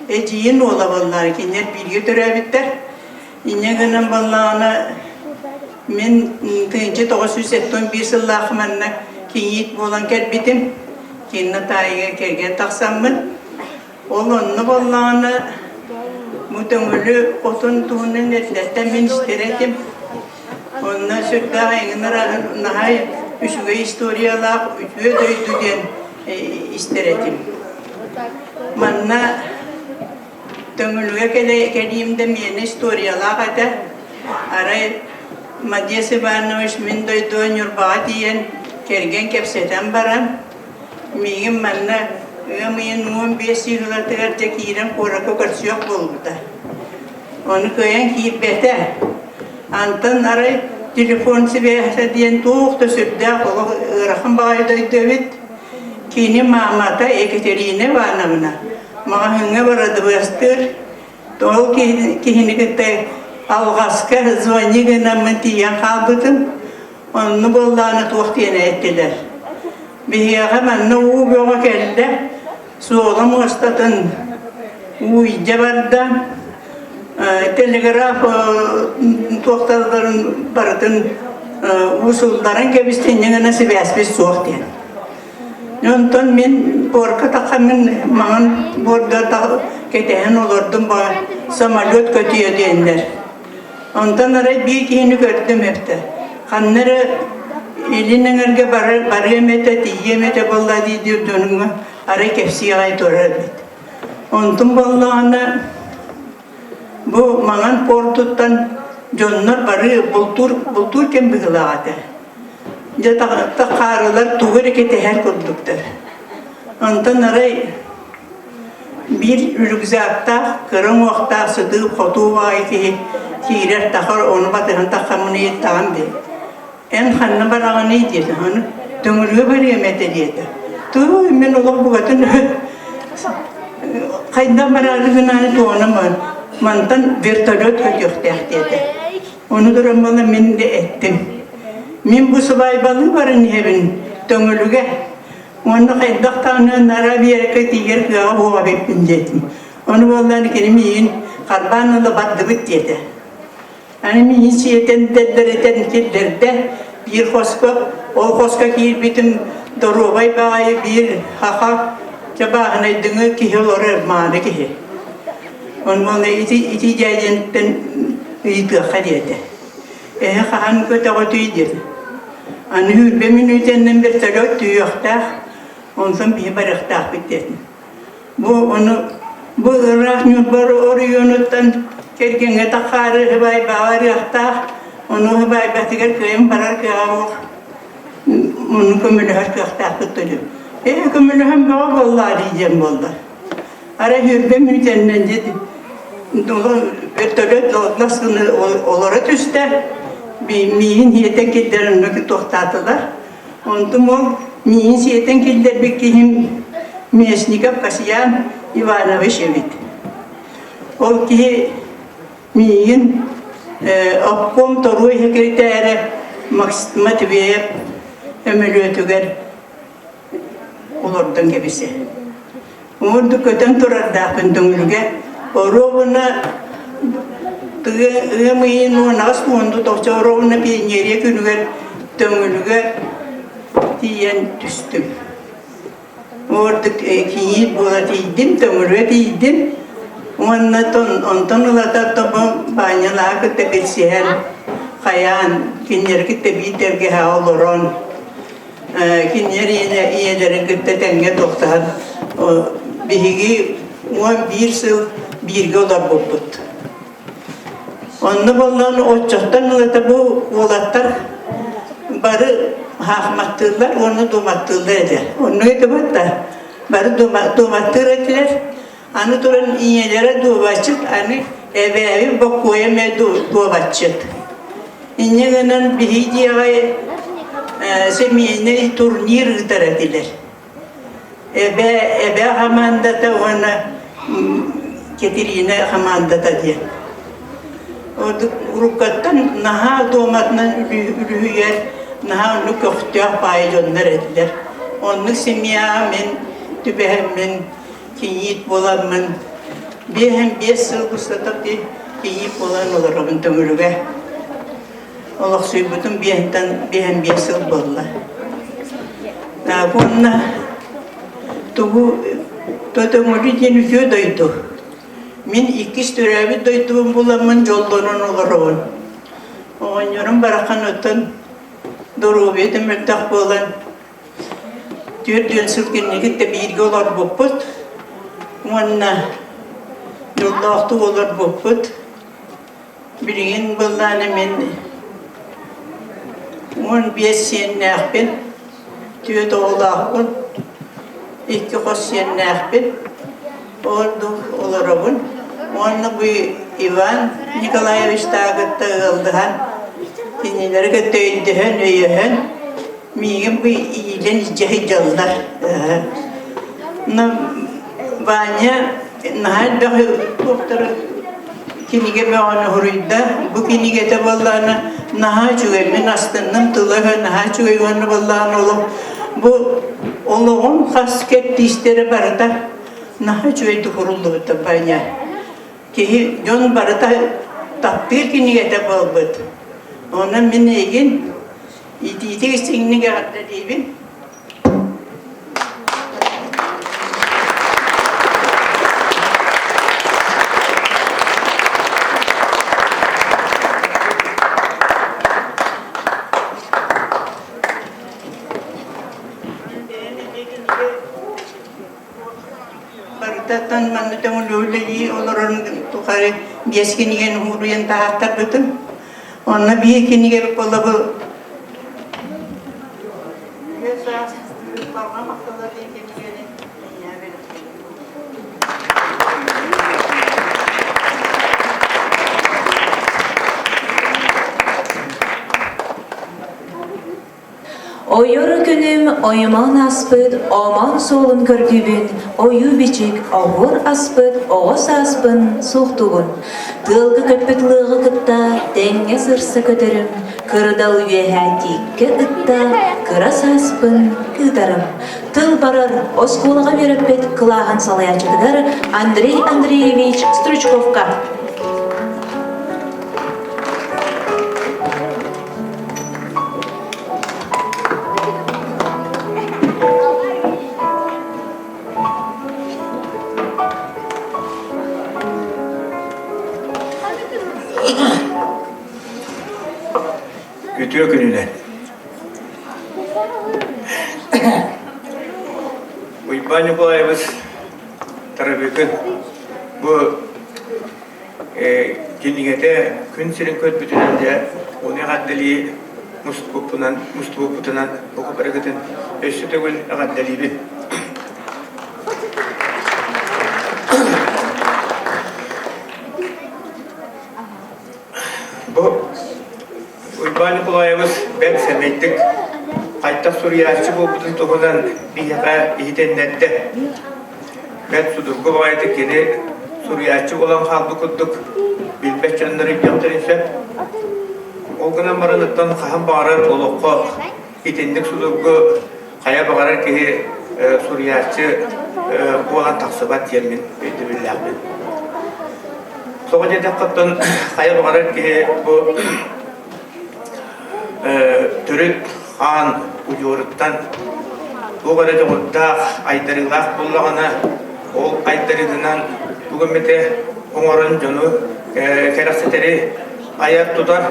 эдьиийин уола буоллаҕа, кинилэр бииргэ төрөөбүттэр. Инньэ гынан буоллаҕына, мин 1971 сыллаах манна кийиит буолан кэлбитим. Кинна таайыга кэргэн тахсаммын. Ол онно буоллаҕына, бу Төҥүлү отун туһунан эрдэттэн мин истэр этим. Онно сүрдээх эҥин наһаа үчүгэй историялаах үтүө дойду диэн истэр этим. Манна Төҥүлүгэ кэлиим да миэнэ историялаах этэ. Арай Мадес Иванович мин дойдуга Ньурбаҕа тиийэн кэргэн кэпсэтэн баран, Миигин манна ыам ыйын 15 сыылатыгар дьэ киирэн куоракка көрсүөх буолбута. Ону кыайан киирбэтэ. Антон арай телефон сибээһэ диэн туох да сүрдээх олох ыарахан баҕайы дойду эбит. Кини маамата Екатерина Ивановна маҕаһыыҥҥа барадыбыастыыр. Ол киһини кытта алҕаска звони гынаммын тиийэн хаалбытым. Онно буоллаҕына туох диэн эттилэр. Биһиэхэ манна уу бөҕө кэллэ, суола муостатын уу илдьэ барда, телеграф туохталларын барытын уу сулларан кэбистэ, инньэ гына сибээспит суох диэн. Онтон мин буорка тахаммын маҥан буорга кэтэһэн олордум ба самолет көтүө диэннэр. Онтон арай биир киһини көрдүм эбитэ. Ханна эрэ илин эҥэргэ барыам этэ, тиийиэм этэ буолла дии диир дьонуҥҥа арай кэпсии аҕай турар эбит. Онтум буоллаҕына бу Маҥан портуттан дьоннор бары бултуур, бултуур кэм быһыылаах этэ. Дьэ тахаарылар тугу эрэ кэтэһэр курдуктар. Онтон арай Биир рюкзактаах, кыра уҥуохтаах сытыы хотуу баҕайы киһи киирэр тахар ону батыһан таххаммын ыйыттаҕым дии. Эн ханна бараҕыный диэтэ. Ону Төҥүлүгэ барыам этэ диэтэ. Туу, мин олох букатын хайдах бараары гынаары туоҕунан баран мантан вертолет көтүөхтээх диэтэ. Ону көрөн буола мин де эттим. Мин бу сыбаайбалыы баран иһэбин Төҥүлүгэ Уонна хайдах даҕаны нара биэрэккэ тиийэр кыаҕа буола эбиппин диэтим. Ону буоллаан кини миигин харбаан ыла бардыбыт диэтэ. Аны миигин сиэтэн дэллэритэн киллэрдэ биир хоско. Ол хоско киирбитим доруобай баҕайы биир хаха чабааһынайдыҥы киһи олорор мааны киһи. Ону буолла ити ити дьээдьэнтэн ыйытыахха диэтэ. Эһэ хаһан көтөҕөтүй диэн. Аны сүүрбэ мүнүүтэннэн вертолет түһүөхтээх, онтон биһи барыахтаахпыт диэн. Бу ону бу ыраах Ньурба оройуонуттан кэргэҥҥэ тахаары сыбаайбаҕа барыахтаах, ону сыбаайбатыгар кыайан барар кыаҕа суох, ону көмөлөһөр кыахтаахпыт дуу. Ээ көмөлөһөн бөҕө буоллаа дии диэн буолла. Арай сүүрбэ мүнүүтэннэн диэт вертолет лас гына олоро түстэ. Миигин сиэтэн киллэрэн онно туохтаатылар. Онтум ол миигин сиэтэн киллэрбит киһим Местников Касьян Иванович эбит. Ол киһи миигин. Обком торуой секретарэ Матвеев өмөлүөтүгэр олордон кэбисэ. Ордук көтөн турардаахпын Төҥүлүгэ оруобуна ыам ыйын 18 уонду тохчо оруобуна пионерия күнүгэр Төҥүлүгэ тиийэн түстүм. Ордук кийиит буола тиийдим, Төҥүлүгэ тиийдим. Уонна онтон ылата тобо Баанньалааҕы кытта билсиһэн, хайаан, кинилэри кытта биир тэлгэһэҕэ олорон, кинилэр ийэлэрин кытта тэҥҥэ тохтоһон биһиги 11 сыл бииргэ олорбуппут. Онно буоллаҕына оччоттон ылата бу уолаттар бары хаахматтыыллар уонна дуоматтыыллар этэ. Оннук этэ да бары дуоматтыыр этилэр. Аны туран ийэлэрэ дуобаччыт, аны эбээбит Боккуойа эмиэ дуобаччыт. Инньэ гынан биһиги дьиэҕэ семейнэй турнир ыытар этилэр. Эбээ, эбээ хамаандата уонна Кэтириинэ хамаандата диэн. Уруккаттан наһаа дуоматынан үлүһүйэр, наһаа оннук көхтөөх баай дьоннор этилэр. Оннук семьяҕа мин түбэһэммин кийиит буоламмын биэһэн биэс сыл устата кийиит буолан олоробун Төҥүлүгэ. Олохсуйбутум биэһинтэн биэһэн биэс сыл буолла. Уонна тугу Төҥүлү диэн үтүө дойду. Мин иккис төрөөбүт дойдубун буламмын дьоллонон олоробун. Оҕонньорум барахан оттон доруобуйата мөлтөх буолан 40 сыл кэнникит да бииргэ олорбуппут уонна дьоллоохтук олорбуппут. Билигин былаана мин 15 сиэннээхпин, түөрт оҕолоохпун, икки хос сиэннээхпин. Ордук олоробун. Уонна бу Иван Николаевичтааҕытта ыалдыһан, кинилэри кытта өйдөһөн, өйөһөн, Миигин бу иилэн илдьэ сылдьаллар. Но Ваня наһаа элбэх туохтары кинигэ бөҕөнү суруйда. Бу кинигэтэ буоллаҕына наһаа үчүгэй. Мин астынным тыла-өһө наһаа үчүгэй уонна буоллаҕына олох бу олоҕум хас кэрдиистэрэ барыта наһаа үчүгэйдик суруллубута Ваня. Киһи дьон барыта таптыыр кинигэтэ буолбут. Онон мин эйигин Итиитик истиҥник эҕэрдэлиибин. Барытаттан манна төҥүлү олорон тухары биэс кинигэни уһуруйан таһааттарбытым. Онно биир кинигэ буолла бу Ойор күнүм оймон аспыт омон суолун көрдүүбүн, ойуу-бичик оһуор аспыт оҕо сааспын суохтуубун. Тыалга көппүт лыаҕы кытта тэҥҥэ сырса көтөрүм, кырдал үөһэ тииккэ ытта кыра сааспын ыытарым. Тыл барар оскуолаҕа үөрэппит кылааһын салайааччытыгар Андрей Андреевич Стручковка. Үтүө күнүнэн. Уйбаан Ньукулаевич Тарабыкын бу кинигэтэ күн сирин көрбүтүнэн дьэ ону эҕэрдэлии мустубуппунан мустубуппутунан бука барыгытын өссө төгүл эҕэрдэлиибин. Бу Уйбаан Николаевич бэрт сэмэйдик хайдах суруйааччы буолбутун туһунан биһиэхэ иһитиннэрдэ. Бэрт судургу баҕайытык кини суруйааччы буолан хаалбыт курдук билбэт дьоннор өйдүөхтэрин сөп. Ол гынан баран оттон хаһан баҕарар олоххо итинник судургу хайа баҕарар киһи суруйааччы буолан тахсыбат диэн мин өйдөбүллээхпин. Тоҕо диэтэххэ оттон хайа баҕарар киһи бу төрүт хаан удьуоруттан туох эрэ дьоҕурдаах, айдарыылаах буоллаҕына, ол айдарыытынан тугу эмэтэ оҥорон дьону кэрэхсэтэри айар-тутар.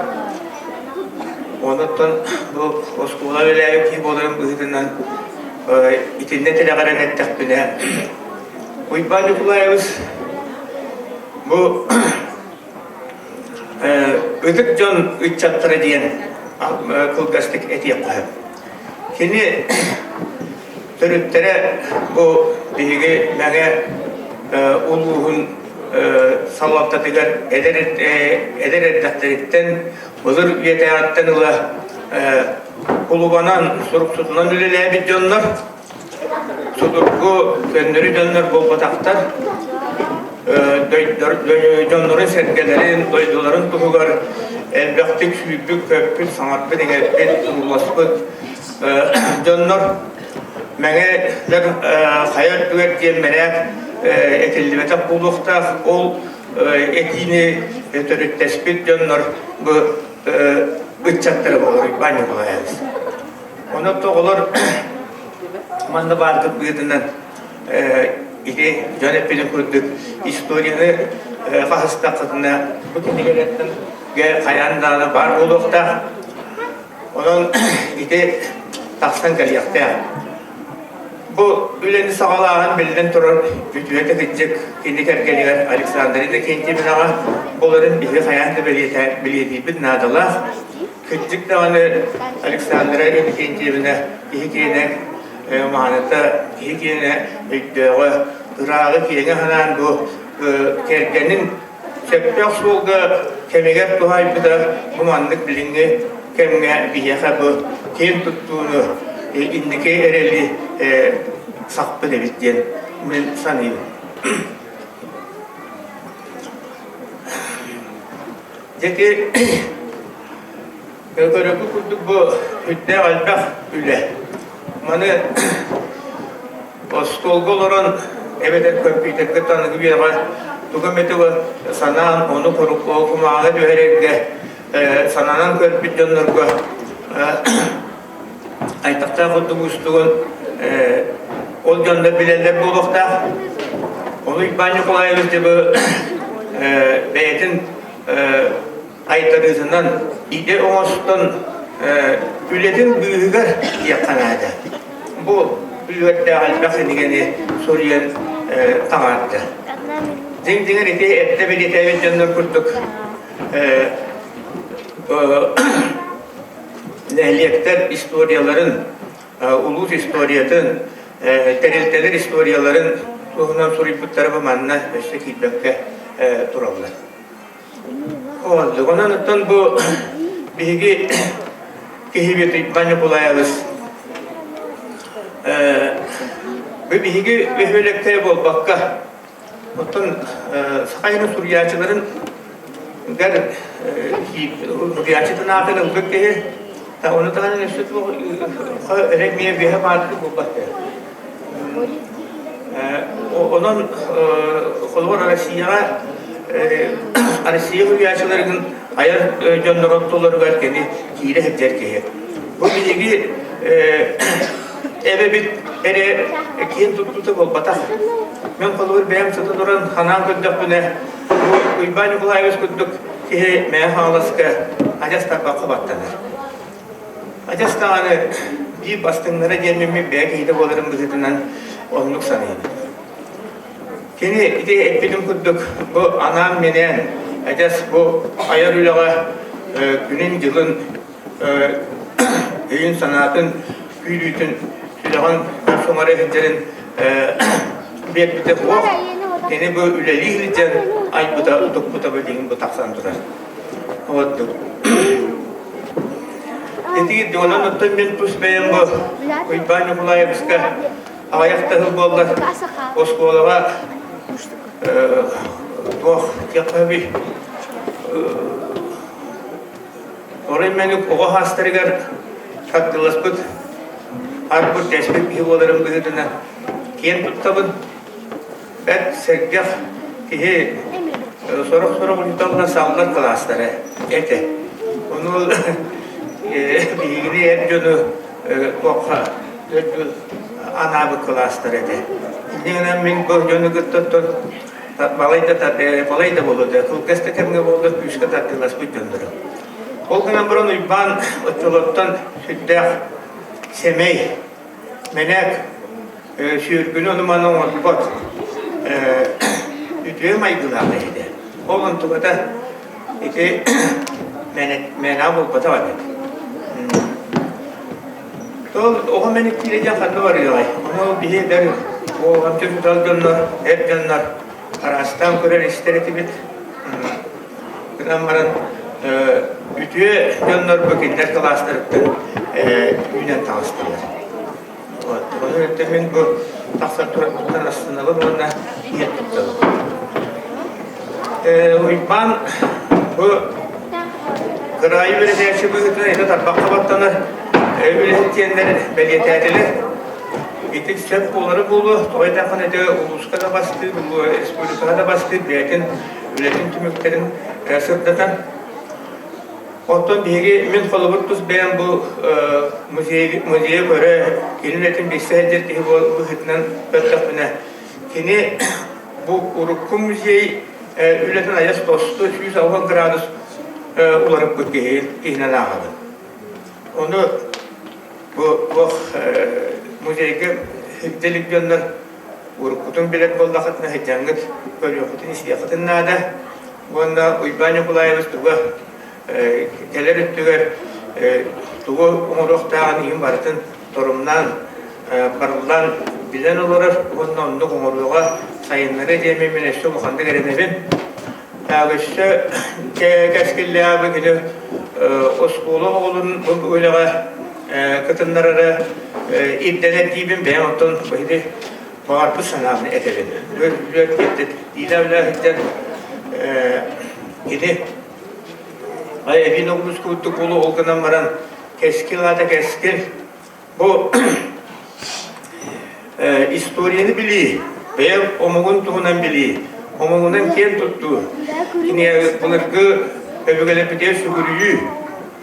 Онуттан бу оскуола үлэлээбит киһи буоларын быһыытынан итиннэ тирэҕирэн эттэхпинэ, Уйбаан Ньукулаевич бу Ытык дьон ыччаттара диэн кылгастык этиэххэ сөп. Кини төрүттэрэ бу биһиги Мэҥэ улууһун салалтатыгар эдэр эдэр эрдэхтэриттэн былыр үйэтээҕиттэн ыла кулубанан, суруксутунан үлэлээбит дьоннор Судургу көннөрү дьоннор буолбатахтар. Дьоннорун-сэргэлэрин, дойдуларын туһугар элбэхтик сүүрбүт-көппүт, саҥарбыт-иҥэрбит, турууласпыт дьоннор Мэҥэлэр хайа үрдүгэр диэн мэрээк этиллибэтэх буолуохтаах. Ол этиини төрүттэспит дьоннор бу ыччаттара буолар Иван Николаевич. Онон оҕолор манна бааргыт быһыытынан ити дьон эппитин курдук историяны хаһыстаххытына бу кинигэлэртэн хайаан даҕаны баар буолуохтаах. Онон ити тахсан кэлиэхтээх. Бу үлэни саҕалааһын биллэн турар үтүө кырдьык кини кэргэнигэр Александр Иннокентьевнаҕа буоларын биһиги хайаан да бэлиэтиирбит наадалаах. Кырдьык даҕаны Александра Иннокентьевна киһи киэнэ мааныта, киһи киэнэ өйдөөҕө, ырааҕы киэҥэ санаан бу кэргэнин сөптөөх суолга кэмигэр туһаайбыта бу маннык билиҥҥи кэмҥэ биһиэхэ бу киэн туттууну, инники эрэли сахпыт эбит диэн мин саныыбын. Дьэ көрөргүт курдук бу сүрдээх элбэх үлэ. Маны остуолга олорон эбэтэр компьютерга таныгы үөҕэ тугу эмэ санаан ону кумааҕы түһэрэргэ сананан көрбүт дьоннорго Айтахтаах курдук уустугун ол дьоннор билэллэр буолуохтаах. Ону Иван Николаевич дьыбы бэйэтин айтарыытынан идэ оҥостон үлэтин быыһыгар диэххэ наада. Бу үлүгэрдээх элбэх кинигэни суруйан таҥаарда. Дьиҥ-дьиҥэр ити эрдэ бэлиэтээбит дьоннор курдук нэһилиэктэр историяларын, улуус историятын, тэрилтэлэр историяларын туһунан суруйбуттара бу манна өссө киирбэккэ тураллар. Онон оттон бу биһиги киһибит Иван Николаевич бу биһиги бөһүөлэктэрэ буолбакка Оттон саха иһин суруйааччыларын гар суруйааччытын аатын ылбыт киһи ону таһынан өссө эрэ эмиэ биһэ баардык буолбат Онон холобур Россияҕа Россия суруйааччыларын айар дьоннорун ортолоругар кини киирэ сылдьар киһи. Бу биһиги эбэбит эрэ киэн туттуута буолбатах. Мин холобур бэйэм сыта туран ханаан көрдөхпүнэ, бу Уйбаан Николаевич курдук киһи Мэҥэ Хаҥаласка адьас тарбахха баттанар. Адьас даҕаны биир бастыҥнара диэн мин бэйэ киһитэ буоларым быһыытынан оннук саныыбын. Кини ити эппитим курдук бу анаан-минээн адьас бу айар үлэҕэ күнүн-дьылын өйүн-санаатын күүрүүтүн сүрэҕин соҥоро сылдьарын биэрбитэ суох. Кини бу үлэлии сылдьан айбыта, туппута билигин бу тахсан турар. Вот. Ити онон оттон мин тус бэйэм бу Уйбаан Ньукулаевичка аҕыйах да сыл буоллар оскуолаҕа туох диэххэ сөбүй? Орой мэник оҕо хаастарыгар тардыласпыт арбыт дэспит киһи буоларын быһыытынан киэн туттабын. Бэрт сэргэх киһи сорох-сорох учууталлар саллар кылаастара этэ. Ону биһигини эр дьону туохха анаабыт кылаастар этэ. Иннинэн мин бу дьону кытта балай да балай да буолуо да кылгас да кэмҥэ буоллар күүскэ тардыыласпыт дьоннору. Ол гынан баран Уйбаан оччолортон сүрдээх сэмэй, мэнээк сүөргүнү ону-маны оҥорбот үтүө майгылаах этэ. Ол онтуката ити мээнэ буолбатах эбит. Ол оҕо мэниктиирэ диэн ханна барыаҕай? Ону биһи эдэр уолҕамчы тутал дьоннор, эр дьоннор араастаан көрөр-истэр этибит. Гынан баран үтүө дьоннор бу кинилэр кылаастарыттан үүнэн таҕыстылар. Ону өттө мин бу тахсан турарбыттан астынабын уонна иһэн туттабын. Уйбаан бу кыраайы үөрэтээччи быһыытынан ити тарбахха баттанар үлэһит диэннэр бэлиэтээтилэр. Ити сөп буолара буолуо, тоҕо диэтэххинэ ити улууска да бастыыр, республикаҕа да бастыыр бэйэтин үлэтин түмүктэрин сырдатан Оттон биһиги мин холобур тус бэйэм бу музей музейы көрө, кини үлэтин билсэ сылдьар киһи быһыытынан көрдөхпүнэ, кини бу урукку музей үлэтин айас тосту 160 градус уларыппыт киһи киһинэн ааҕабын. Ону бу туох музейга илик дьоннор уруккутун билэр буоллахытына сылдьаҥҥыт көрүөххүтүн истиэххитин наада. Уонна Уйбаан Ньукулаевич туга кэлэр өттүгэр тугу оҥоруохтааҕын иһин барытын торумнаан, барыллаан билэн олорор уонна оннук оҥоруоҕа сайыннарыа диэммин мин өссө улаханнык эрэнэбин. Өссө кэскиллээҕи кини оскуола оҕолорун бу үлэҕэ кытыннарара ирдэнэр диибин бэйэм оттон быһыты баҕарбыт санаабын этэбин. Иилээх кини эбиин оҕус курдук буолу ол гынан баран кэскил аата кэскил бу историяны билии бэйэ омугун туһунан билии омугунан киэн туттуу кини былыргы өбүгэлэрбитигэр сүгүрүйүү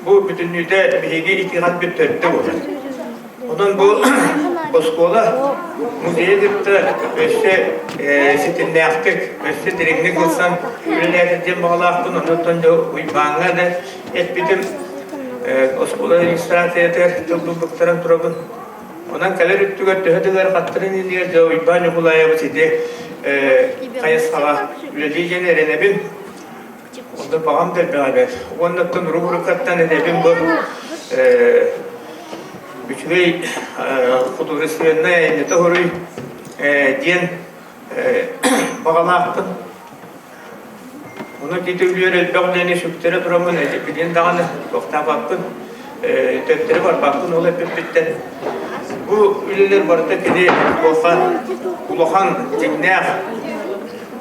бу бүтүннүүтэ биһиги итиҕэлбит төрдө буолар Онон бу оскуола музейы кытта өссө ситимнээхтик, өссө дириҥник ылсан үлэлээтэр диэн баҕалаахпын. Онтон дьэ Уйбааҥҥа да эппитим, оскуола администрациятыгар тыл булбуттаран турабын. Онон кэлэр өттүгэр төһө да ыарахаттарын иннигэр дьэ Уйбаан Ньукулаайабыс ити хайысхаҕа үлэлии диэн эрэнэбин. Онно баҕам да элбэҕэ бэрт. Уонна оттон рубрикаттан этэбин бу үчүгэй художественнай айымньыта хоруй диэн баҕалаахпын. Ону ити үлүөр элбэх үлэни сүктэрэ тураммын билин даҕаны туохтаабаппын, төттөрү барбаппын ол эппиппиттэн. Бу үлэлэр барыта кини туохха улахан дьиҥнээх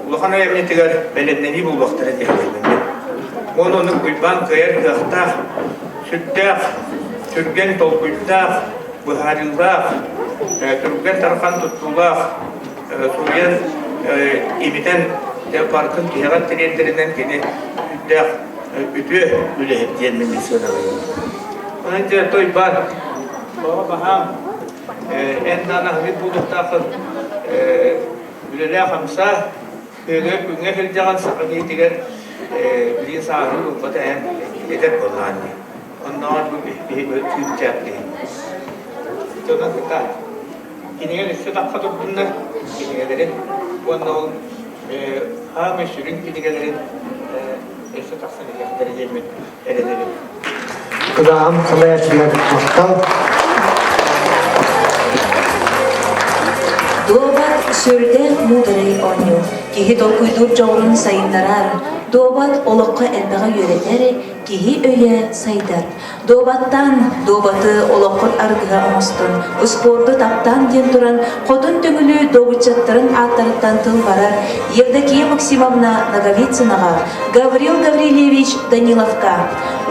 улахан айымньытыгар бэлэмнэнии буолуохтара диэхтэрин. Уонна ону Уйбаан кыайар кыахтаах, сүрдээх, түргэн толкуйдаах, быһаарыылаах, түргэн тархан туттуулаах, суруйан имитэн барытын тиһэҕэр тириэрдэринэн кини сүрдээх үтүө үлэһит диэн мин сыаналыыбын. Онон дьэ Тойбаан, баҕа баһаам, эн даҕаны аһыыр буолуохтааххын Үлэлээ-хамсаа, күөгэр күҥҥэ сылдьаҕын саха киһитигэр билигин сааһырыы буолбата эн эдэр буоллаҕын дии. Оннооҕор бу биһи күүттээх киһи. Дьонун кытта кинигэ өссө тахха турдуннар кинигэлэрин уонна ол хаамай сүрүн кинигэлэрин өссө тахсан иһиэхтэрэ диэммин эрэнэбин. Кылааһым салайааччылар махтал. Дуобат сүрдээх муударай оонньуу. Киһи толкуйдуур дьоҕурун сайыннарар, дуобат олоххо элбэҕи үөрэтэр, киһи өйө сайдар. Дуобаттан, дуобаты олоххут аргыһа оҥостон, успуорду таптаан диэн туран, Хотун Төҥүлү добуччаттарын ааттарыттан тыл барар Евдокия Максимовна Ноговицынаҕа, Гаврил Гаврильевич Даниловка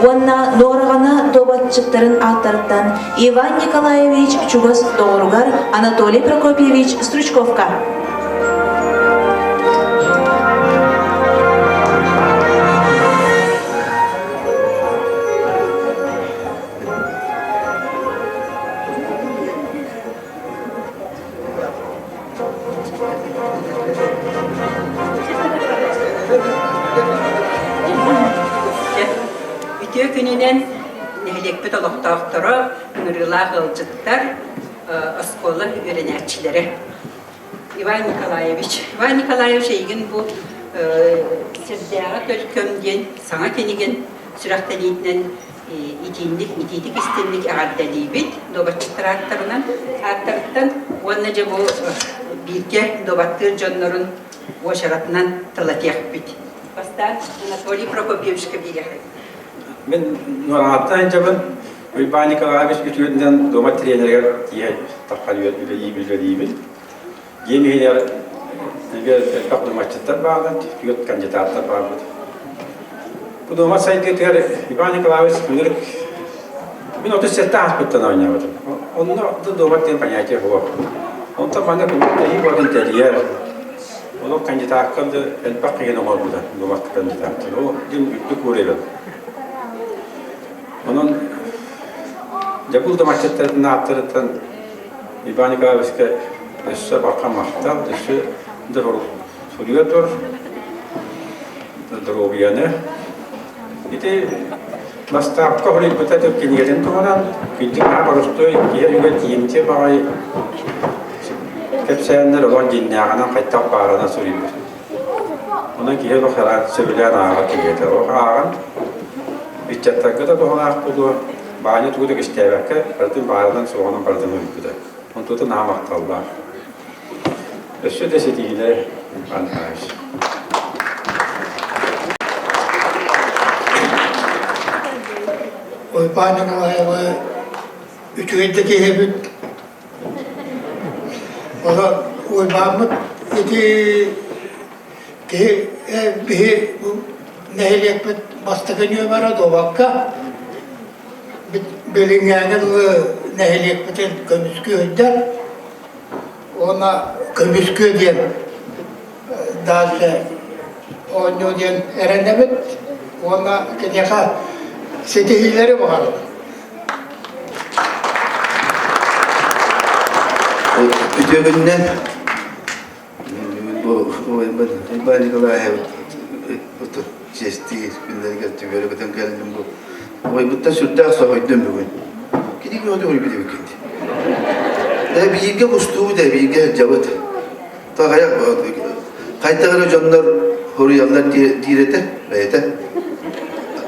уонна Нуораҕана дуобатчыттарын ааттарыттан Иван Николаевич чугас доҕоругар Анатолий Прокопьевич Стручковка. Үтүө күнүнэн нэһилиэкпит олохтоохторо, ыҥырыылаах ыалдьыттар, оскуола үөрэнээччилэрэ. Иван Николаевич. Иван Николаевич эйигин бу Сирдээҕи төлкөм диэн саҥа кинигин сүрэхтэниитинэн итиинник, итиитик истинник эҕэрдэлиибит дуобатчыттар ааттарынан ааттарыттан уонна дьэ бу бииргэ дуобаттыыр дьоннорун уочаратынан тылатыахпыт. Бастаан Анатолий Прокопьевичка биэриэххит. Мин Нураҕаттан сылдьабын. Уйбаан Николаевич үтүөтүнэн дуобат тренеригэр тиийэ таххан үлэлиибин. Дьиэм иһигэр элбэх дуоматчыттар бааллар, түөрт кандидаттар баарбыт. Бу дуомат сайдыытыгар Иван Николаевич ынырык мин 37 ааспыттан оонньообутум. Онно да дуомат диэн понятие суох. Онтон манна күннэһии буолан тэрийэр. Онон кандидакка да элбэх киһини оҥорбута дуомат кандидат. Ол дьин үрдүк уровень. Онон Дьабыл дуоматчыттарын ааттарыттан Иван Николаевичка өссө барха махтал, өссө да суруйа тур, доруобуйаны. Ити бастаапка хоруйбута кинигэтин туһунан кырдьык наһаа боростуой киһи өйүгэр тиийимтиэ баҕайы кэпсээннэр олох дьиҥнээҕинэн хайдах баарынан суруйбут. Онон киһи олох сөбүлээн ааҕар кинигэтэ. Олох ааҕан ыччаттарга да туһалаах буолуо, Баанньа тугу да кистээбэккэ, барытын баарынан-суоҕунан барытын уйбута. Онтута наһаа махталлаах. Өссө да ситиһиилэри Иван Николаевич. Уйбаан Николаевы үчүгэй да киһи эбит. Онон Уйбааммыт ити киһи биһи нэһилиэкпит бастакы нүөмэрэ дуобакка билиҥҥээҥи дылы нэһилиэкпитин көмүскүү сылдьар уонна көмүскүө диэн дальше оонньуу диэн эрэнэбит уонна киниэхэ ситиһиилэри баҕарабыт. Үтүө күнүнэн Иван Николаевич чиэстии күннэригэр түбүөрэ көтөн кэллим бу. Убайбыттан сүрдээх соһуйдум бүгүн. Кини күнү уйбут эбиккин. Ээ бииргэ кустуубут ээ бииргэ сылдьабыт. Хайдах эрэ дьоннор хоруйаллар диир этэ бэйэтэ.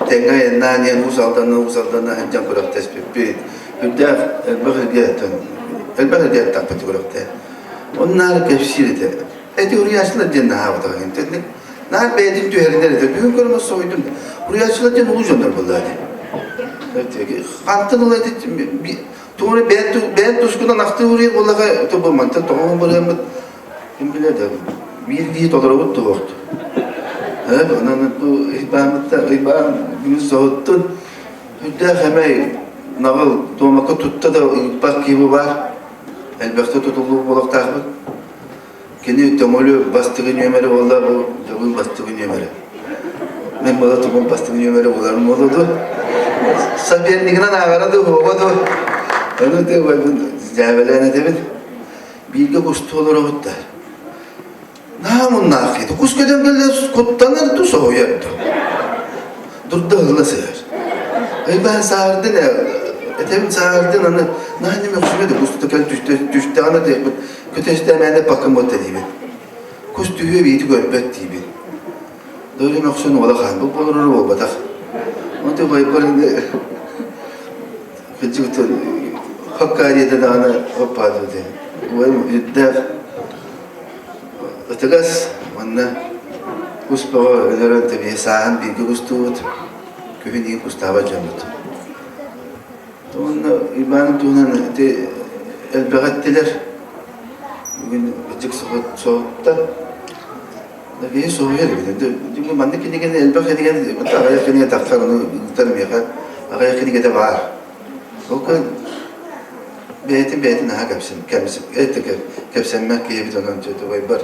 Тэҥҥэ айаннаан иһэн Уус Алданна Уус Алданна сылдьан күрэхтэспиппит. Үрдээх элбэх илгэ элбэх илгэ аттаппыт күрэхтэ. Оннаар кэпсиир этэ. Эти уруйааччылар диэн наһаабатах этим. Наар бэйэтин түһэринэр этэ. Бүгүн көрөн соһуйдум. Уруйааччылар диэн улуу дьоннор буоллаа дии. Хантан ыла ити тугу бэйэн тускунан ахтыы уруйар буоллаҕа то бу мантан тоҕо барыаммыт ким билэр да биир киһи толоробут туһуохту. Онон бу ыйбааммытта ыйбаан бүгүн соһуттун. Үрдээх эмэй наҕыл туомакка тутта да ыыппат киһи бу баар. Элбэхтэ тутуллубут буолуохтаахпыт. Кини Төҥүлү бастакы нүөмэрэ буолла, бу Дьабыл бастакы нүөмэрэ. Мин буола тугум бастакы нүөмэрэ буоларым буолуо дуо? Сопернигынан ааҕара дуу, буола дуу? Ону ты дьээбэлээн этэбин. Бииргэ кустуу олоробут да. Наһаа муннаах киһи. Кус көтөн кэллэ куттанар ду соһуйар ду. Дурда ыһылла сыһар. Ый баһан саһардын ээ, этэбин саһардын аны наһаа ньим өксүбэ да кус кэл түстэҕинэ диэхпит көтөстөө мээнэ пакым буолта диибин. Кус түһүө биити көрбөт диибин. Дойдум өксөн уола хаалбыт буолар буолбатах. Онто байбар кыдьыгытын хакка диэтэ даҕаны оппаатыбыт. Убайым үрдээх ытыгас уонна. Онно кус бөҕө өлөрөн тэбиһи сааһын бииргэ кустуубут, күһүн иһин кустаабат дьоммут. Уонна Иван туһунан ити элбэҕи эттилэр. Бүгүн кырдьык соһутта. Киһи соһуйар эбит. Маннык кинигэни элбэх кинигэни аҕыйах кинигэ тахсар, ону ыытар миэхэ аҕыйах кинигэтэ баар. Ол бэйэтин бэйэтин наһаа кэпсэм кэпсэммэт киһибит онон убайбар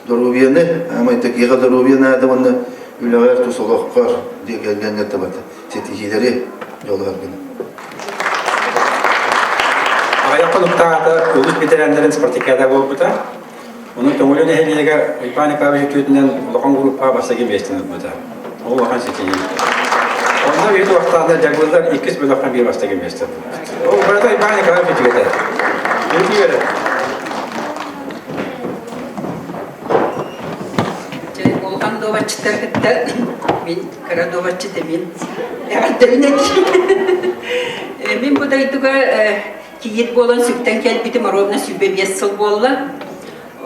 доруобуйаны аамай такига доруобуйа наада уонна үлэҕэр тус олоххор диэ кэлгэннэр табата ситиһиилэри дьолуһаргын. Аҕыйах хонуктааҕыта улуус ветераннарын спартакиада буолбута. Онон Төҥүлү нэһилиэгэ Уйбаан Николаевич үтүөтүнэн улахан группаҕа бастакы миэстэни ылбыта. Ол улахан ситиһии. Онно биир туохтааннар дьабыыллар иккис бөлөххө биир бастакы миэстэ ылбыт. Ол барыта Уйбаан Николаевич үтүгэтэ. Үтүгэрэ. Улахан дуобатчыттар кытта мин кыра дуобатчыт эмин эҕэрдэбин этиим. Мин бу дойдуга кийиит буолан сүктэн кэлбитим ровно 25 сыл буолла.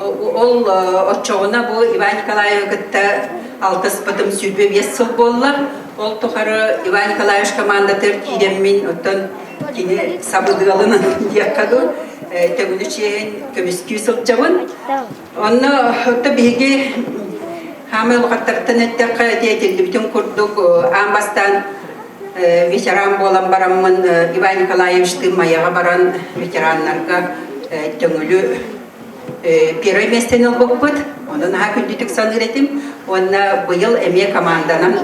Ол оччоҕуна бу Иван Николаевы кытта алтыспытым 25 сыл буолла. Ол тухары Иван Николаевич командатыгар киирэммин, оттон кини сабыдыалынан диэххэ дуу, Төҥүлү чиэһин көмүскүү сылдьабын. Онно оттон биһиги хаамай улахаттартан эттэххэ, ити этиллибитин курдук, аан бастаан ветеран буолан бараммын Иван Николаевичтыын Майаҕа баран ветераннарга Төҥүлү первое миэстэни ылбыппыт. Ону наһаа күндүтүк саныыр этим. Уонна быйыл эмиэ команданан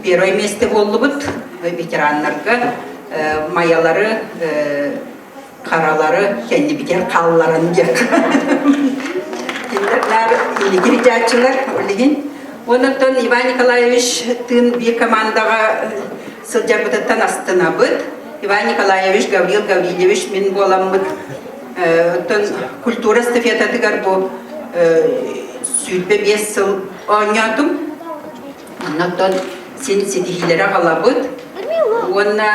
первое миэстэ буоллубут ветераннарга Майалары харалары кэннибитигэр хаалларан диэх. Кинилэр наар инники илдьааччылар билигин. Онон Иван Николаевич тыын биир командаҕа сылдьарбытыттан астынабыт. Иван Николаевич, Гаврил Гаврильевич мин буоламмыт. Оттон культура эстафетатыгар бу 25 сыл оонньоотум. Оннуттан син ситиһиилэри аҕалабыт. Уонна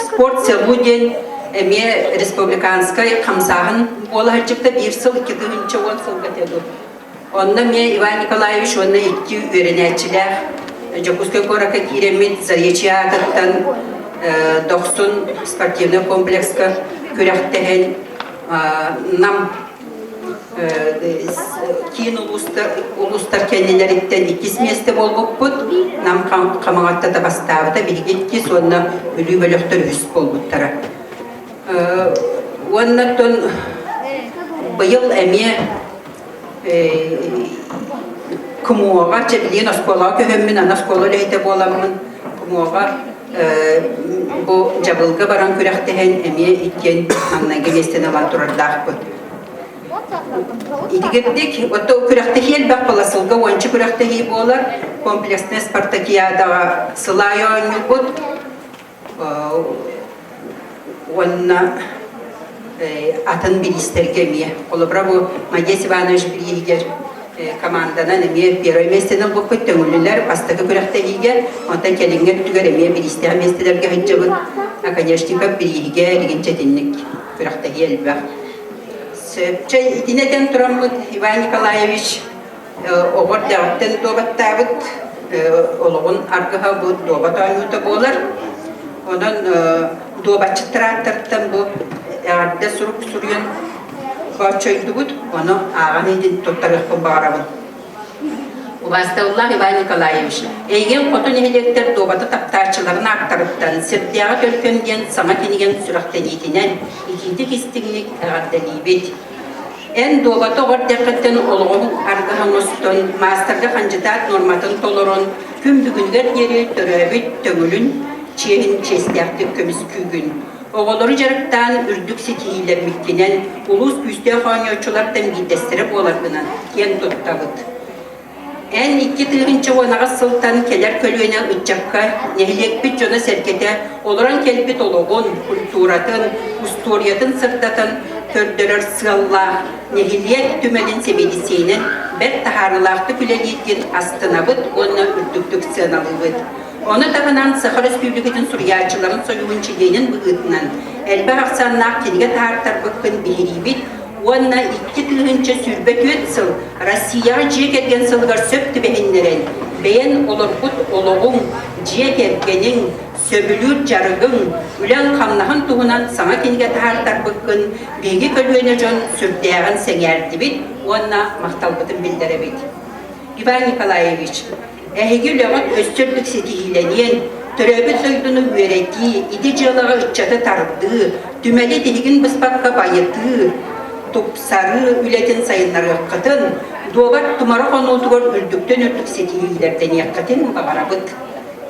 спорт селу диэн эмиэ республиканскай хамсааһын буола сылдьыбыта биир сыл 2010 сылга этэ Онно эмиэ Иван Николаевич уонна икки үөрэнээччилээх Дьокуускай куоракка киирэммит Заречье аатыттан Дохсун спортивнай комплекска күрэхтэһэн Нам киин улуустар, улуустар кэннилэриттэн иккис миэстэ буолбуппут. Нам Хамаҕатта да бастаабыта, биһиги иккис уонна Бүлүү бөлөхтөр үһүс буолбуттара. Уонна оттон быйыл эмиэ КМО-ҕа, чэ билигин оскуолаҕа көһөммүн, аны оскуола үлэһитэ буоламмын КМО-ҕа бу дьабылга баран күрэхтэһэн эмиэ иккиэн маҥнайгы миэстэни ылан турардаахпыт. Итигирдик, отто күрэхтэһии элбэх буола, сылга уонча күрэхтэһии буолар. Комплекснай спартакиадаҕа сыл аайы оонньуубут. Уонна атын бириистэргэ эмиэ. Холобура бу Мадес Иванович бирииһигэр команданан эмиэ первое миэстэни ылбыппыт Төҥүлүлэр бастакы күрэхтэһиигэ, онтон кэлиҥҥи өттүгэр эмиэ бириистээх миэстэлэргэ сылдьабыт. Оконешников бирииһигэ билигин чэтинник күрэхтэһии элбэх. Сөп. Чэ, итини этэн тураммыт Иван Николаевич оҕо эрдэҕиттэн дуобаттаабыт олоҕун аргыһа бу дуобат оонньуута буолар. Онон дуобатчыттар ааттарыттан бу эҕэрдэ сурук суруйан бооччойдубут, ону ааҕан иһитин туттарыахпын баҕарабын. Убаастабыллаах Иван Николаевич, эйигин хоту нэһилиэктэр дуобаты таптааччыларын ааттарыттан Сирдээҕи төлкөм диэн саҥа кинигэҥ сүрэхтэниитинэн итиитик-истиҥник эҕэрдэлиибит. Эн дуобаты оҕо эрдэххиттэн олоҕуҥ аргыһа оҥостон, маастарга хандьытаат нуорматын толорон, күн бүгүнүгэр диэри төрөөбүт Төҥүлүн чиэһин чиэстээхтик көмүскүүгүн. Оҕолору дьарыктаан үрдүк ситиһиилэммиккинэн, улуус күүстээх оонньооччулартан биирдэстэрэ буоларгынан киэн туттабыт. Эн 2018 сылтан кэлэр көлүөнэ ыччакка нэһилиэкпит дьоно-сэргэтэ олорон кэлбит олоҕун, культуратын, устуоруйатын сырдатан көрдөрөр сыаллаах нэһилиэк түмэлин сэбиэдиссэйинэн бэрт таһаарыылаахтык үлэлииргин астынабыт уонна үрдүктүк сыаналыыбыт. Ону таһынан Саха Өрөспүүбүлүкэтин суруйааччыларын сойууһун чилиэнин быһыытынан элбэх ахсааннаах кинигэ таһаартарбыккын биһириибит. уонна 2024 сыл Россияҕа дьиэ кэргэн сылыгар сөп түбэһиннэрэн, бэйэн олорбут олоҕуҥ, дьиэ кэргэниҥ, сөбүлүүр дьарыгыҥ, үлэҥ-хамнаһын туһунан саҥа кинигэ таһаартарбыккын биһиги көлүөнэ дьон сүрдээҕин сэҥээрдибит уонна махталбытын биллэрэбит. Иван Николаевич, эһиги үлэҕит өссө үрдүк ситиһиилэниэн, төрөөбүт дойдуну үөрэтии, ити дьыалаҕа ыччаты тардыы, түмэли тиһигин быспакка байытыы, тупсарыы үлэтин сайыннарыаххытын, дуобат тумара хонуутугар үрдүктэн үрдүк ситиһиилэрдэниэххитин баҕарабыт.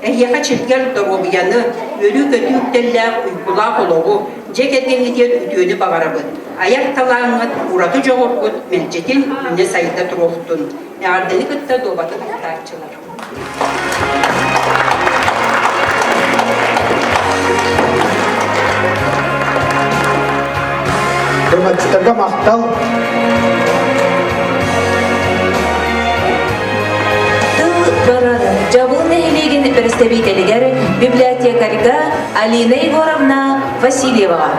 Эһиэхэ чэлгэр доруобуйаны, үөрүү-көтүү үктэллээх уйгулаах олоҕу, дьиэ кэргэҥҥитигэр үтүөнү баҕарабыт. Айар талааҥҥыт, ураты дьоҕургут мэлдьитин үүнэ-сайда туруохтун. Эҕэрдэни кытта дуобаты кыттааччылар. Дуобатчыттарга махтал. Тыл барар Дьабыл нэһилиэгин бэрэстэбиитэлигэр библиотекарьга Алина Егоровна Васильеваҕа.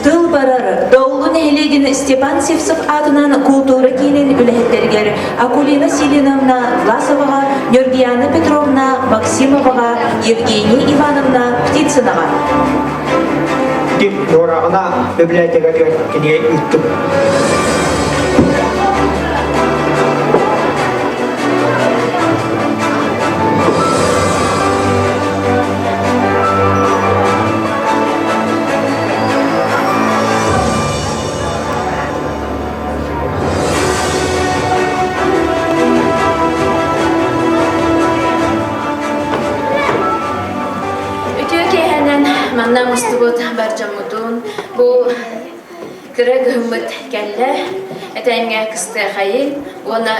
Тыл барар Доллу нэһилиэгин Степан Сивцев аатынан култуура киинин үлэһиттэригэр Акулина Силиновна Власоваҕа, Нюргияна Петровна Максимоваҕа, Евгения Ивановна Птицынаҕа. Дим Нуораҕына библиотекатыгар кинигэ ыыттым. Үтүө киэһэнэн манна мустубут бар дьоммутун бу кыра кыһыммыт кэллэ этэҥҥэ кыстыахайын уонна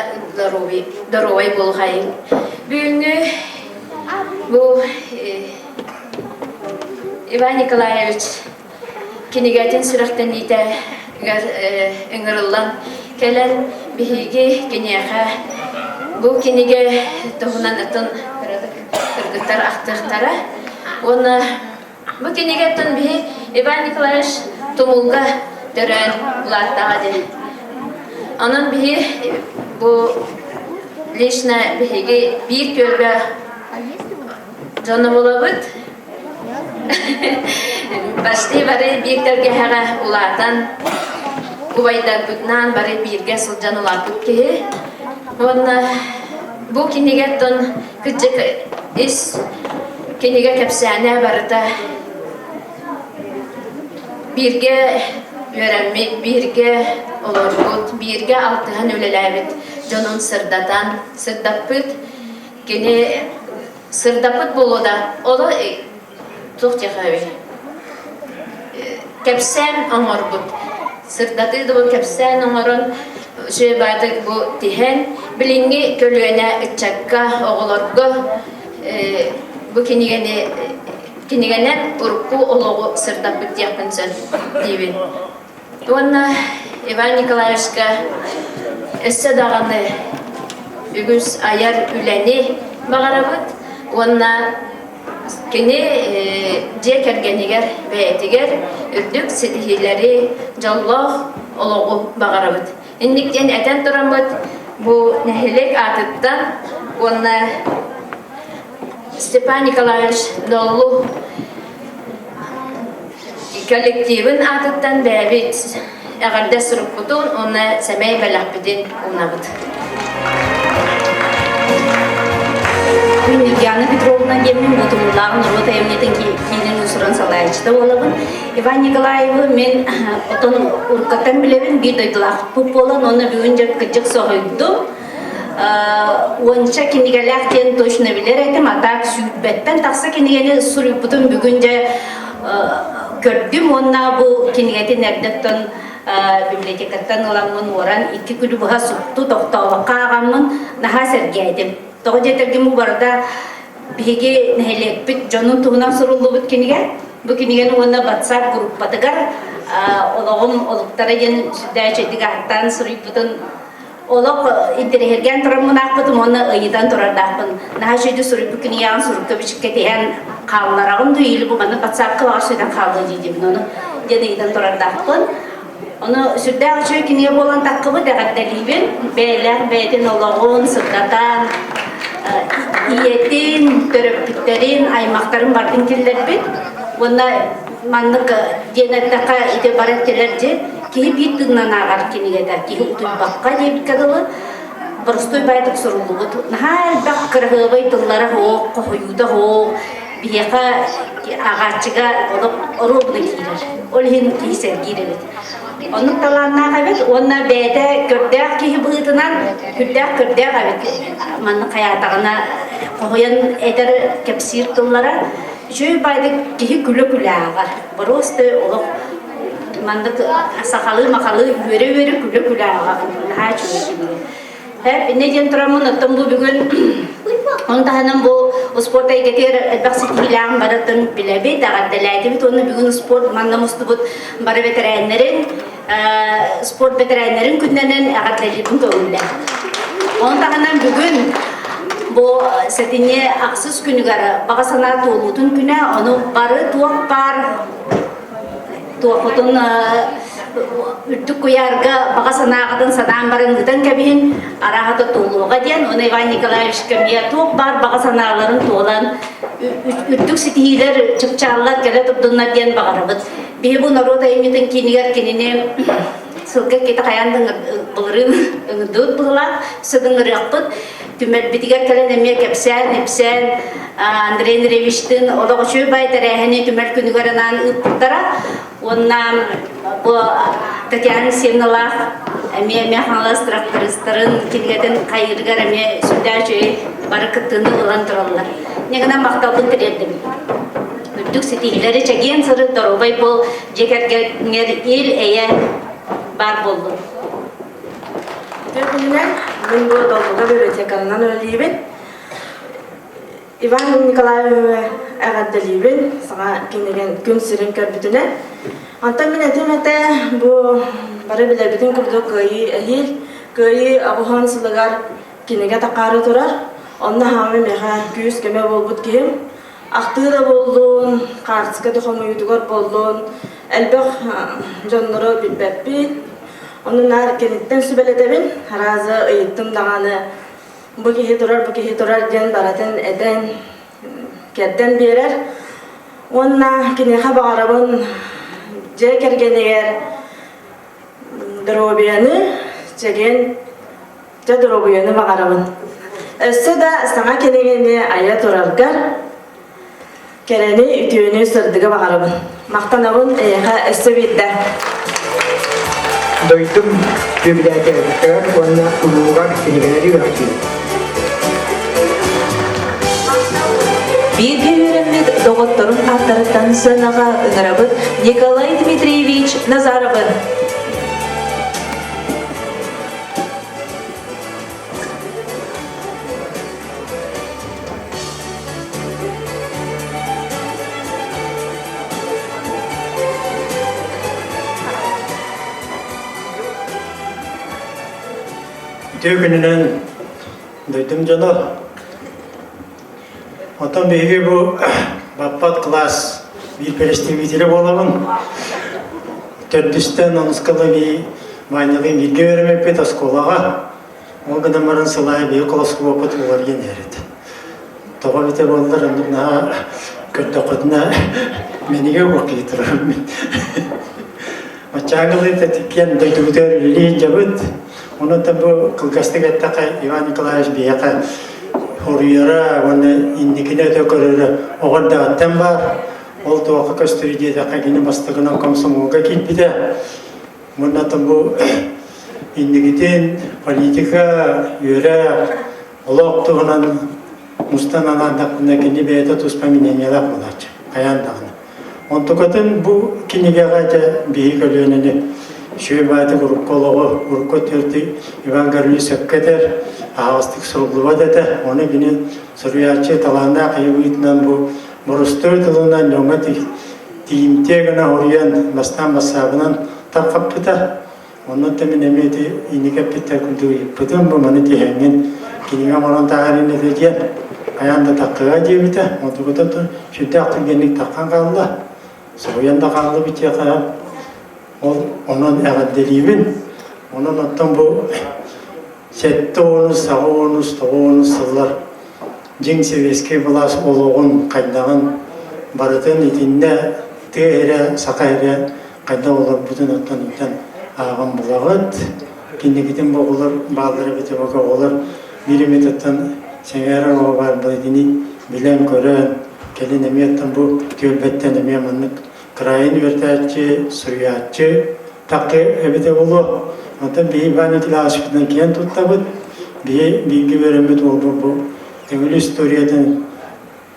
доруобай буолухайын. Бүгүҥҥү бу Иван Николаевич кинигэтин сүрэхтэниитэ ыҥырыллан кэлэн биһиги киниэхэ бу кинигэ туһунан атын кыргыттар ахтыахтара уонна бу кинигэттэн биһи Иван Николаевич Тумулга төрөөн улааттаҕа дии. Онон биһи бу лично биһиги биир түөлбэ дьоно булабыт. Почти бары биир тэлгэһэҕэ улаатан, убайдарбытынаан бары бииргэ сылдьан улааппыт киһи. Уонна бу кинигэттэн кырдьык ис кинигэ кэпсээнэ барыта бииргэ үөрэммит, бииргэ олорбут, бииргэ алтыһан үлэлээбит дьонун сырдатан, сырдаппыт кини сырдаппыт буолуо да, оло туох диэхээбий кэпсээн оҥорбут сырдатыы да кэпсээн оҥорон үчүгэй баайдык бу тиһэн билиҥҥи көлүөнэ ыччакка оҕолорго бу кинигэни кинигэнэн урукку олоҕу сырдаппыт диэхпин сөп диибин Уонна Иван Николаевичка өссө даҕаны үгүс айар үлэни баҕарабыт уонна кини дьиэ кэргэнигэр бэйэтигэр үрдүк ситиһиилэри, дьоллоох олоҕу баҕарабыт. Инник диэн этэн тураммыт бу нэһилиэк аатыттан уонна Степан Николаевич Доллу Коллективын аатыттан бэйэбит эҕэрдэ сурукпутун уонна сэмэй бэлэхпитин уунабыт. Мин Нюргиана Петровна диэммин Ботумуллаах норуот айымньытын киинин уусуран салайааччыта буолабын. Иван Николаевы мин отон уруккаттан билэбин, биир дойдулаахпыт буолан, уонна бүгүн дьэ кырдьык соһуйдум. Уонча кинигэлээх диэн точно билэр этим, а так сүүрбэттэн тахса кинигэни суруйбутум бүгүн дьэ көрдүм уонна бу кинигэтин эрдэттэн. библиотекаттан ыламмын уоран икки күнү быһа супту тохтообокко ааҕаммын наһаа сэргээтим. Тоҕо диэтэргин бу барыта биһиги нэһилиэкпит дьонун туһунан суруллубут кинигэ. Бу кинигэни уонна WhatsApp группатыгар олоҕум олуктара диэн сүрдээх үчүгэйдик ааттаан суруйбутун олох интэриэһиргээн тураммын аахпытым уонна ыйытан турардаахпын. Наһаа үчүгэйдик суруйбут кинигэҕин сурукка-бичиккэ тиһэн хааллараҕын дуу или бу маннык WhatsApp-ка баҕар сүтэн хаалыа дии диибин ону диэн ыйытан турардаахпын. Ону сүрдээх үчүгэй кинигэ буолан таххыбыт эҕэрдэлиибин. Бэйэлээх бэйэтин олоҕун сырдатан, ийэтин, төрөппүттэрин, аймахтарын барытын киллэрбит. Уонна маннык диэн эттэххэ ити бары кэлэр дьи киһи биир тыынынан ааҕар кинигэтэ киһи утуйбакка диэбиккэ дылы боростуой баайдык суруллубут наһаа элбэх кыраһыабай тыллара суох хоһуйуута суох биһиэхэ ааҕааччыга олох оруобуна киирэр ол иһин киһи сэргиир эбит оннук талааннаах эбит уонна бэйэтэ көрдөөх киһи быһыытынан сүрдээх көрдөөх эбит маннык хайаатаҕына хоһуйан этэр кэпсиир тыллара Үчүгэй баайдык киһи күлэ-күлэ ааҕар. Боруоста олох маннык сахалыы-махалыы үөрэ-үөрэ күлэ-күлэ ааҕаҕын. Наһаа үчүгэй кинигэ. Эп, иннэ диэн тураммын, оттон бу бүгүн он таһынан бу спорт эйгэтигэр элбэх ситиһиилээҕин барытын билэбит, эҕэрдэлээтибит уонна бүгүн спорт манна мустубут бары бэтэрээннэрин, спорт бэтэрээннэрин күннэнэн эҕэрдэлиирбин көҥүллээх. Ону таһынан бүгүн бу сэтинньи ахсыс күнүгэр баҕа санаа туолуутун күнэ, ону бары туох баар туохутун үрдүк куйаарга баҕа санааҕытын санаан баран ыытан кэбиһин, арааһата туолуоҕа диэн, ону Иван Николаевичка эмиэ туох баар баҕа санааларын туолан үрдүк ситиһиилэр, чыпчааллар кэлэ турдуннар диэн баҕарабыт. Биһи бу норуот айымньытын киинигэр кинини сылга иккитэ хайаан да былырыын ыҥырдыбыт быһылаах, сыдыҥырыахпыт. Түмэлбитигэр кэлэн эмиэ кэпсээн, ипсээн Андрей Андреевичтыын олох үчүгэй бай тэрээһини түмэл күнүгэр анаан ыыппыттара. Уонна бу Татьяна Алексеевналаах эмиэ эмиэ Хаҥалас трактористарын кинигэтин хайыырыгар эмиэ сүрдээх үчүгэй бары кыттыыны ылан тураллар. Инньэ гынан махталбын тириэрдэбин. Үрдүк ситиһиилэри чэгиэн сырыт, доруобай буол, дьиэ кэргэҥҥэр ил-эйэ баар буоллун. Үтүө күнүнэн, мин бу Доллуга библиотеканан үлэлиибин. Иван Николаевиһы эҕэрдэлиибин, саҥа кинигэн күн сирин көрбүтүнэн. Онтон мин этим этэ, бу бары билэрбитин курдук Кыайыы эһиил, Кыайыы аҕыһын сылыгар кинигэ тахаары турар. Онно хаамы миэхэ күүс-көмө буолбут киһим. Ахтыы да буоллун, хаартыска да хомуйуутугар буоллун, элбэх дьоннору билбэппин. Ону наар киниттэн сүбэлэтэбин, арааза ыйыттым даҕаны, бу киһи турар, бу киһи турар диэн барытын этэн, кэрдэн биэрэр. Уонна киниэхэ баҕарабын дьиэ кэргэнигэр доруобуйаны, чэгиэн Дьэ доруобуйаны баҕарабын. Өссө да саҥа кинигэни айа тураргар кэрэни, үтүөнү, сырдыгы баҕарабын. Махтанабын эйиэхэ өссө биирдэ. Дойдум библиотекатыгар уонна улуугар кинигэлэри үөрэхтиир. Бииргэ үөрэммит доҕотторун ааттарыттан сыанаҕа ыҥырабыт Николай Дмитриевич Назаровы. Үтүө күнүнэн дойдум дьоно. Оттон биһиги бу баппат класс биир перестибителэ буолабын. Төрдүстэн онуска дылы Ванялыын бииргэ үөрэммиппит оскуолаҕа. Ол гынан баран сыл аайы биһиги колоскуоппут уларыйан иһэр этэ. Тоҕо эбитэ буоллар, оннук наһаа көрдөххүтүнэ мэнигэ уох киһи турарым мин. Маччааҥылыы тэтиккиэн дойдубутугар үлэлии сылдьабыт. Онон бу кылгастык эттэххэ, Иван Николаевич биһиэхэ хоруйара уонна инникини өтө көрөрө оҕо эрдэҕиттэн баар. Ол туохха көстөрүй диэтэххэ, кини бастакынан комсомолга киирбитэ. Уонна бу инникитин политика, үөрэх, олох туһунан мустан анаардахпына кини бэйэтэ туспа мнениелаах буолааччы, хайаан даҕаны. Онтукатын бу кинигэҕэ дьэ биһи көлүөнэни. Үчүгэй баайдык урукку олоҕу, урукку өттүгэр Иван Гаврилович сөпкө этэр, аһаҕастык суруллубат этэ. Ону кини суруйааччы талааннаах киһи быһыытынан бу боростуой тылынан дьоҥҥо тиийимтиэ гына хоруйан, бастаан бассаабынан тарҕаппыта. Оннук да мин эмиэ ити инники эппиттэр курдук ыйыппытым, бу маны тиһэҥҥин кинигэ оҥорон таһаарыҥ этэ диэн хайаан да таххыга диэбитэ. Онтукута сүрдээх түргэнник таххан хаалла. Соһуйан да хааллыбыт диэхэ Ол онон эҕэрдэлиибин. Онон оттон бу 70-ус, 80-ус, 90-ус сыллар дьиҥ сэбиэскэй былаас олоҕун хайдаҕын барытын итиннэ тыа эрэ, саха эрэ хайдах олорбутун оттон интэн ааҕан булаҕыт. Кинигитин бу оҕолор бааллар эбитэ бу оҕолор биир эмит оттон сэҥээрэр оҕо баар була итини билэн-көрөн кэлин эмиэ оттон бу түөлбэттэн эмиэ маннык кыраайын үөрэтээччи, суруйааччы такы эбитэ буолуо. Онтон биһи Иван Николаевичпытынан киэн туттабыт. Биһи бииргэ үөрэммит уолбут бу Төҥүлү историятын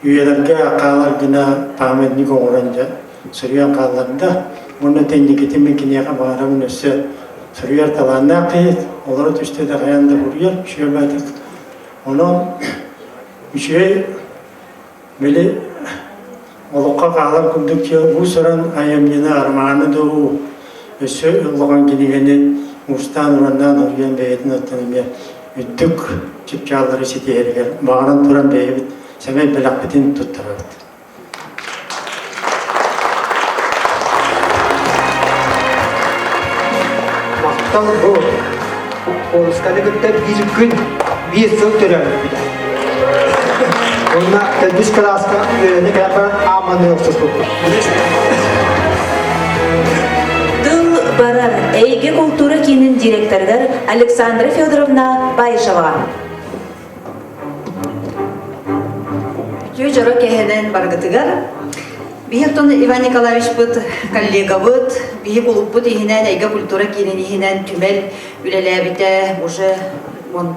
үйэлэргэ хаалар гына памятник оҥорон дьэ суруйан хаалларда. Уонна тэнникитин мин киниэхэ баҕарабын өссө суруйар талааннаах киһи, олоро түстэ да хайаан да суруйар, үчүгэй баатык. Онон үчүгэй били олоххо хаалар курдук уус-уран айымньыны, арамааны дуу, өссө улахан кинигэни уустаан-ураннаан уруйан бэйэтин оттон эмиэ үрдүк чыпчааллары ситиһэригэр баҕаран туран бэйэбит сэмэй бэлэхпитин туттарабыт. Махтал бу Олусканы кытта биир күн, биир сыл төрөөбүппүтэ. Уонна төрдүс кылааска үөрэнэ кэлэн баран аамманы охсуспуппут. Тыл барар эйгэ култуура киинин директорыгар Александра Федоровна Баишеваҕа. Үтүө дьоро кэһэнэн баргытыгар Биһи Иван Николаевичпыт коллегабыт, биһи кулуппут иһинэн, эйгэ культура киинин иһинэн түмэл үлэлээбитэ уже он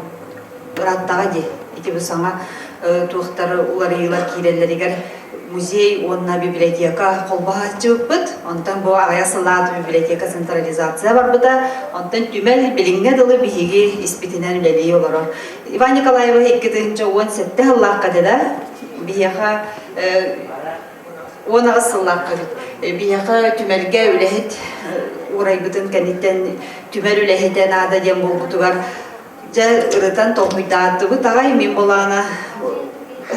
ырааттаҕа дии. Ити бу саҥа туохтар уларыйыылар киирэллэригэр музей уонна библиотека холбоһооччубуппут. Онтон бу аҕыйах сыллаах библиотека централизация барбыта. Онтон түмэл билиҥҥэ дылы биһиги испитинэн үлэлии олорор. Иван Николаевич 2017 сыллаахха да биһиэхэ 18 сыллаахха биһиэхэ түмэлгэ үлэһит уурайбытын кэнниттэн түмэл үлэһитэ наада диэн буолбутугар дьэ ырытан толкуйдааттыбыт аҕай мин былаана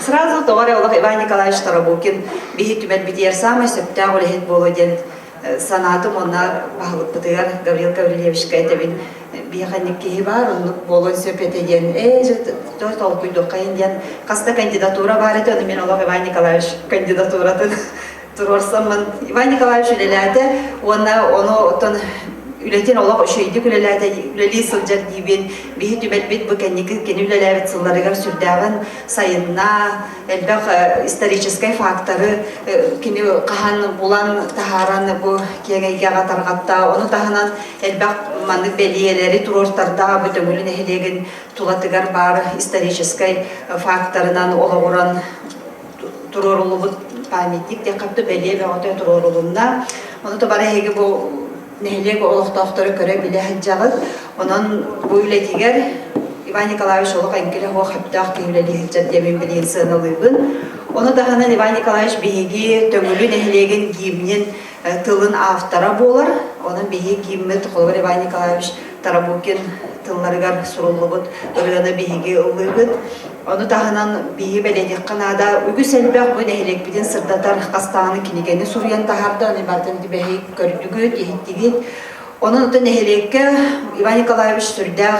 сразу тоҕо эрэ олох Иван Николаевич Тарабукин биһи түмэлбитигэр саамай сөптөөх үлэһит буолуо диэн санаатым уонна баһылыкпытыгар Гаврил Гаврильевичка этэбин биһиэхэ киһи баар оннук буолуон сөп этэ диэн ээ дьэ толкуйдуоххайын диэн хас да кандидатура баар этэ ону мин олох Иван Николаевич кандидатуратын туруорсаммын Иван Николаевич үлэлээтэ уонна ону оттон үлэтин олох үчүгэйдик үлэлээтэ үлэлии сылдьар диибин биһи түмэлбит бу кэнники кини үлэлээбит сылларыгар сүрдээҕин сайынна элбэх историческай факторы кини хаһан булан таһааран бу киэҥ эйгэҕэ тарҕатта ону таһынан элбэх маннык бэлиэлэри туруортарда бу Төҥүлү нэһилиэгин тулатыгар баар историческай факторынан олоҕуран туруоруллубут памятник диэххэ бэлиэ бөҕөтө туруорулунна. Ону то бары эһиги бу нэһилиэк олохтоохтору көрө-билэ сылдьаҕыт. Онон бу үлэтигэр Иван Николаевич олох эҥкилэ суох сөптөөх киһи үлэлии сылдьар диэмин билигин сыаналыыбын. Ону таһынан Иван Николаевич биһиги Төҥүлү нэһилиэгин гимнин тылын автора буолар. Онон биһиги гиммит холобур Иван Николаевич Тарабукин тылларыгар суруллубут ырыаны биһиги ыллыыбыт. Ону таһынан биһиги бэлиэтиэххэ наада үгүс элбэх бу нэһилиэкпитин сырдатар хастааны кинигэни суруйан таһаарда, ону барытын бэһи көрдүгүт, иһиттигит. Онон оттон нэһилиэккэ Иван Николаевич сүрдээх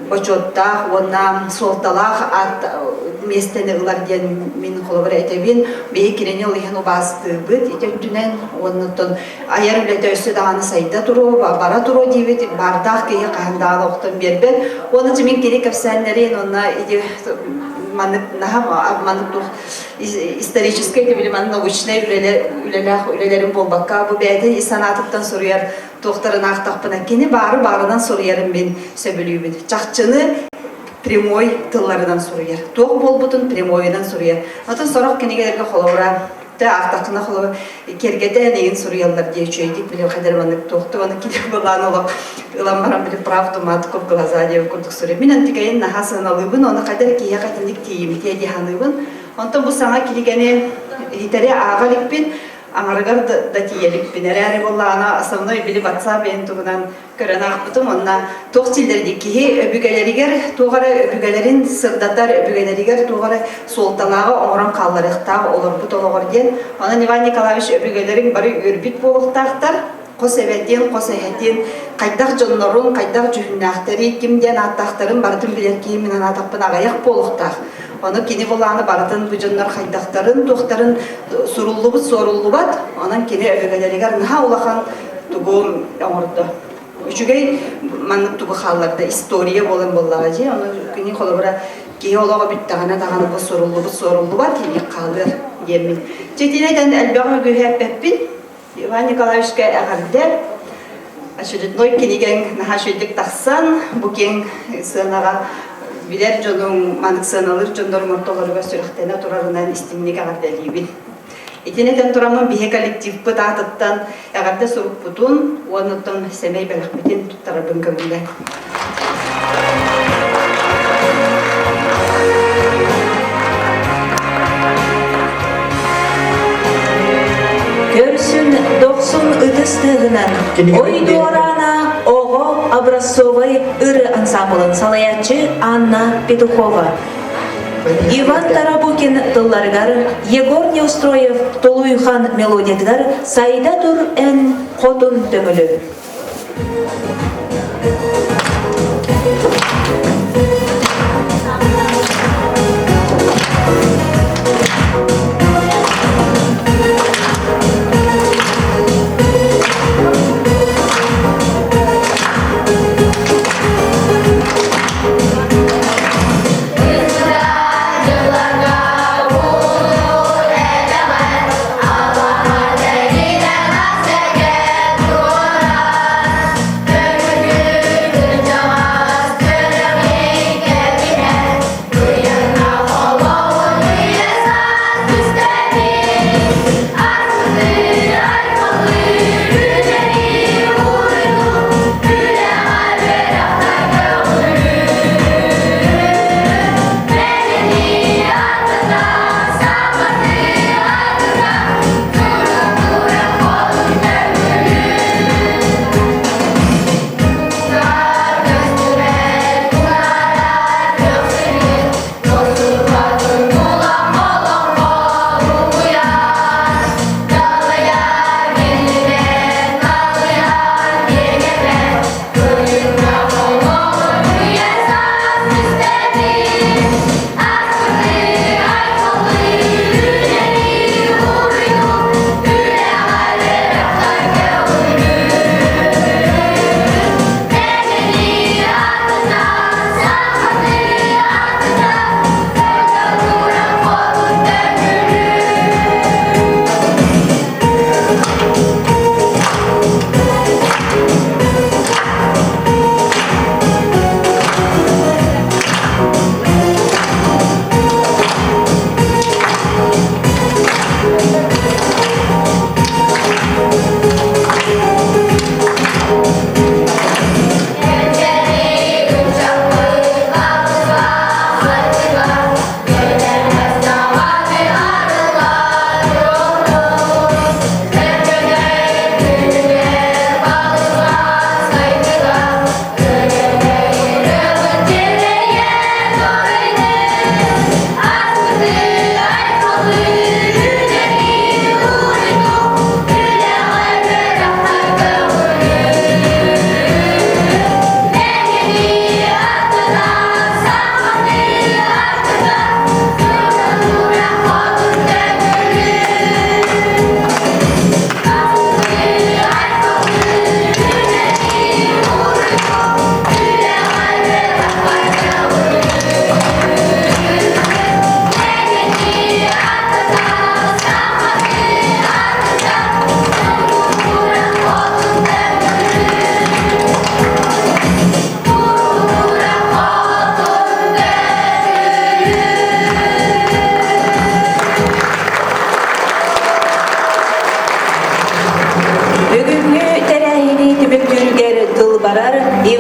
бочуоттаах уонна суолталаах аат миэстэни ылар диэн мин холобур этэбин. Биһи кинини ол иһин убаастыыбыт ити өттүнэн уонна оттон айар үлэтэ өссө даҕаны сайда туруо, бара туруо диэбит баардаах киһи хаһан даҕаны охтон биэрбэт. Уонна мин кини кэпсээннэрин уонна ити маннык наһаа маннык туох историческай да билим научнай үлэлээх үлэлэрин буолбакка бу бэйэтин ис санаатыттан суруйар туохтарын аахтахпына кини баары баарынан суруйарын мин сөбүлүүбүн. Чахчыны прямой тылларынан суруйар. Туох буолбутун прямойунан суруйар. Атын сорох кинигэлэргэ холобура Тэ аахтаххына холобур киэргэтэн игин суруйаллар диэ үчүгэйдик били хайдары маннык туохту маннык кини былаан олох ылан баран били правду матку в глаза диэн курдук суруй. Мин антикайын наһаа сыаналыыбын, оны хайдар киһиэхэ итинник тиийимтиэ дии саныыбын. Онтон бу саҥа кинигэни иһитэри ааҕа иликпин, аҥарыгар да тиийэ иликпин. Эрээри буоллаҕына основной били WhatsApp иһин туһунан көрөн аахпытым уонна туох дииллэр дии киһи өбүгэлэригэр туох эрэ өбүгэлэрин сырдатар өбүгэлэригэр туох эрэ суолталааҕы оҥорон хаалларыахтаах олорбут олоҕор диэн онон Иван Николаевич өбүгэлэриҥ бары үөрбүт буолуохтаахтар хос эбэтин хос эһэтин хайдах дьоннорун хайдах дьүһүннээхтэри ким диэн ааттаахтарын барытын билэр киһи мин анаатахпын аҕыйах буолуохтаах ону кини былааны барытын бу дьоннор хайдахтарын туохтарын суруллубут суоруллубат онон кини өбүгэлэригэр наһаа улахан тугу оҥордо. Үчүгэй маннык тугу хаалларда история буолан буоллаҕа дии. Ону кини холобура киһи олоҕо бүттэҕинэ даҕаны бу суруллубут суоруллубат кини хаалыар диэммин. Чэтинэтэн элбэҕи үгүһээппэппин. Иван Николаевичка эҕэрдэ. Очередной кинигэҥ наһаа үчүгэйдик тахсан, бу киэҥ сыанаҕа билэр дьонуҥ, маннык сыаналыыр дьоннорум ортолоругар сүрэхтэнэ турарынан истиҥник эҕэрдэлиибин. Итини этэн тураммын биһи коллективпыт аатыттан эҕэрдэ сурукпутун уонна оттон сэмэй бэлэхпитин туттарарбын көҥүллээн. Көрсүн дохсун ытыс тыаһынан Ой дуораана оҕо образцовай ыры ансамблын салайааччы Анна Петухова. Иван Тарабукин тылларыгар Егор Неустроев Толуйхан мелодиятыгар «Сайда тур эн хотун төҥүлү».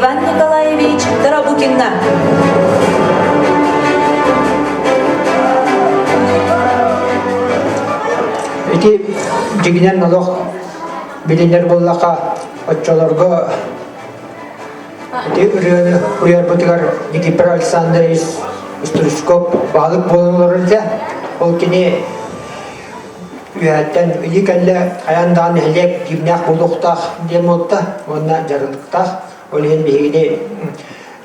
Иван Николаевич Тарабукинна. Ити дьигинэн олох билинэр буоллаха оччолорго ити ырыаны уйарбытыгар Никифор Александрович Стручков баһылык буолан олорор этэ. Ол кини үөһэттэн ыйыы кэллэ хайаан даҕаны нэһилиэк гимнээх буолуохтаах диэн буолта уонна дьарылыктаах. Ол иһин биһигини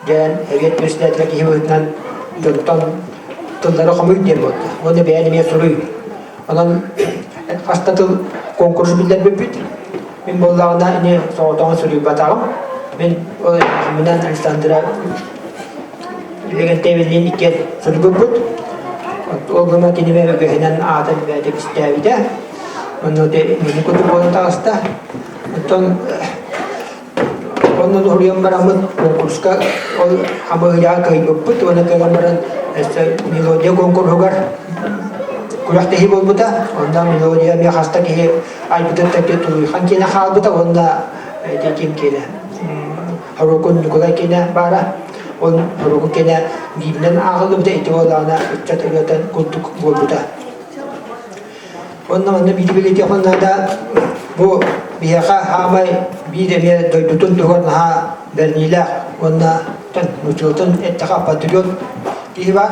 дьээн эбиэт председателэ киһи быһыытынан дьонтон тыллары хомуй диэн буолта. Уонна бэйэн эмиэ суруй. Онон хаста тыл конкурс биллэрбиппит. Мин буоллаҕына ини соҕотоҕун суруйбатаҕым. Мин ол минэн Александра Легентевинниин иккиэн суруйбуппут. Ол гына киниме үгэһинэн аатын бэйэтэ кистээбитэ. Онно мини курдук буолан таҕыста. Оттон онно суруйан бараммыт конкурска ол хамыыһыйаҕа кыайбыппыт уонна кэлэн баран өссө мелодия конкурсугар күрэхтэһии буолбута. Онно мелодия эмиэ хаста киһи айбытын тэки Тулуйхан киэнэ хаалбыта уонна ити ким киэнэ Хорокун Ньукулай киэнэ баара. Ол Хорокун киэнэ гимнэн ааҕыллыбыта ити буоллаҕына ыччат ырыата курдук буолбута. Онно манна биири билиэтиэххэ наада бу биһиэхэ хаамай биир эмиэ дойдутун туһугар наһаа бэриниилээх уонна нууччалытын эттэхэ патриот киһи баар.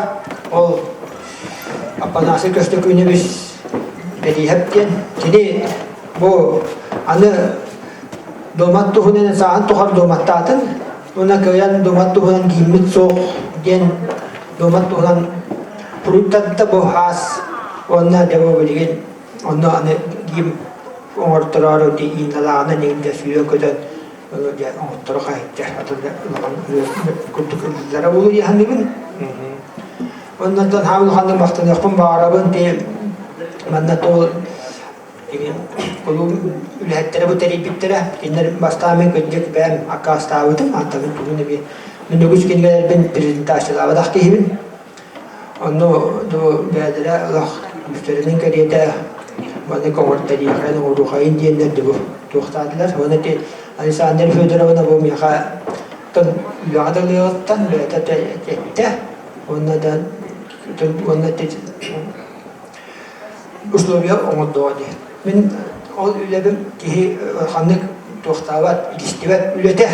Ол Апанасий Көстөкүүнэбис Бэлииһэп диэн. Кини бу аны дуомат туһунан сааһын тухары дуоматтаатын уонна кыайан дуомат туһунан кииммит суох диэн дуомат туһунан Пруттарда бу хаас уонна дьэ бу билигин онно аны гим оҥортороору ди ииналааҕынан иҥдэ сүүрэн көтөн ону дьэ оҥотторо хаһыйдар атын да улахан курдук ыллара буолуо дии саныыбын. Оннуттан хаан улаханнык махтаныахпын баҕарабын ти манна тол кулуум үлэһиттэрэ бу тэрийбиттэрэ. Кинилэр бастаан мин кырдьык бэйэм аккаастаабытым, антабын тугун эмиэ мин үгүс кинигэлэрбин презентациялаабатах киһибин. Онно бэйэлэрэ олох күүстэринэн кэриэтэ маннык оҥорториэххин, оҥоруохайын диэннэр дыбы туохтаатылар. Уонна ити Александра Федоровна бу миэхэ үлэҕэ да ылыаҕыттан бэйэтэ эттэ. Уонна да уонна ити условия оҥордоҕо дии. Мин ол үлэбин киһи ханнык туохтаабат, илистибэт үлэтэ.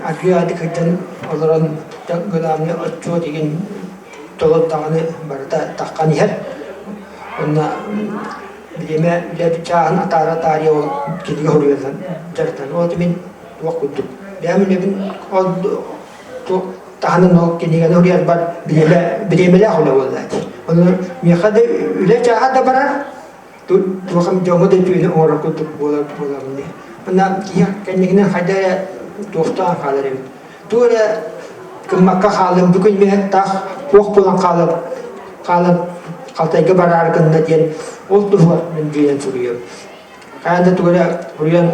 Аргыый кырдьан олорон главный отчуот игин толор даҕаны барыта таххан иһэр. Онно бириэмэ үлэ чааһын атаара таарыйа ол кинигэ суруйан дьарыктан. Ол мин туох курдук. Бэйэм үлэбин ол таһынан ол кинигэни суруйарбар бириэмэ бириэмэлээх үлэ буолла дии. Ону миэхэ да үлэ чааһа да барар, туохам дьоҥҥо да үтүөнү оҥорор курдук буолар буолабын дии. Уонна киһи кэнникинэн хайда эрэ туохтаан хаалар эбит. Тугу эрэ гыммакка хааллым, бүгүн мин таах туох буолан хаалан хаалан халтайга бараары гынна диэн ол туһугар мин дьиэнэн суруйабын. Хайаан да тугу эрэ суруйан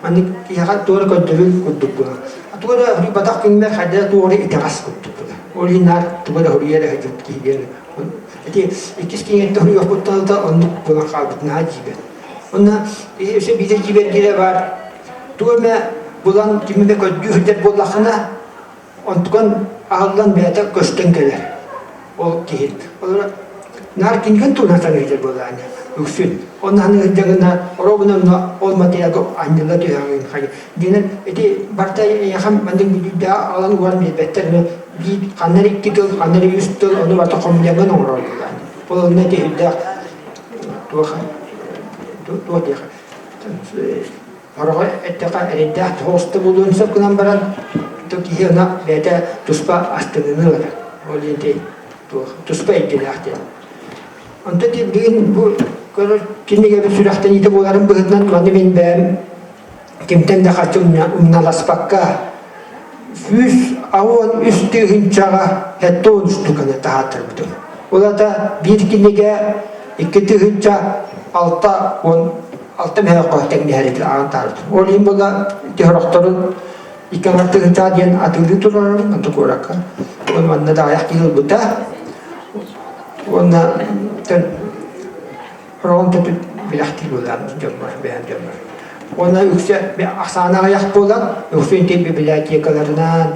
маннык киһиэхэ тугу эрэ көрдөбүл курдук буолар. Тугу эрэ суруйбатах күҥҥэр хайда эрэ тугу эрэ итэҕэс курдук буолар. Ол иһин наар тугу эрэ суруйа эрэ сылдьыбыт киһи диэн Ити иккис киҥэттэ суруйуохпуттан да оннук буолан хаалбыт наһаа дьиибэ. Онно өссө биирдэ дьиибэргиирэ баар. Тугу эмэ булан кими эмэ көрдүү сылдьар буоллаххына, онтукан аһыллан бэйэтэ көстөн кэлэр. Ол киһи. Олора наар кинигэн туһунан саныыр буоллаҕына үксүн. Онно саныыр оруобуна онно ол материалга анньылла түһэҕин хайы. Диэнэн ити барыта эйиэхэ маннык бүлүүдэҕэ аҕалан ууран биэрбэттэр. Биир ханна эрэ икки тыл, ханна эрэ үс тыл, ону барыта хомуйаҥҥын оҥорор буоллаҕын. Ол онно ити үрдээх туох туох диэхэ сороҕо эттэхэ эрэйдээх тоҕуста буолуон сөп гынан баран то киһи ына бэйэтэ туспа астыныыны ылар. Ол иһин туох туспа эйгэлээх диэн. Онтон билигин бу көрөр кинигэбит сүрэхтэниитэ буоларын быһыытынан маны мин бэйэм кимтэн да харчы умналаспакка 183 тыһыынчаҕа 70 штуканы таһааттарбытым. Ол аата биир кинигэ 2006 16 мөһөөххө тэҥнэһэр этэ аҕан таһаарбытым. Ол иһин буолла ити сорохторун 2 тыһыынчаҕа диэн атыылыы турарым онто куоракка. Ол манна да аҕыйах киһи ылбыта. Уонна Ороҕун төпүт билэхтии буолаан дьоммор, бэйэм дьоммор. Уонна үксэ ахсаана аҕыйах буолан, үксүн ити библиотекаларынан,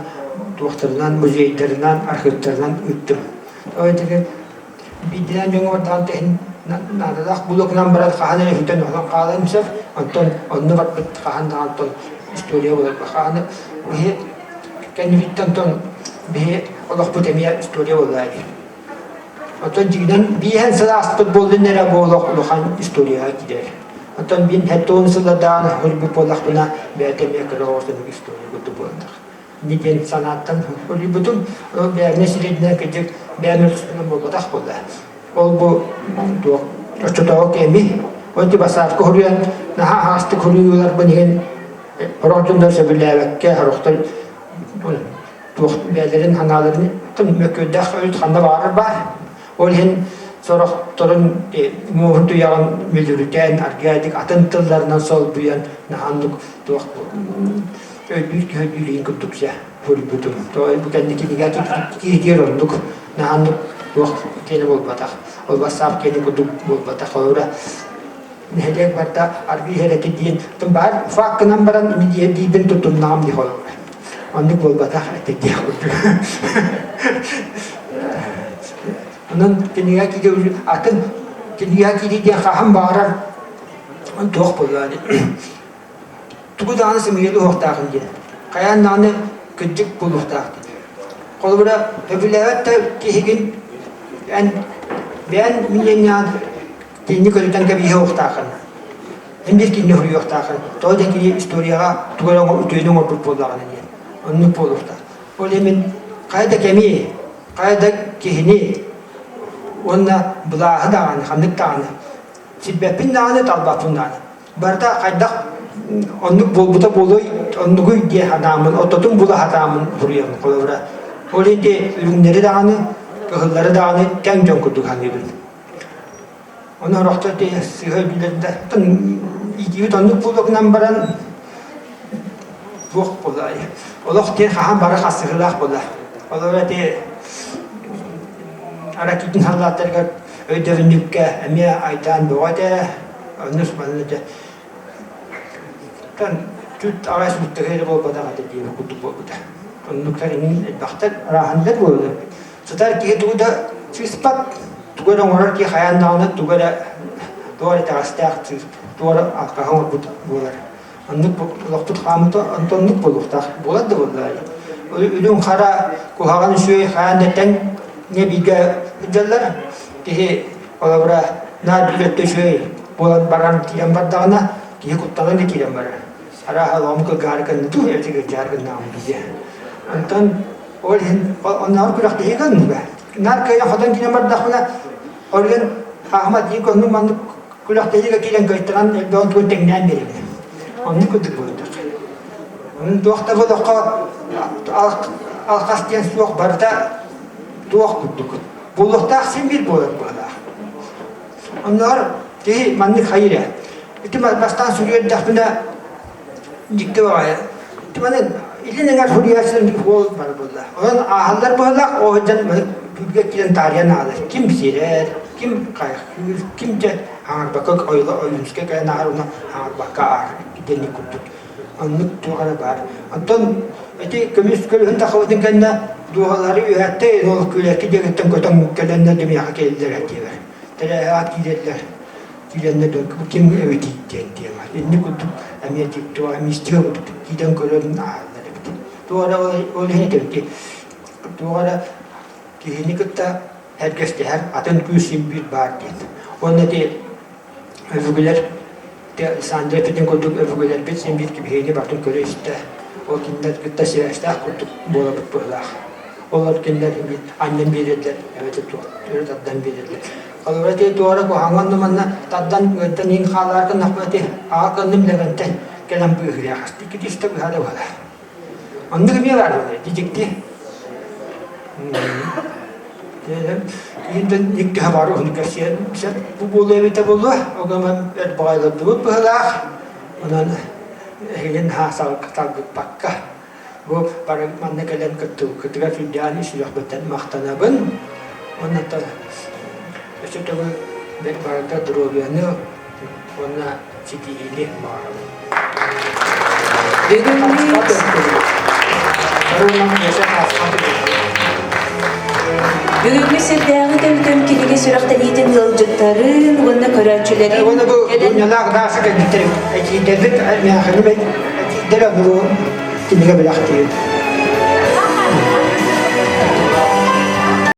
туохтарынан, музейдарынан, архыыптарынан ыыттым. Биирдинэн дьоҥҥо бардаҕын иһин наадалаах булуокунан баран хаһан эрэ сүтэн оһон хаалан сөп. Онтон онно барбыт хаһан даҕаны онтон история буолар. Хаһан биһи кэннибиттэн онтон биһи олохпут эмиэ история буолла дии. Оттон дьиҥинэн бииһэн сыл ааспыт буоллун эрэ бу олох улахан историяҕа киирэр. Оттон мин 70 сыллардаан хөрбүт буоллахпына бэйэтэ эмиэ кыра оҕотунук история курдук буоллах. Диэн санааттан хөрүйбүтүм. Ол бэйэбинэ сирэйдинэн кырдьык бэйэм өрүспүнэн буолбатах буолла. Ол бу туох оччотооҕу кэми ол ити басаатка хоруйан наһаа аһаҕастык хоруйууларбын иһин сорох дьоннор сөбүлээбэккэ сорохтор туох бэйэлэрин санааларын мөккүөрдээх өрүт ханна баҕарар баар. Ол иһин сорохторун муоһун туйаҕын мүлүрүтэн, аргыайдык атын тылларынан солбуйан наһааннык туох өйдүүр киһи өйдүүр иһин курдук дьэ суруйбутум. То бу кэнники кинигэ киһитигэр оннук наһааннык туох киэнэ буолбатах. Ол бассаап киэнэ курдук буолбатах. Холобура нэһилиэк барда аргыы иһэр диэн баар факт гынан баран диибин туттуннаҕым дии холобура. Оннук буолбатах этэ диэх курдук. Онон кинигэ киирии атын кинигэ киирии диэн хаһан баҕарар туох буолуо тугу даҕаны сымыйалыы уһуохтаахын диэн. Хайаан даҕаны кырдьык буолуохтаах диэн. Холобура, сөбүлээбэт да киһигин эн бэйэн мнениеҕын кинини көрүтэн кэбиһиэ уохтааххын. Эн биир кинини хоруйуохтааххын. Тоҕо да кини историяҕа тугу эрэ үтүөнү оҥорбут буоллаҕына диэн. Оннук буолуохтаах. Ол иһин мин хайа да кэми, хайа да киһини уонна былааһы даҕаны, ханнык даҕаны сирбэппин даҕаны, талбаппын даҕаны. Барыта хайдах оннук буолбута буолуой, оннугуй дии санааммын, оттотун була сатааммын суруйабын холобура. Ол иһин үрүҥнэри даҕаны, кыһыллары даҕаны тэҥ дьон курдук саныыбын. Ону сорохтор сыыһа өйдүүлэр да, иитиибит оннук буолуогунан баран туох буолла олох диэн хаһан бары хасыһыылаах буолла. Олор эти Аракитин саллааттарыгар өйдөбүнньүккэ эмиэ айдаан бөҕө этэ. Оннус манна дьэ түт аҕай сууттаһыы эрэ буолбатах этэ диэбит курдук буолбута. Оннуктар иҥин элбэхтэр арааһыннар буолаллар. Сытар киһи тугу да сыыспат, тугу эрэ оҥорор киһи хайаан даҕаны тугу эрэ туох эрэ итэҕэстээх туох эрэ алҕаһы оҥорбут буолар. Оннук олохпут хаамыта онтон оннук буолуохтаах. Буолар да буоллаҕа. Үрүҥ хара куһаҕан үчүгэй хайаан да тэҥ не бииргэ сылдьаллар. Киһи холобура наар биир өттө үчүгэй буолан баран киирэн бардаҕына киһи куттанан да киирэн барар. Арааһа олоҕум кылгаары гынна дуу, эбэтэр кырдьаары гыннаҕым дуу диye. Онтон ол иһин оннооҕор күрэхтэһии гынныга. Наар кыайан хотон киирэн бардахпына, ол иһин хаахыма дии оннук маннык күрэхтэһиигэ киирэн кыайтаран элбэҕин тугун тэҥнээн биэрэбин. Оннук курдук буолбутах. Онон туох да болоххо алхас диэн суох барыта туох курдук. Буолуохтаах син биир буолар быһалаах. Оннооҕор киһи маннык хайыр ээ. Ити бастаан суруйардаахпына дьикти баҕайы. Ити маны илин эҥэр суруйааччылар уол бар буолла. Онон ааһаллар быһалаах, ол сылдьан күлгэ киирэн таарыйан аалар. Ким сирэр, ким хайхыыр, ким дьэ хаҥарбакка ойула ойуунускай кэлэн ааһар уонна хаҥарбакка аар диэнник курдук. Оннук туох эрэ баар. Оттон ити көмүс көлөһүн тахыбытын кэннэ дууһалары үөһэттэ ол күлэкки диэкиттэн көтөн кэлэннэр дымыйаха кэллэр диэбэр. Тэрээһэҕэ киирэллэр. Киирэннэр ким эбитий диэн тема. Инник курдук эмиэ туох мистика курдук киирэн көрөн ааһаллар эбит. Туох эрэ ол иһин этэбит туох эрэ киһини кытта сэргэстэһэр атын күүс син биир баар диэн. Уонна ити өбүгэлэр Александр эппитин курдук өбүгэлэрбит син биир кибиһиэни барытын көрө-истэ ол кинилэр кытта сибээстээх курдук буолабыт быһыылаах. Олор кинилэр анньан биэрэллэр эбэтэр туох өрө тардан биэрэллэр. Холобура ити туора куһаҕан манна тардан ыырдан иин хаалаар гыннахпына ити аҕа кынным Лэгэнтэй кэлэн быыһыйа хаста икки түстэ быһа да буолар. Оннук эмиэ баар буолар дьикти. Иһинтэн иккиһэ баар уһун кэпсиэн сөп бу буолуо эбитэ буолуо. Огомон эр баҕайылардыбыт быһылаах. Онон эһигин салгыппакка бу бары манна кэлэн кыттыбыккытыгар сүрдээн сүрэхпиттэн махтанабын. Оннуттан өссө төгүл бэрт барыта доруобуйаны. Уонна ситиһиини баҕарабын. Бүгүҥҥү сирдээҕи төлкөм кинигэ сүрэхтэниитин ыалдьыттарын уонна көрөөччүлэрин Уонна бу Дунялаах Дааса кэлбиттэр этиидэрбит мээхэни этиидэр ону кинигэ бэлэхтиир.